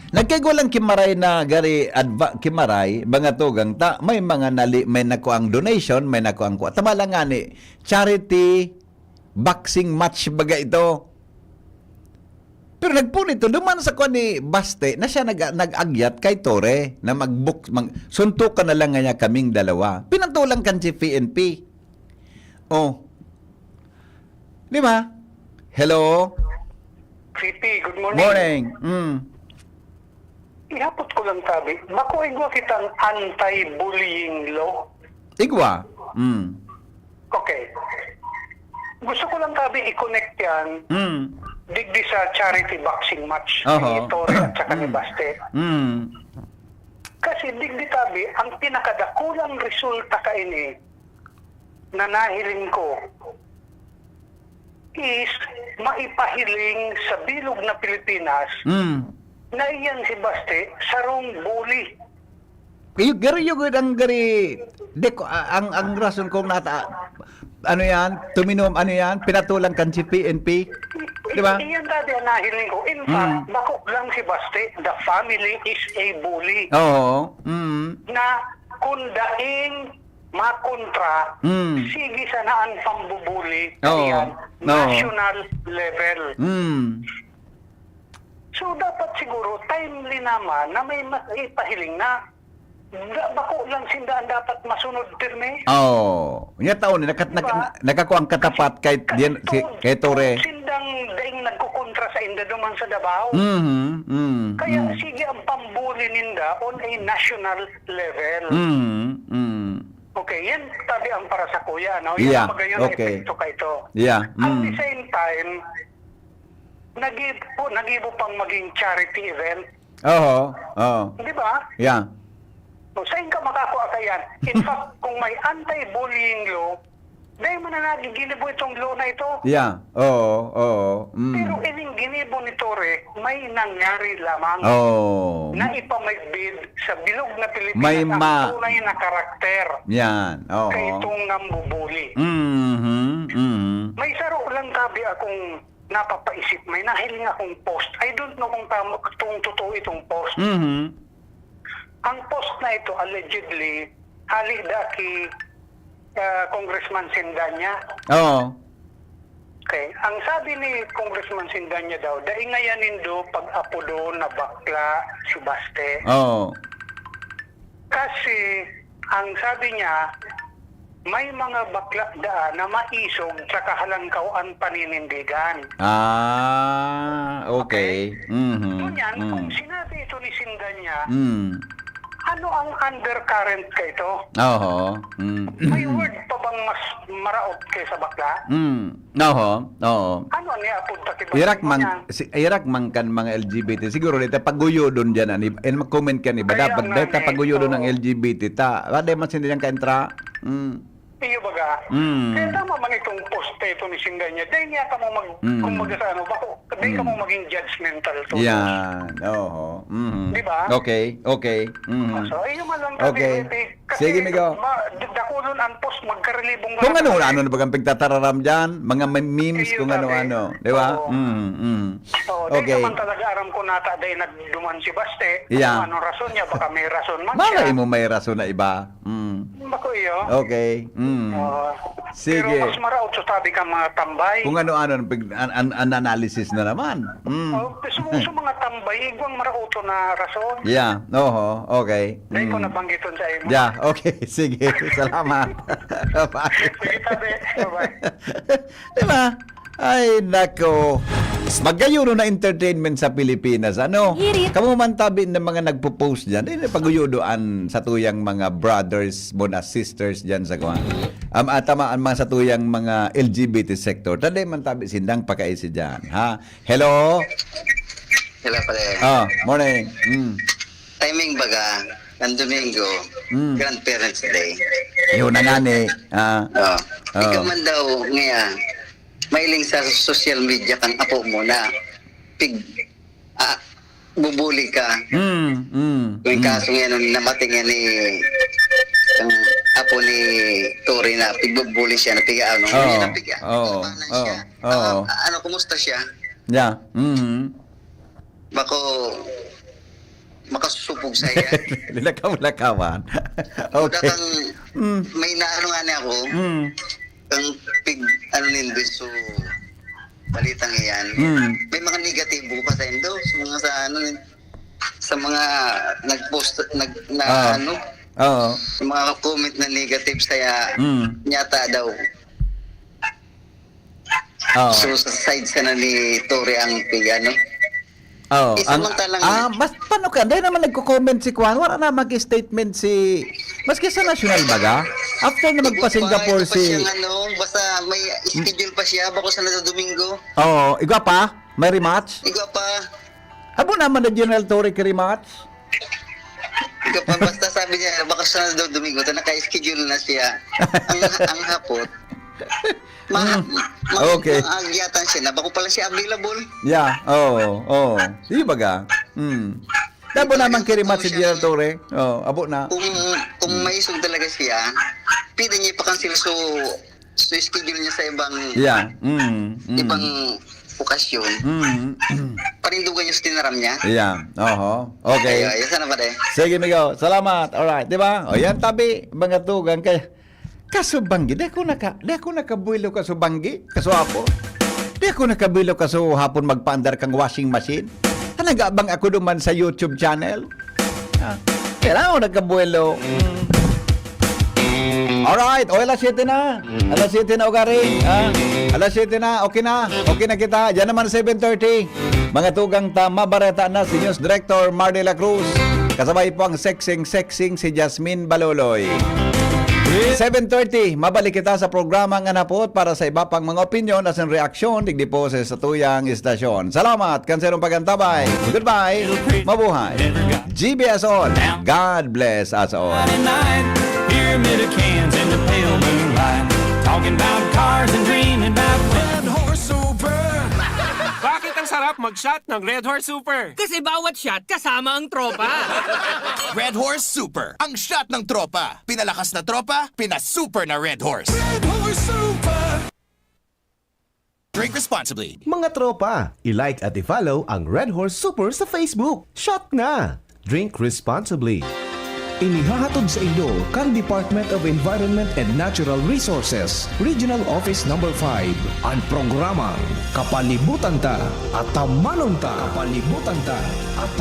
nagkaigwa lang kimaray na gari adva-, kimaray, mga tugang ta, may mga nali-, may nakuang donation, may nakuang kuha. Tama lang nga ni, charity boxing match baga ito. Pero nagpuli ito, duman sa kuha ni Baste na siya nag-, nag-agyat kay Torre na mag-book, mag-, suntukan na lang nga niya kaming dalawa. Pinatulang kan si P N P. Oh. Di ba? Hello? C P, good morning. Morning. Mm. Ihapot ko lang tabi, bako igwa kitang anti-bullying law. Igwa. Mm. Okay. Gusto ko lang tabi i-connect yan Mm. digdi sa charity boxing match Oho. ni Torre at saka ni Mm. Baste. Mm. Kasi digdi tabi, ang pinakadakulang resulta kaini na nahiling ko is maipahiling sa bilog na Pilipinas Mm. na iyan si Baste sarong bully. Iyo, garo yung ang gari, di ko, a-, ang, ang rason kong nata, ano yan, tuminom, ano yan, pinatulang kan si P N P. Di ba? Iyan dati ang nahiling ko. In fact, Mm. bako lang si Baste, the family is a bully. Oo. Mm. Na kung daing makontra, Mm. sige sana ang pambubuli Oo. yan, Oo. national level. Mm. So, dapat siguro, timely naman na may ma- ipahiling na da- bako lang sinda ang dapat masunod, pirmi. Oh, nya taon ni nakat Diba? nak- nakakuha ang katapat kay diyan si kay Torre. Sindang daing nagkukontra sa inda duman sa Davao. Mhm. Mm. Kaya mm. Sige ang pambuli ninda on a national level. Mm. Mm. Okay, yan tabi ang para sa kuya, no? Yan Yeah, magayon okay. Epekto ka ito. Yeah. At the Mm. same time, nagibo, nagibo pang maging charity event. Oho. Oh. Di ba? Yeah. O, saan ka makakuha ka yan? In fact, kung may anti-bullying law, dahil man na nagiginibo itong law na ito. Yeah. Oo. Oo. Mm. Pero ining ginibo ni Torre, may nangyari lamang Oh. na ipamagbid sa bilog na Pilipinas May ang ma- tunay na karakter Yan. Oo. kay itong nambubuli. Mhm. Mhm. May saro lang tabi akong napapaisip, may nahiling akong post. I don't know kung tama, kung totoo itong post. Mhm. Ang post na ito, allegedly, hali da ki ah, Congressman Sindanya. Oo. Okay. Ang sabi ni Congressman Sindanya daw, dai ngaya nindo pag-apodon na bakla si Baste. Oo. Kasi, ang sabi niya, may mga bakla daa na maisog sa kahalangkaw an paninindigan. Ah, okay. Mhm. Ngunyan, kung Mm. sinabi ito ni Sindanya, Mm. ano ang undercurrent ka ito? Oho. Mm. May word pa bang mas maraot kaysa bakla? Mm. Oho. Oo. Ano ang niapod ta kiba? Irak man, si, irak man kan mga L G B T. Siguro dito paguyodon dyan, ani, and mag-comment kan iba. Kaya Dapat nga, dahil ta eh, paguyodon oo. Ng L G B T ta. Wala man sila dyan kaintra. Mm. Iyo baga. Mm. Kaya tama man itong post na ito ni Sindanya. Dahil niya ka mo mag, Mm. kumbaga sa ano, bako, dahil ka Mm. mo maging judgmental to. Yan. Oho. Mhm. Di ba? Okay. Okay. Mhm. So, iyo man lang Okay. Kasi Sige, Migo. Ma, dakulon ang post, magkarelibong Kung ano-ano na bagang pigtatararam dyan, mga memes, Iyo, kung sabi. ano-ano. Di ba? Oo. Mm, mm. Oo, Okay. Di naman talaga aram kung nata dahil nagduman si Baste. Yeah. Kung anong rason niya, baka may rason man Malay siya. Mo may rason na iba. Mm. Bako iyo. Okay. Mm. Oo. Sige. Pero mas maraot sa tabi ka mga tambay. Kung ano-ano, pig- an, an, an analysis na naman. Mm. Oh, so, so mga tambay, igwang marauto na rason. Yeah. Oho. Okay. Dahil ko Mm. nabanggiton sa imo. Yeah. Okay. Sige. Salamat. Bye. Sige, tabi. Bye-bye. Di ba? Ay, nako. Magayon na entertainment sa Pilipinas, ano? Hirit. Kamo man tabi ng mga nagpo-post dyan, eh, pag-uyudoan sa tuyang mga brothers mo na sisters dyan sa kuwan. Am, ah, tama, ang mga sa tuyang mga L G B T sector. Taday man tabi sindang pakaisi dyan, ha? Hello? Hello, pare. Ah, morning. Mm. Timing baga, ng Domingo, Mm. Grandparents' Day. Yun na nga ni. Ah, Oh. Oh. Ikaw man daw, ngayon, mailing sa social media kang apo mo na pig, ah, bubuli ka. mm, mm, Yung mm. Kaso ngayon, namating yan ni ang apo ni Tori na pigbubuli siya, na piga ano, Oo, hindi na piga. oo, Tawanan oo, siya. oo. Ah, ano, kumusta siya? Yeah. Mm. Bako, makasusupog sa iya. Lilakaw-lakawan. Kuda Okay. kang Mm. May naano nga niya ako, Mm. kang pig, ano nindo, so, balitang iyan. Mm. May mga negatibo pa sa indo, sa mga sa ano, sa mga nag-post, nag, na Ah. ano, Oo. sa mga comment na negative sa Mm. nyata daw. Oo. So, sa side sana ni Tori ang pig, ano? Oh, Eh, samantalang ah, mas paano ka? Dahil naman nagko-comment si Kwan, wala na mag-statement si, maski sa national baga? After na magpa-Singapore Iba pa si, siyang ano, basta may schedule pa siya, bako sa na Domingo. oh, igwa pa? May rematch? Igwa pa, Abo naman na General Tori kay rematch? igwa pa, basta sabi niya, bako sa na Domingo, ta naka-schedule na siya. Ang, ang hapot. Ma, Mm. ma, Okay. Maagyatan siya na, bako pala siya available. Yeah, oo, oo. Di ba ga? Mm. Abo naman kay rematch si General Tori. Oh, abo na. Kung, kung maisog talaga siya, pwede niya ipa-cancel so, so schedule niya sa ibang, Yeah. Mm. mm. Ibang okasyon. Mm. Panindugan niya sa tinaram niya. Yeah. Oho. Okay. Ayun, ayun sana pare. Sige, migo. Salamat. Alright, di ba? O yan, tabi, mga tugang. Kaya, kaso banggi, di ako naka, di ako nakabuelo kaso banggi, kaso apo. Di ako nakabuelo kaso hapon magpaandar kang washing machine. Talaga bang ako duman sa YouTube channel? Ah, kailangan ko nakabuelo. Mm. Alright, o alas siyete na. Alas siyete na, ugari. Ah, alas siyete na, okay na. Okay na kita. Diyan naman seven thirty. Mga tugang ta, mabareta na si News Director Mar de la Cruz. Kasabay po ang sexing-sexing si Jasmine Baloloy. Seven thirty, mabalik kita sa programa nga napot para sa iba pang mga opinyon asin reaksyon digdi po sa satuyang istasyon. Salamat kan sa inyong pag-antabay. Goodbye. Mabuhay. G B S all. God bless us all. Friday night, pyramid of cans in the pale moonlight. Talking about cars and dreaming about Red Horse Super. Bakit ang sarap mag-shot ng Red Horse Super? Kasi bawat shot kasama ang tropa. Red Horse Super, ang shot ng tropa. Pinalakas na tropa, pinasuper na Red Horse. Red Horse Super. Drink responsibly. Mga tropa, i-like at i-follow ang Red Horse Super sa Facebook. Shot na! Drink responsibly. Inihahatod sa inyo kan Department of Environment and Natural Resources, Regional Office Number five, an programang Kapalibutan Ta, Atamanon Ta. Kapalibutan Ta, Atamanon